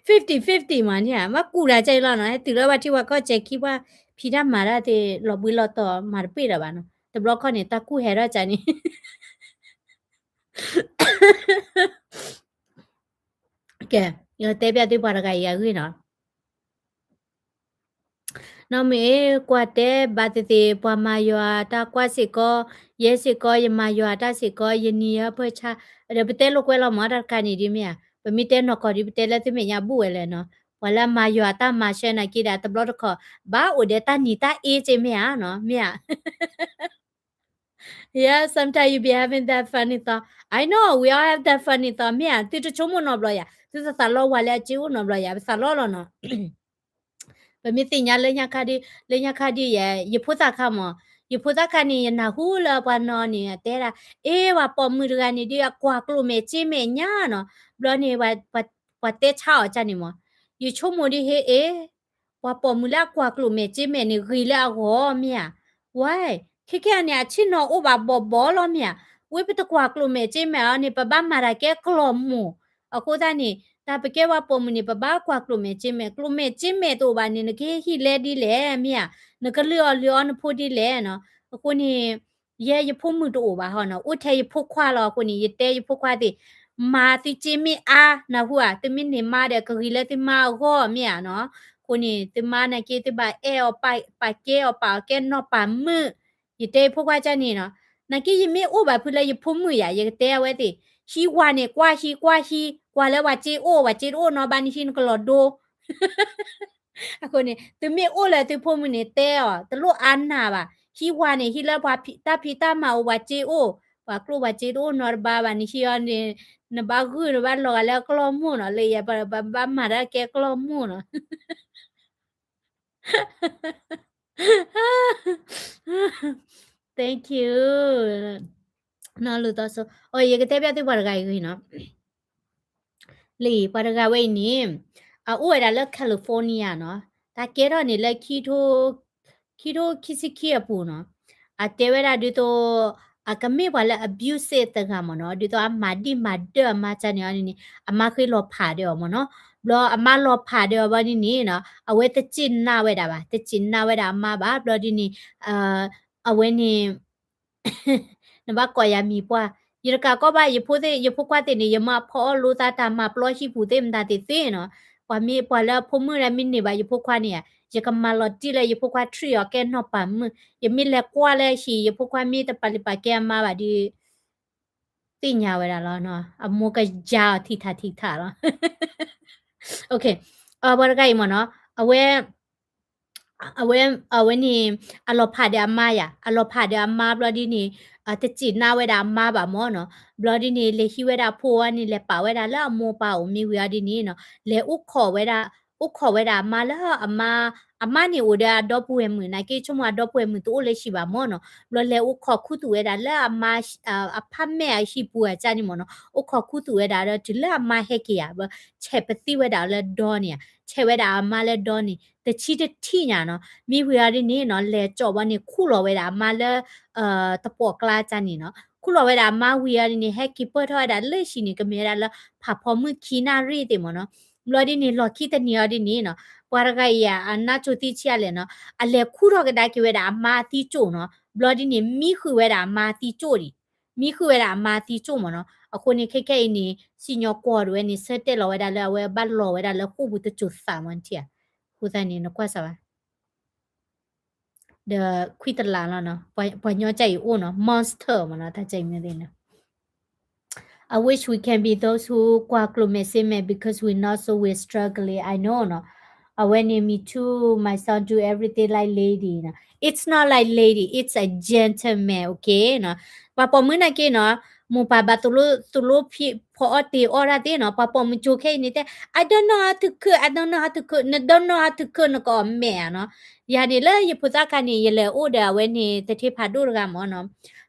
fifty fifty မးန့ၣ် မ့ၢ်ကူၣ်တၢ်ကဲလီၤနီၤ ဟဲတုၤလၢဘၣ်ထံၣ်ဝဲခီၣ်စဲၤခံပှၢ် ဖံးတၢ်မၤတၢ်သ့ၣ် လီၤဘှံးလီၤတီၤ မၤတပ့ၢ်ဒီးဘၣ်နီၤ တဘျီခီန့ၣ် တၢ်ကူၣ်ဟဲထီၣ်ကန့ၣ် ကဲ ယတဲပျးသုပှၤတဂၤအံၤအဂ့ၢ်နီၤ နီၢ်မ့ၢ်ကွၢ်တဲဘၣ်သ့ၣ်သ့ၣ် ပှၤမၤယွၤတၢ်ကွၢ်စ့ၢ်ကီး ယဲစ့ၢ်ကီး ယမၤယွၤတၢ်စ့ၢ်ကီး ယနံၤယဟၢဖၢဆါ ဒီးပတဲလိာ်ကွဲလီၤမးတၢ်တခါန့ၣ်ဒ်မ့ၢ်ဧါ ပမ့ၢ်တဲနီၢ်ကီၢ်ဒ်ပတဲလၢသုမဲာ်ညါဘူၣ်ဝဲလဲၣ်နီၤ ပှၤလၢအမၤယွၤတၢ်မၤဆၢနာ်က့ဒီးတဘျီတခီၣ် ဘၣ်အိၣ်ဒီးတၢ်နံၤတၢ်အ့စ့ၢ်မ့ၢ်ဧါနီၤ မ့ၢ်ဧါ Yeah, sometimes you be having that funny thought. I know, we all have that funny thought. မ့ၢ်ဧါ သုတဆိကမိၣ်နီတဘျီယၤ သုတသးလီဝၤလၢအစ့အိၣ်နီတဘျီယၤ ပသးလီလီၤနီၤ ပမ့ၢ်သ့ၣ်ညါလၢညါခါဒ် လၢညါခါဒ်ယဲ ယဖိသၣ်ခါမး ယဖိသၣ်ခါန့ၣ် ယနၢ်ဟူလၢပှၤနီၢ်န့ၣ် တဲဒၣ် အ့ ပှၤပိာ်မုၣ်တဂၤန့ၣ်ဒ်အကွၢ်ကျိၣ်မဲာ်စ့မဲာ်ညါနီၤ ဘျီန့ၣ် ပှၤတဲဆါအီၤကန့ၣ်မး ယဆိကမိၣ်ဒ်ဟ့ၣ်အ့ ပှၤပိာ်မုၣ်လၢအကွၢ်ကျိၣ်မဲာ်စ့မဲာ်န့ၣ် ဂ့ၤလၢအဂီၢ်မ့ၢ်ဧါ. ဝဲ ခဲခဲအံၤန့ၣ် အဆ့ၣ်နီၤအိၣ်ဘၣ်ဘီၣ်ဘီလီၤမ့ၢ်ဧါ. ဝဲပတကွၢ်ကျိၣ်မဲာ်စ့မဲာ်အီၤန့ၣ် ပဘၣ်မၤတၢ်ကဲကျီၢ်မိၢ်. အဃိသတးန့ၣ် တၢ်ပကဲပှၤပိာ်မုၣ်န့ၣ် ပဘၣ်ကွၢ်ကျိၣ်မဲာ်စ့မဲာ်, ကျိၣ်မဲာ်စ့မဲာ်တအိၣ်ဘၣ်န့ၣ် နကဟ့ၣ်ဟံၣ်လဲဒ်လဲၣ်မ့ၢ်ဧါ. နကလုၢ်အီၣ်လုၢ်အီနဖိဒ်လဲၣ်နီၤ. အဃိန့ၣ် ယဲယဖိမုၣ်တအိၣ်ဘၣ်ဟီနီၤ, အိၣ်ထဲယဖိခွါလီၤ. အဃိန့ၣ် ယတဲယဖိခွါသ့ၣ်, မၤသုစ့မ့ၢ်အါ, နၢ်ဟူဧါ, သုမ့ၢ်န့ၢ်မါဒီး ကဂ့ၤလၢသုမါအဂီၢ်မ့ၢ်ဧါနီၤ. အဃိန့ၣ် သုမါနာ်က့ သုဘၣ်အဲၣ်အီၤ ပာ်ကဲအီၤ ပာ်အီၤကဲနီၢ်ပာ်မုၣ်, ယတဲယဖိခွါကန့ၣ်နီၤ. နာ်က့ယမ့ၢ်အိၣ်ဘၣ်ဖုလၢယဖိမုၣ်ယၤ ယကတဲအဝဲသ့ၣ်, ဟံးဝါန့ၣ် ကွၢ်ဟံး ကွၢ်ဟံး ကွၢ်လၢပှၤစ့အိၣ် ပှၤစ့တအိၣ်နီတဘျီန့ၣ် ဟံးနကလီၤဒိ အဃိန့ၣ် သုမ့ၢ်အိၣ်လၢသုဖိမုၣ်န့ၣ် တဲအီၤ တလိၣ်အါနၢ်ဘၣ်. ဟံးဝါန့ၣ် ဟံးလၢပှၤတၢ်ဖံးတၢ်မၤအိၣ် ပှၤစ့အိၣ်, ပှၤကျိၣ်ပှၤစ့တအိၣ်နီတဘျီဘၣ်န့ၣ် ဟံးအီၤန့ၣ် နဘၣ်ဂုာ် နဘၣ်လီၤဂာ်လၢကျီၢ်မိၢ်နီၤ, လၢယၤပဘၣ်မၤတၢ်ကဲကျီၢ်မိၢ်နီၤ. Thank you. နီၢ်လူၤသီစိ, အိ ယကတဲပျဲသုပှၤတဂၤအံၤဂ့ၤနီၤ. လံ ပှၤတဂၤဝဲအံၤန့ၣ် အအိၣ်ဝဲဒၣ်လၢ California နီၤ, တၢ်ကဲထီၣ်န့ၣ်လၢ ခံထိခံဆံခံအပူၤနီၤ, အတဲဝဲဒၣ်ဒ်သိး အကမ့ၢ်ပှၤလၢ abusive တဂၤမ့ၢ်နီၤ, ဒ်သိးအမၤဒံၣ်မၤဒၢၣ်အမါကန့ၣ်အီၤန့ၣ် အမါဃ့လီၤဖးဒီးအီၤမ့ၢ်နီၤ. ဘျီအမါလီၤဖးဒီးအီၤဘၣ်န့ၣ်န့ၣ်နီၤ အဝဲတစ့ၢ်နာ်ဝဲဒၣ်ဘၣ်, တစ့ၢ်နာ်ဝဲဒၣ်အမါဘၣ်. ဘျီဒ်န့ၣ် အဝဲန့ၣ် နဘၣ်ကိးယၤမံၤပှၢ်, ယတကးကီဘၣ် ယဖိသ့ၣ် ယဖိခွါသ့ၣ်န့ၣ် ယမၤဖီအီၣ်လိသးတၢ် မၤပျီဟံၣ်ပူၤသ့ၣ်မတၤသ့ၣ်သ့ၣ်နီၤ. ပှၤမ့ၢ်ပှၤလၢအဖိမုၣ်လၢမ့ၢ်န့ၢ်ဘၣ်ယဖိခွါန့ၣ်ဧါ, ယကမၤလီၤတံၢ်လၢယဖိခွါ treat အီၤကဲနီၢ်ပၤမုၣ်, ယမ့ၢ်လဲၤကွၢ်လၢဟံၣ် ယဖိခွါမ့ၢ်တပာ်လုၢ်ပာ်ကဲအမါဘၣ်ဒီး သ့ၣ်ညါဝဲဒၣ်လီၤနီၤ, အမိၢ်ကယါအီၤထံထးထံထးလီၤ. ပှၤတဂၤအံၤမ့ၢ်နီၤ အဝဲ အဝဲ အဝဲန့ၣ် အလီၤဖးဒီးအမါယၤ, အလီၤဖးဒီးအမါဘျီဒ်န့ၣ် တစ့ၢ်နာ်ဝဲဒၣ်အမါဘၣ်မ့ၢ်နီၤ. ဘျီဒ်န့ၣ် လဲၤဟံးဝဲဒၣ်အဖိအီၤန့ၣ် လဲၤပာ်ဝဲဒၣ်လၢအမိၢ်ပၢ်အိၣ် မ့ၢ်ဝံၤအီၤဒ်န့ၣ်နီၤ လဲၤအိၣ်ခိးဝဲဒၣ် အိၣ်ခိးဝဲဒၣ်အမါလၢအမါ အမါန့ၣ်အိၣ်ဒီးအဒီပုၢ်ဝဲၢ်မုၣ် နာ်က့ဆိကမိၣ်အဒီပုၢ်ဝဲၢ်မုၣ်တအိၣ်လၢဟံၣ်ဘၣ်မ့ၢ်နီၤ. ဘျီလဲၤအိၣ်ခိးခူသူၣ်ဝဲဒၣ်လၢအမါ အဖါမဲာ်အဟံၣ်ပူၤအကန့ၣ်မ့ၢ်နီၤ. အိၣ်ခိးခူသူၣ်ဝဲဒၣ်ဒီးတုၤလၢအမါဟဲက့ၤယၤ ဘျီဆဲးပသံဝဲဒၣ်လၢဒီန့ၣ်ဧါ, ဆဲးဝဲဒၣ်အမါလၢဒီန့ၣ် တဆံတထံၣ်ညါနီၤ. မ့ၢ်ဝံၤအီၤဒ်န့ၣ်နီၤ လဲၤကၠီၣ်ဘီန့ၣ် ခူၣ်လီၤဝဲဒၣ်အမါလၢ တပီၢ်ကျါကန့ၣ်နီၤ. ခူၣ်လီၤဝဲဒၣ်အမါဝံၤအီၤဒ်န့ၣ် ဟဲက့ၤပၢၢ်ထီၣ်ဝဲဒၣ်လၢဟံၣ်န့ၣ် ကမ့ၢ်ဝဲဒၣ်လၢဖးဖီမုၢ်ခံနၣ်ရံၣ်သ့ၣ်မ့ၢ်နီၤ. ဘျီဒ်န့ၣ် လီၢ်ခံတနံၤအီၤဒ်န့ၣ်နီၤ ပှၤတဂၤအံၤဧါ အနါစိၤသံဆံးအါလဲၣ်နီၤ အလဲၤခူၣ်ထီၣ်ကဒါက့ၤဝဲဒၣ်အမါအသံကၠိၣ်နီၤ. ဘျီဒ်န့ၣ်မံဃုာ်ဝဲဒၣ်အမါအသံကၠိၣ်ဒံး, မံဃုာ်ဝဲဒၣ်အမါအသံကၠိၣ်မ့ၢ်နီၤ. အဃိန့ၣ် ခဲခဲအံၤန့ၣ် စံၣ်ညီၣ်ကွီၢ်ဒၣ်ဝဲန့ၣ် ဆၢတဲာ်လီၤဝဲဒၣ်လၢအဝဲဘၣ်လီၤဝဲဒၣ်လၢဃိာ်ပူၤတစိၤသးမ့ၢ်ထံၣ်ဧါ. အဃိသတးန့ၣ် နကွၢ်စၢၤဘၣ် ဒီးခွံတလးလီၤနီၤ, ပှၤညီကအံၤအိၣ်နီၤ monster မ့ၢ်နီၤ တၢ်ကအံၤမ့ၢ်သ့ၣ်နီၤ. I wish we can be those who ကွၢ်ကျိၤမဲာ်စ့မဲာ် because we not so we're struggling I know နီၤ. အဝဲန့ၣ် me too my son do everything like lady နီၤ it's not like lady it's a gentleman okay နီၤ. ပှၤပိာ်မုၣ်နာ်က့နီၤ မိၢ်ပၢ်ဘၣ်သိၣ်လိ သိၣ်လိဖီအီၣ်တ့ၢ်အီၣ်တၢ်သ့ၣ်နီၤ ပှၤပိာ်မုၣ်ကၠိခဲအံၤန့ၣ်တဲ I don't know how to cook I don't know how to cook န don't know how to cook နကအီၣ်မဲာ်ဧါနီၤ. ယၤန့ၣ်လၢယဖိသၣ်ခါန့ၣ် ယလဲၤအိၣ်ဒီးအဝဲန့ၣ် သထ့ဖးဒိၣ်တဂၤမ့ၢ်နီၤ.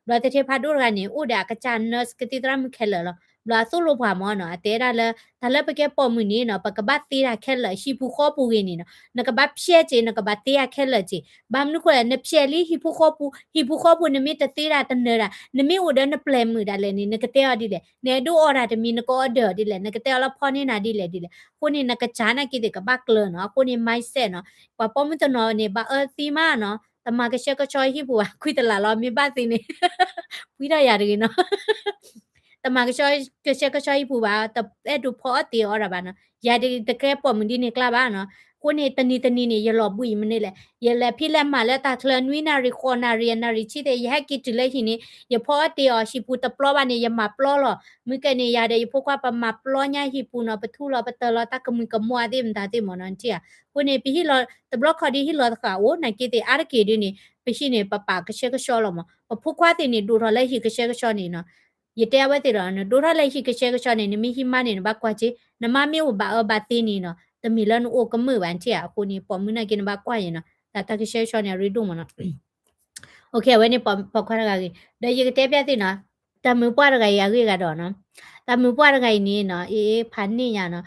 ဘျီသထ့ဖးဒိၣ်တဂၤန့ၣ် အိၣ်ဒီးအကစၢ် nurse ကသံၣ်သရၣ်မုၣ်ခဲလၢာ်လီၤ. ဘျီအသိၣ်လိပှၤမ့ၢ်နီၤ အတဲဒၣ်လၢ တၢ်လၢပကဲပိာ်မုၣ်န့ၣ်နီၤ ပကဘၣ်သ့တၢ်ခဲလၢာ် ဟံၣ်ပူၤဃီပူၤဂ့ၤန့ၣ်နီၤ နကဘၣ်ဖျဲးက့ၤ နကဘၣ်သ့တၢ်ခဲလၢာ်က့ၤ. ဘၣ်မနုၤဃိလဲၣ် နဖျဲးလံဟံၣ်ပူၤဃီပူၤ ဟံၣ်ပူၤဃီပူၤနမ့ၢ်တသ့တၢ်တနၢၤတၢ် နမ့ၢ်အိၣ်ဒီးနပျဲၢ်မုၣ်ဒၣ်လဲာ်န့ၣ် နကတဲအီၤဒ်လဲၣ် နအဲၣ်ဒိးအီၣ်တၢ်တမံၤ နကအီၣ်ဒၢးအီၤဒ်လဲၣ် နကတဲအီၤလၢဖီန့ၢ်နၤဒ်လဲၣ်ဒ်လဲၣ်. အဃိန့ၣ် နကစၢ်နာ်က့သ့ၣ်ကဘၣ်ကျၢၤနီၤ အဃိန့ၣ် mindset နီၤ ပှၤပိာ်မုၣ်တနီၤန့ၣ် ဘၣ်အၢသံမးနီၤ တမၤကဆှဲကဆှီဟံၣ်ပူၤဘၣ် ခွံတလးလီၤ မ့ၢ်ဘၣ်သ့န့ၣ် ပှံထီၣ်ယၤတဂ့ၤနီၤ တမၤကဆှဲကဆှီဟံၣ်ပူၤဘၣ် တအဲၣ်ဒိးဖီအီၣ်တ့ၢ်အီၣ်တၢ်ဘၣ်နီၤ ယၤတကဲပိာ်မုၣ်ဒ်န့ၣ်ကျါဘၣ်နီၤ. အဃိန့ၣ် တနံၤတနံၤန့ၣ် ယလီၤဘှံးမနုၤလဲၣ် ယလဲၤဖံးလဲၤမၤလၢတၢ်ချၢ နွံနၣ်ရံၣ် ဃိးနၣ်ရံၣ် အနၣ်ရံၣ်ဆံသ့ၣ် ယဟဲက့ၤတုၤလၢဟံၣ်န့ၣ် ယဖီအီၣ်တ့ၢ်အီၣ် ဟံၣ်ပူၤတပျီဘၣ်န့ၣ် ယမၤပျီလီၤ. မုၢ်ကဲန့ၣ် ယၤဒီးယဖိခွါပမၤပျီညါဟံၣ်ပူၤနီၤ ပထူလီၤပတၢၤလီၤတၢ်ကမှံၤကမီၤသ့ၣ်မတၤသ့ၣ်မ့ၢ်နီၤ နထံၣ်ဧါ. အဃိန့ၣ် ပဟံၣ်လီၤတဘျီခီဒ်ဟံၣ်လီၤသဃာ်အိၣ် နာ်က့သ့ၣ်အါတက့ၢ်ဒ်န့ၣ် ပဟံၣ်န့ၣ် ပပာ်ကဆှဲကဆှီလီၤမး ပဖိခွါသ့ၣ်န့ၣ် ဒိၣ်ထီၣ်လၢဟံၣ်ကဆှဲကဆှီန့ၣ်နီၤ ယတဲအဝဲသ့ၣ်လီၤ နဒိၣ်ထီၣ်လၢဟံၣ်ကဆှဲကဆှီန့ၣ် နမ့ၢ်ဟံးမါန့ၣ် နဘၣ်ကွၢ်က့ နမါမ့ၢ်အိၣ်ဘၣ်အၢဘၣ်သီန့ၣ်နီၤ တမ့ၢ်လၢနအိၣ်ကမုာ်ဘၣ် နထံၣ်ဧါ. အဃိန့ၣ် ပိာ်မုၣ်နာ်က့ နဘၣ်ကွၢ်ယဲနီၤ တၢ်တၢ်ကဆှဲကဆှီန့ၣ် အရ့ဒိၣ်မးနီၤ အဝဲန့ၣ် ပိာ်ခွါတဂၤဂ့ၤ ဒီးယကတဲပျဲသ့ၣ်နီၤ တၢ်မုၣ်ပှၢ်တဂၤအံၤအဂ့ၢ်အဂၤဒီးနီၤ တၢ်မုၣ်ပှၢ်တဂၤအံၤန့ၣ်နီၤ အ့ ဖးန့ၢ်ညါနီၤ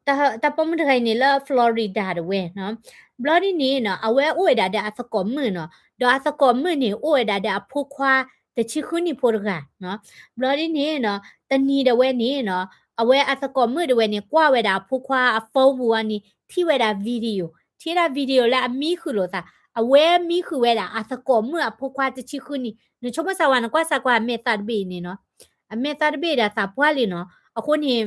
တၢ်ပိာ်မုၣ်တဂၤအံၤန့ၣ်လၢ Florida တဝဲနီၤ ဘျီဒ်န့ၣ်နီၤ အဝဲအိၣ်ဝဲဒၣ်ဒီးအသကိးမုၣ်နီၤ ဒီးအသကိးမုၣ်န့ၣ် အိၣ်ဝဲဒၣ်ဒီးအဖိခွါ တဆံဃုနံၣ်ဖိတဂၤနီၤ ဘျီဒ်န့ၣ်နီၤ တနံၤဒၣ်ဝဲန့ၣ်နီၤ အဝဲအသကိးမုၣ်ဒၣ်ဝဲန့ၣ် ကွၢ်ဝဲဒၣ်အဖိခွါအ phone ပူၤအီၤန့ၣ် ထံၣ်ဝဲဒၣ် video ထံၣ်ဒၣ် video လၢအမံဃုာ်လိာ်သး အဝဲမံဃုာ်ဝဲဒၣ်အသကိးမုၣ်အဖိခွါတဆံဃုနံၣ်, နဆိကမိၣ်စၢ်ဝဲ နကွၢ်စၢ်ကွၢ်အမဲာ်သၣ်တဘ့ၣ်အံၤန့ၣ်နီၤ, အမဲာ်သၣ်တဘ့ၣ်ဒီးသးပှၢ်လံနီၤ, အဃိန့ၣ်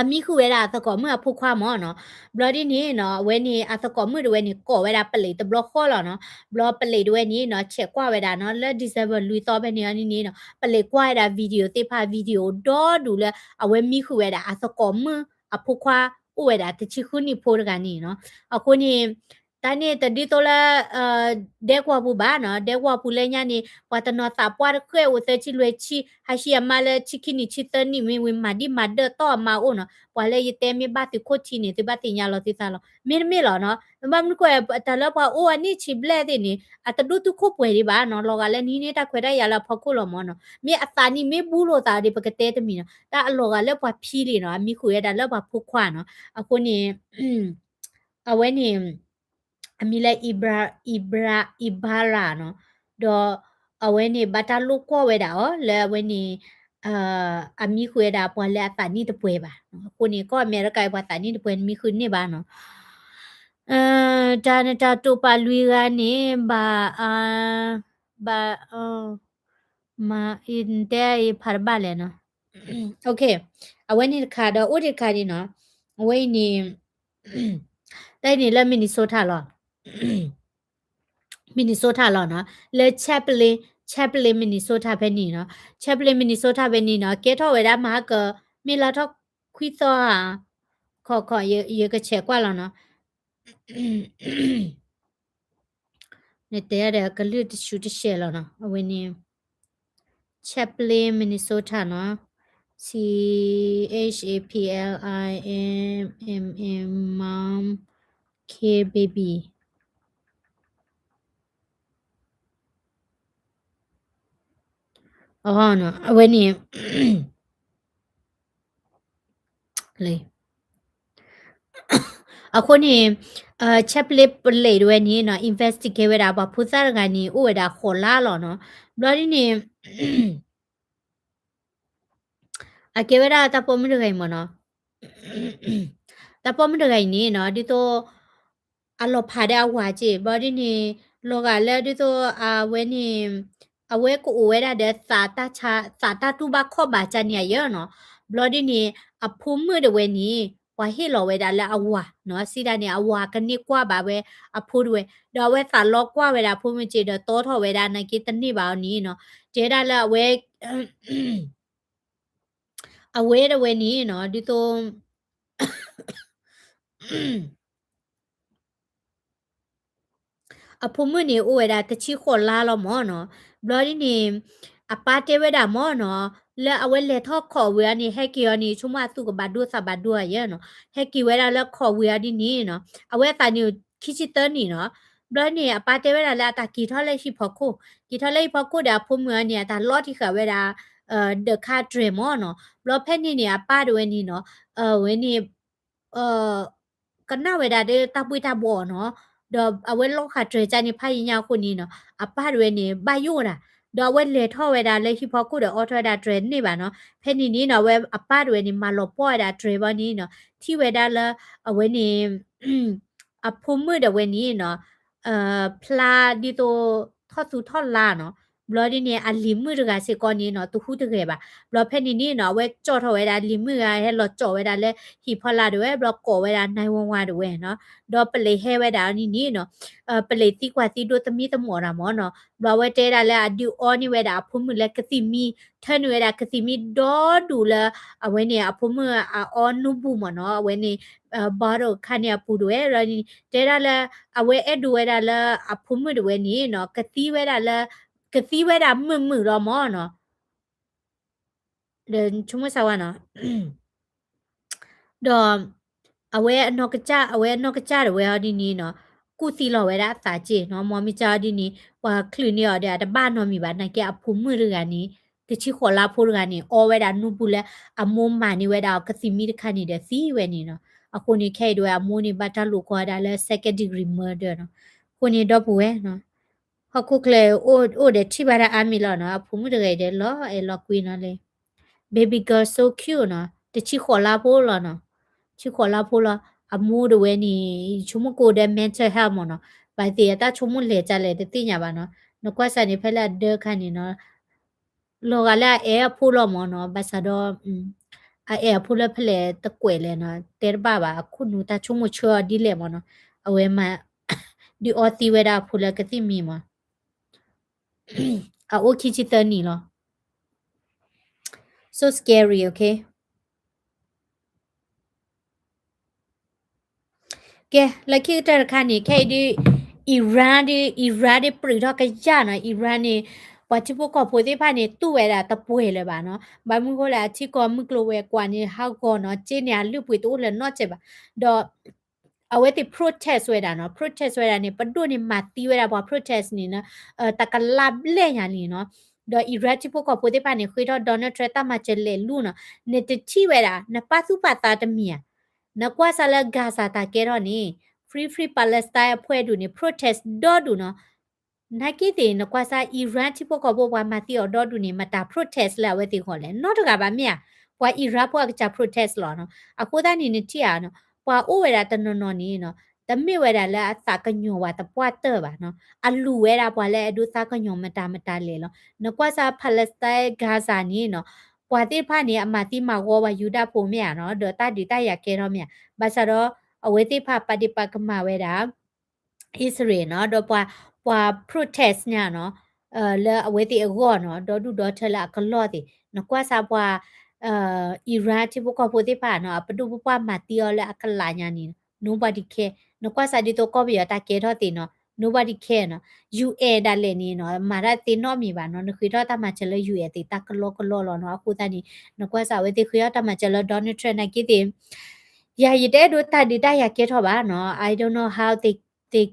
အမံဃုာ်ဝဲဒၣ်အသကိးမုၣ်အဖိခွါမၢ်နီၤ, ဘျီဒ်န့ၣ်နီၤ အဝဲန့ၣ် အသကိးမုၣ်တဝဲန့ၣ် ကိးဝဲဒၣ်ပလံးတဘျီဃီလီၤနီၤ, ဘျီပလံးတဝဲန့ၣ်နီၤ ဆဲးကွၢ်ဝဲဒၣ်နီၤ လၢ December လွံၢ်သီဖဲန့ၣ်အီၤန့ၣ်နီၤ ပလံးကွၢ်ဝဲဒၣ် video သ့ၣ်တဖၣ် video ဒီဒူၣ်လၢ အဝဲမံဃုာ်ဝဲဒၣ်အသကိးမုၣ်အဖိခွါ အိၣ်ဝဲဒၣ်တဆံဃုနံၣ်ဖိတဂၤန့ၣ်နီၤ, အဃိန့ၣ် တၢ်န့ၣ်တဒ်သိးလၢ ဒဲကဝီၤပူၤဘၣ်နီၤ, ဒဲကဝီၤပူၤလၢညါန့ၣ် ပှၤတနီၤသးပှၢ်တဃဲၣ်အိၣ်သၢဆံလွံၢ်ဆံ ဟးဟံးအမါလၢဆံခံနံၣ်ဆံသၢနံၣ်မ့ၢ်ဝံၤ မၤဒံၣ်မၤဒၢၣ်တီၢ်အမါအိၣ်နီၤ, ပှၤလၢယတဲမ့ၢ်ဘၣ်သုးခိၣ်ထံန့ၣ် သုဘၣ်သ့ၣ်ညါလီၤသုသးလီၤ, မ့တမ့ၢ်လီၤနီၤ, ဘၣ်မနုၤဃိ တၢ်လၢပှၤအိၣ်အနံၣ်ဆံဘျဲၣ်သ့ၣ်န့ၣ် အတဒိၣ်တုာ်ခိၣ်ပှဲၤဒံးဘၣ်နီၤ, လီၤဂာ်လၢနဟံးန့ၢ်တၢ်ခွဲးတၢ်ယာ်လၢအဖီခိၣ်လီၤမၢ်နီၤ, မ့ၢ်အသးနံၣ်မ့ၢ်ဘူးလိာ်သးဒီး ပကတဲတမံၤနီၤ, တၢ်အလီၤဂာ်လၢပှၤဖံလံနီၤ, အမံဃုာ်ဝဲဒၣ်လၢပှၤဖိခွါနီၤ, အဃိန့ၣ် အဝဲန့ၣ် အမံၤလၢ Ibra Ibra Ibarra နီၤ, ဒီးအဝဲန့ၣ် ဘၣ်တၢ်လိာ်ကွီၢ်ဝဲဒၣ်အီၤ လၢအဝဲန့ၣ် အမံဃုာ်ဝဲဒၣ်ပှၤလၢအသးနံၣ်တပှဲၤဘၣ်, အဃိန့ၣ် ကီၢ်အမဲရကၤအံၤပှၤသးနံၣ်တပှဲၤ နမံဃုာ်န့ၢ်ဘၣ်နီၤ, တၢ်နတၢ်တိာ်ပာ်လွံၢ်ဂၤန့ၣ် ဘၣ် ဘၣ် မၤ တဲအံၤဖးတဘၣ်လဲၣ်နီၤ, အဝဲန့ၣ်တခါဒီး အိၣ်ဒံးတခါဒံးနီၤ, အဝဲအံၤန့ၣ် တၢ်အံၤန့ၣ်လၢ Minnesota လီၤ, Minnesota လီၤနီၤ, လၢ Chaplin Chaplin Minnesota ဖဲန့ၣ်နီၤ, Chaplin Minnesota ဖဲန့ၣ်နီၤ, ကဲထီၣ်ဝဲဒၣ်မဟါက မ့ၢ်လါထီၣ်ခွံသီဧါ, ခီခီ ယကဆဲးကွၢ်လီၤနီၤ နတဲဒီးကလုၢ်တဆူတဆဲးလီၤနီၤ, အဝဲန့ၣ် Chaplin Minnesota နီၤ, C H A P L I N Mom K Baby အဝဲန့ၣ် အဃိန့ၣ် Chaplin ပလံးတဝဲန့ၣ်နီၤ investigate ဝဲဒၣ် ပှၤဖိသၣ်တဂၤန့ၣ် အိၣ်ဝဲဒၣ်ဃိးလါလီၤနီၤ, ဘျီဒ်န့ၣ် အကဲဝဲဒၣ်တၢ်ပိာ်မုၣ်တဂၤအံၤမ့ၢ်နီၤ, တၢ်ပိာ်မုၣ်တဂၤအံၤန့ၣ်နီၤ ဒ်သိး အလီၤဖးဒီးအဝၤက့ၢ်, ဘျီဒ်န့ၣ် လီၤဂာ်လၢဒ်သိးအဝဲန့ၣ် အဝဲကအိၣ်ဝဲဒၣ်ဒီး သးတၢ်တူၢ်ဘၣ်ခီၣ်ဘၣ်ကန့ၣ်အယဲၢ်နီၤ, ဘျီဒ်န့ၣ် အဖိမုၣ်တဝဲန့ၣ် ပှၤဟ့ၣ်လီၤဝဲဒၣ်လၢအဝၤနီၤ, စံးဒၣ်န့ၣ် အဝၤကန့ၢ်ကွၢ်ဘၣ်ဝဲအဖိတဝဲ, ဒီးအဝဲသးလီကွၢ်ဝဲဒၣ်အဖိမုၣ်က့ၢ်ဒီးတီထီၣ်ဝဲဒၣ်နာ်က့တန့ၢ်ဘၣ်အီၤန့ၣ်နီၤ, တဲဒၣ်လၢအဝဲ အဝဲတဝဲန့ၣ်နီၤ ဒ်သိး အဖိမုၣ်န့ၣ် အိၣ်ဝဲဒၣ်တဆံဃိးလါလီၤမၢ်နီၤ, ဘျီဒ်န့ၣ် အပၢ်တဲဝဲဒၣ်မၢ်နီၤ, လၢအဝဲလဲၤထီၣ်ခိးဝံၤအီၤန့ၣ် ဟဲက့ၤအီၤန့ၣ် ဆိကမိၣ်အသူၣ်ကဘၣ်ဒိသးဘၣ်ဒိအယဲၢ်နီၤ, ဟဲက့ၤဝဲဒၣ်လၢခိးဝံၤအီၤဒ်န့ၣ်နီၤ, အဝဲအသးန့ၣ်ခံဆံသၢနံၣ်နီၤ, ဘျီန့ၣ် အပၢ်တဲဝဲဒၣ်လၢအတၢ်က့ၤထီၣ်လၢဟံၣ်ဖီခိၣ်, က့ၤထီၣ်လၢဟံၣ်ဖီခိၣ်ဒီးအဖိမုၣ်အီၤန့ၣ် အတၢ်လီထံဃာ်ဝဲဒၣ် ဒီးခါတြဲၤမၢ်နီၤ, ဘျီဖဲန့ၣ်န့ၣ် အပၢ်တဝဲန့ၣ်နီၤ, ဝဲန့ၣ် ကနၣ်ဝဲဒၣ်ဒီးတၢ်ဘှ့ၣ်တၢ်ဘှီၣ်နီၤ, ဒီးအဝဲလီၢ်ဃာ်တြဲၤကၢ်န့ၣ် ဖးယံာ်ညါအဃိန့ၣ်နီၤ, အပၢ်တဝဲန့ၣ် ဘၣ်ယိၣ်ဒၣ်, ဒီးအဝဲလဲၤထီၣ်ဝဲဒၣ်လၢဟံၣ်ဖီခိၣ်ဒီး အိးထီၣ်ဝဲဒၣ်တြဲၤန့ၢ်ဘၣ်နီၤ, ဖဲန့ၣ်န့ၣ်နီၤ အဝဲအပၢ်တဝဲန့ၣ် မၤလီၤပှီၢ်ဝဲဒၣ်တြဲၤဘီန့ၣ်နီၤ, ထံၣ်ဝဲဒၣ်လၢ အဝဲန့ၣ် အဖိမုၣ်တဝဲန့ၣ်နီၤ ဖျါဒ်သိးထီၣ်သူထီၣ်လါနီၤ, ဘျီဒ်န့ၣ် အလံၤမုၣ်တဂၤစ့ၢ်ကီးန့ၣ်နီၤ တဟူးတဂဲၤဘၣ်, ဘျီဖဲန့ၣ်န့ၣ်နီၤ အဝဲကၠီၣ်ထီၣ်ဝဲဒၣ်လံၤမုၣ်ဂၤ ဟဲလီၤကၠီၣ်ဝဲဒၣ်လၢဟံၣ်ဖီလာ်တဝဲ, ဘျီကိးဝဲဒၣ် nine one one တဝဲနီၤ, ဒီးပလံးဟဲဝဲဒၣ်အီၤန့ၣ်န့ၣ်နီၤ, ပလံးသံကွၢ်သံဒိးသမံသမိးတၢ်မၢ်နီၤ, ဘျီအဝဲတဲဒၣ်လၢအဒုးအီန့ၢ်ဝဲဒၣ်အဖိမုၣ်လၢကသံၣ်မံ, ထၢနုာ်ဝဲဒၣ်ကသံၣ်မံဒီဒူၣ်လၢ အဝဲန့ၣ် အဖိမုၣ်အအီနူပူၤမၢ်နီၤ, အဝဲန့ၣ် bottle ခါန့ၣ်အပူၤတဝဲ, တဲဒၣ်လၢ အဝဲအဲၣ်ဒိးဝဲဒၣ်လၢအဖိမုၣ်တဝဲန့ၣ်နီၤ ကသံဝဲဒၣ်လၢ ကသံဝဲဒၣ်မုာ်မုာ်လီၤမၢ်နီၤ, ဒီးဆိကမိၣ်စၢ်ဝဲနီၤ ဒီး အဝဲအနီၢ်ကစၢ် အဝဲအနီၢ်ကစၢ်တဝဲအီၤဒ်န့ၣ်နီၤ, ကူၣ်သံလီၤဝဲဒၣ်အသးက့ၢ်နီၤ, မ်မ့ၢ်ကၢ်အီၤဒ်န့ၣ် ပှၤချုးန့ၢ်အီၤဒီး အတဘၣ်နီတမံၤဘၣ်, နာ်က့အဖိမုၣ်တဂၤန့ၣ် တဆံဃိးလါဖိတဂၤန့ၣ် အီဝဲဒၣ်နူပူၤလၢ အမိၢ်မၤန့ၢ်ဝဲဒၣ်အီၤကသံၣ်မံတခါန့ၣ်ဒီးသံဝဲန့ၣ်နီၤ, အဃိန့ၣ် ခဲအံၤဒၣ်ဝဲအမိၢ်န့ၣ် ဘၣ်တၢ်လိာ်ကွီၢ်ဝဲဒၣ်လၢ second degree murder နီၤ, အဃိန့ၣ် ဒီပုၢ်ဝဲၢ်နီၤ ဟီၣ်ခိၣ်ချၢအိၣ်ဒီးထံၣ်ဘၣ်တၢ်အါမံၤလီၤနီၤ, အဖိမုၣ်တဂၤအံၤဒီးလီၤအဲၣ်လီၤကွံနီၤလၢ baby girl so cute နီၤ, တဆံဃိးလါဖိလီၤနီၤ, ဆံဃိးလါဖိလီၤ, အမိၢ်တဝဲန့ၣ် ဆိကမိၣ်ကိးဒီး mental health မ့ၢ်နီၤ, ဘၣ်သ့ၣ်အတၢ်ဆိကမိၣ်လဲၤကလဲၣ်တသ့ၣ်ညါဘၣ်နီၤ. နကွၢ်စၢ်န့ၣ် ဖဲလၢအဒၢခါန့ၣ်နီၤ လီၤဂာ်လၢအအဲၣ်အဖိလီၤမၢ်နီၤ, ဘၣ်ဆၣ်ဒီး အအဲၣ်အဖိလၢဖဲလဲၣ်တကွဲးလဲၣ်နီၤ, တဲတဘၣ်ဘၣ်, အခိၣ်နူာ်တၢ်ဆိကမိၣ်ဆှၢအီၤဒ်လဲၣ်မၢ်နီၤ, အဝဲမၤ ဒုးအီသံဝဲဒၣ်အဖိလၢကသံၣ်မံၤမၢ်, အအိၣ်ခံဆံသၢနံၣ်လီၤ. So scary, okay. ကဲ လၢခံကတၢၢ်တခါန့ၣ် ခဲအံၤဒုး Iran ဒုး Iran ဒုးပြူးထီၣ်ကယၢ်နီၤ, Iran န့ၣ် ပှၤထံဖိကီၢ်ဖိသ့ၣ်တဖၣ်န့ၣ် တူၢ်ဝဲဒၣ်တပှဲၤလၢၤဘၣ်နီၤ, ဘၣ်မနုၤဃိလဲၣ် အထံကီၢ်မုၢ်ကျိၤဝဲၤကွာ်န့ၣ် ဟးဂီၤနီၤ, က့န့ၣ် အလုၢ်အပှ့ၤတအိၣ်လၢၤနီတစဲးဘၣ်, ဒီး အဝဲသ့ၣ် protest ဝဲဒၣ်နီၤ, protest ဝဲဒၣ်န့ၣ် ပဒိၣ်န့ၣ်မၤသံဝဲဒၣ်ပှၤ protest န့ၣ်နီၤ, တကလးဘျဲၣ်ညါလံနီၤ, ဒီး Iran ထံဖိကီၢ်ဖိသ့ၣ်တဖၣ်န့ၣ် ဃ့ထီၣ် Donald Trump တၢ်မၤစၢၤလဲၤလူၤနီၤ, နတထံၣ်ဝဲဒၣ် နပာ်သူၣ်ပာ်သးတမံၤဧါ, နကွၢ်စၢ်လၢ Gaza တၢ်ကဲထီၣ်န့ၣ် Free Free Palestine အဖှဲၣ်ဒူၣ်န့ၣ် protest ဒီဒူၣ်နီၤ, နာ်က့သ့ၣ် နကွၢ်စၢ် Iran ထံဖိကီၢ်ဖိပှၤမၤသံအီၤဒီဒူၣ်န့ၣ် မတၤ protest လၢအဝဲသ့ၣ်အဂီၢ်လဲၣ်, နီတဂၤဘၣ်မ့ၢ်ဧါ, ပှၤ Iran ဖိအကစၢ် protest လီၤနီၤ, အဃိသတးန့ၣ် နထံၣ်ဧါနီၤ, ပှၤအိၣ်ဝဲဒၣ်တနီၤနီၤန့ၣ်နီၤ, တမ့ၢ်ဝဲဒၣ်လၢအသးကညီၤဝဲသပှၢ်တၢၢ်ဘၣ်နီၤ, အလူၤဝဲဒၣ်ပှၤလၢအဲၣ်ဒိးသးကညီၤမတၤမတၤလဲၣ်လီၤ, နကွၢ်စၢ် Palestine Gaza န့ၣ်နီၤ, ပှၤသ့ၣ်တဖၣ်န့ၣ် အမၤသံမၤဂီၤပှၤယူဒၤဖိမ့ၢ်ဧါနီၤ, ဒီးတၢ်ဒုးတၢ်ယၤကဲထီၣ်မ့ၢ်ဧါ, ဘၣ်ဆၣ်ဒီး အဝဲသ့ၣ်တဖၣ်ပာ်ဒ့ၣ်ပာ်ကမၣ်ဝဲဒၣ် Israel နီၤ, ဒီးပှၤ ပှၤ protest ညါနီၤ, လၢအဝဲသ့ၣ်အဂီၢ်နီၤ, ဒီဒူၣ်ဒီထၢလၢအကလီၢ်သ့ၣ်, နကွၢ်စၢ်ပှၤ Iran ထံဖိကီၢ်ဖိသ့ၣ်တဖၣ်နီၤ, အပဒိၣ်ပပှၢ်မၤသံအီၤလၢအကလးညါန့ၣ် nobody care, နကွၢ်စၢ်ဒ်သိးကီၢ်ပယီၤတၢ်ကဲထီၣ်သ့ၣ်နီၤ, nobody care နီၤ, UN ဒၣ်လဲာ်န့ၣ်နီၤ, မၤတၢ်သ့နီတမံၤဘၣ်နီၤ, နဃ့ထီၣ်တၢ်မၤစၢၤလၢ UN သ့ၣ်တၢ်ကလီကလီလီၤနီၤ, အဃိသတးန့ၣ် နကွၢ်စၢ်အဝဲသ့ၣ်ဃ့ထီၣ်တၢ်မၤစၢၤလၢ Donald Trump နာ်က့သ့ၣ် ယၤ ယတအဲၣ်ဒိးတၢ်ဒုးတၢ်ယၤကဲထီၣ်ဘၣ်နီၤ, I don't know how they, they,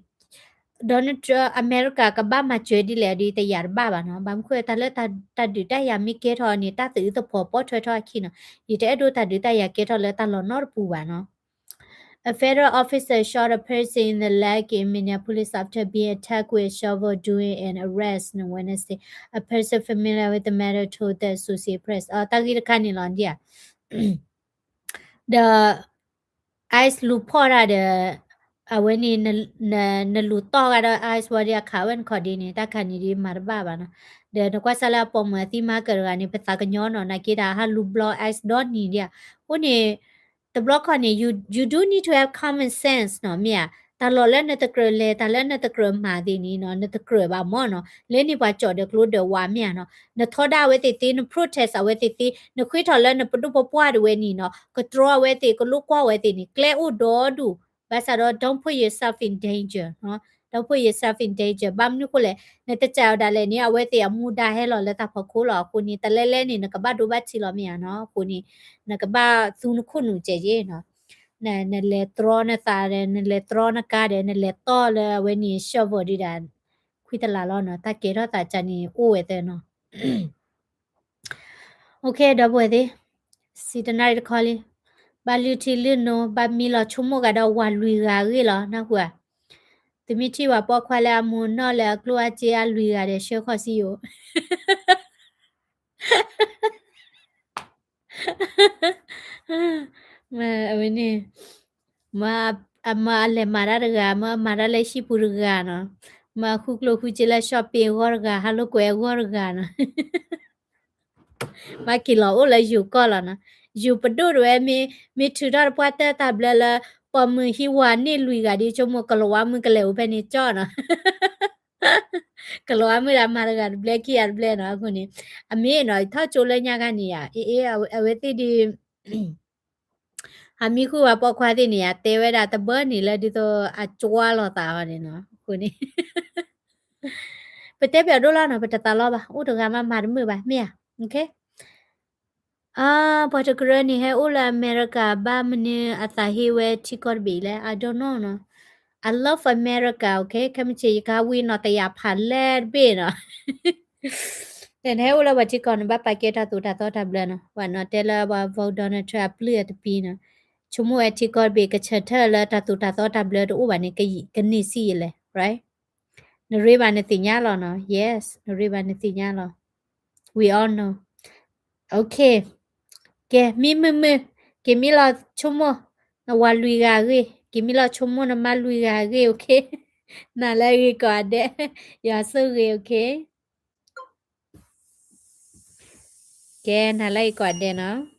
Donald Trump အမဲရကၤကဘၣ်မၤစၢၤဒ်လဲၣ်ဒီး တယၤတဘၣ်ဘၣ်နီၤ, ဘၣ်မနုၤဃိတၢ်လၢတၢ်ဒုးတၢ်ယၤမ့ၢ်ကဲထီၣ်န့ၣ် တၢ်သးအုးသဖှီၤပိာ်ထွဲထီၣ်အခံနီၤ, ယတအဲၣ်ဒိးတၢ်ဒုးတၢ်ယၤကဲထီၣ်လၢတၢ်လီၢ်နီတပူၤဘၣ်နီၤ. A federal officer shot a person in the leg in Minneapolis after being attacked with a shovel during an arrest on Wednesday. A person familiar with the matter told the Associated Press. အတၢ်ဂ့ၢ်တခါန့ၣ်လီၤဒ်ဧါ ဒီး ICE လူၤဖီၣ်တၢ်ဒီး အဝဲန့ၣ် နလူၤတီၢ်ဂၤဒီး ICE ဝံၤဒီးအခးဝဲနခီၣ်ဒ့န့ၣ် တၢ်ခါန့ၣ်ဒ်မၤတဘၣ်ဘၣ်နီၤ, ဒီးနကွၢ်စၢ်လၢအပိာ်မုၣ်အသံမၤကၢၢ်တဂၤန့ၣ် ပသးကညီၤနီၤ, နာ်က့ဒီးဟးလူၤဘျီ ICE ဒီနံၤဒ်ဧါ, အဃိန့ၣ် တဘျီခီန့ၣ် you, you do need to have common sense နီၤ, မ့ၢ်ဧါ, တၢ်လီၢ်လၢနတကြၢးလဲၤ တၢ်လၢနတကြၢးမၤသ့ၣ်န့ၣ်နီၤ, နတကြၢးဘၣ်မၢ်နီၤ, လၢန့ၣ်ပှၤကၠီၣ်ဒီးကျိဒီးဝးမ့ၢ်ဧါနီၤ, နထီဒါအဝဲသ့ၣ်သ့, န protest အဝဲသ့ၣ်သ့, နဃ့ထီၣ်လၢနပဒိၣ်ပပှၢ်တဝဲန့ၣ်နီၤ, ကတြီအဝဲသ့ၣ် ကလိကွၢ်ဝဲသ့ၣ်န့ၣ် ကျဲအိၣ်ဒီဒူၣ်, ဘၣ်ဆၣ်ဒီး don't put yourself in danger နီၤ, don't put yourself in danger ဘၣ်မနုၤဃိလဲၣ်, နတစဲးအီၤဒၣ်လဲာ်န့ၣ် အဝဲသ့ၣ်အမူဒါဟဲလီၤလၢတၢ်ဖီခိၣ်လီၤ, အဃိန့ၣ် တလဲလဲန့ၣ် နကဘၣ်ဒိဘၣ်ထံးလီၤမ့ၢ်ဧါနီၤ, အဃိန့ၣ် နကဘၣ်သူနခိၣ်နူာ်ကဲးယ့ၣ်နီၤ, နလဲၤတြီနသးဒီး နလဲၤတြီနကါဒီး နလဲၤတီၢ်လၢအဝဲန့ၣ် shovel ဒုးဒၣ် ခွံတလးလီၤနီၤ, တၢ်ကဲထီၣ်သးကၢ်န့ၣ် အိၣ်ဝဲသၢနီၤ OK ဒီပုၢ်ဝဲၢ်သ့ၣ်, စံးတနၣ်ရံၣ်တခီလံ, ဘၣ်လုၢ်ထံလုၢ်နိ, ဘၣ်မံလီၤဆိကမိၣ်ဂၤဒီးဝၤလွံၢ်ဂၤအဂ့ၢ်လီၤ, နၢ်ဟူဧါ, သုမ့ၢ်ထံၣ်ဝဲပိာ်ခွါလၢအမူနီၢ်လၢအကျိၣ်အစ့အလွံၢ်ဂၤဒီး ဆှၢခီၣ်စံယိာ် မ့ၢ်အဝဲန့ၣ်, မ့ၢ်အလဲၤမၤတၢ်တဂၤ, မ့ၢ်အမၤတၢ်လၢဟံၣ်ပူၤတဂၤနီၤ, မ့ၢ်အဃုကျိၣ်ဃုစ့လၢ shopping အဂီၢ်တဂၤ, ဟးလိာ်ကွဲအဂီၢ်တဂၤနီၤ, မ့ၢ်က့ၤလီၤအိၣ်လၢယိၤကီၢ်လီၤနီၤ, ယိၤပဒိၣ်တဝဲ မ့ၢ်ထုးထီၣ်တပှၢ်တၢၢ်တၢ်ဘျၢလၢ ပိာ်မုၣ်ဟံးဝၤန့ၢ်လွံၢ်ဂၤဒီး ဆိကမိၣ်ကလီၤဝါမုၣ်ကလဲၤအိၣ်ဖဲန့ၣ်ကၠီနီၤ ကလီၤဝါမုၣ်ဒီးမၤတဂၤတဘျဲခံဂၤတဘျဲနီၤ, အဃိန့ၣ် အမ့ၢ်နီၤ ထီၣ်ကၠိလၢညါခါန့ၣ်ယါ, အ့ အဝဲသ့ၣ်ဒုး အမံဃုာ်ဝဲပိာ်ခွါသ့ၣ်န့ၣ်ယါ, တဲဝဲဒၣ်တဘၢန့ၣ်လၢဒ်သိးအကွၢ်လိာ်သးအီၤန့ၣ်နီၤ, အဃိန့ၣ် ပတဲပၠးဒိၣ်လီၤနီၤ, ပတသးလီဘၣ်, အိၣ်တဂၤမးမၤတမုာ်ဘၣ်, မ့ၢ်ဧါ, OK. အါ, ပှၤတကရၢန့ၣ် ဟဲအိၣ်လၢအမဲရကၤ ဘၣ်မနုၤအသးဟ့ဝဲထံကီၢ်တဘ့ၣ်လဲၣ်, I don't know နီၤ. I love America, okay? ခဲမုၢ်ဆ့ၣ် ယကဟးဝံနီၤတယာ်ဖးလဲၢ်တဘ့ၣ်နီၤ. နဟဲအိၣ်လၢပှၤထံကီၢ်န့ၣ် ဘၣ်ပာ်ကဲတၢ်သိၣ်တၢ်သီတၢ်ဘျၢနီၤ. ပှၤနီၤတဲလၢပှၤ vote Donald Trump အပျုၢ်အတပံၤနီၤ. ဆိကမိၣ်ဝဲထံကီၢ်တဘ့ၣ် ကဆၢထၢၣ်လၢတၢ်သိၣ်တၢ်သီတၢ်ဘျၢတအိၣ်ဘၣ်န့ၣ် ကန့ၢ်ဆံးယဲလဲၣ်, right? နရ့ဘၣ်နသ့ၣ်ညါလီၤနီၤ. Yes, နရ့ဘၣ်နသ့ၣ်ညါလီၤ. We all know. Okay. ကဲ, မံမုာ်မုာ်, က့ၤမံလီၤဆိကမိၣ်နဝၤလွံၢ်ဂၤအဂ့ၢ်, က့ၤမံလီၤဆိကမိၣ်နမါလွံၢ်ဂၤအဂ့ၢ်, okay. နၤလၢအဂ့ၤကိးဂၤဒဲး, ယွၤဆိၣ်ဂ့ၤ, okay. ကဲ နၤလၢအဂ့ၤကိးဂၤဒဲးနီၤ.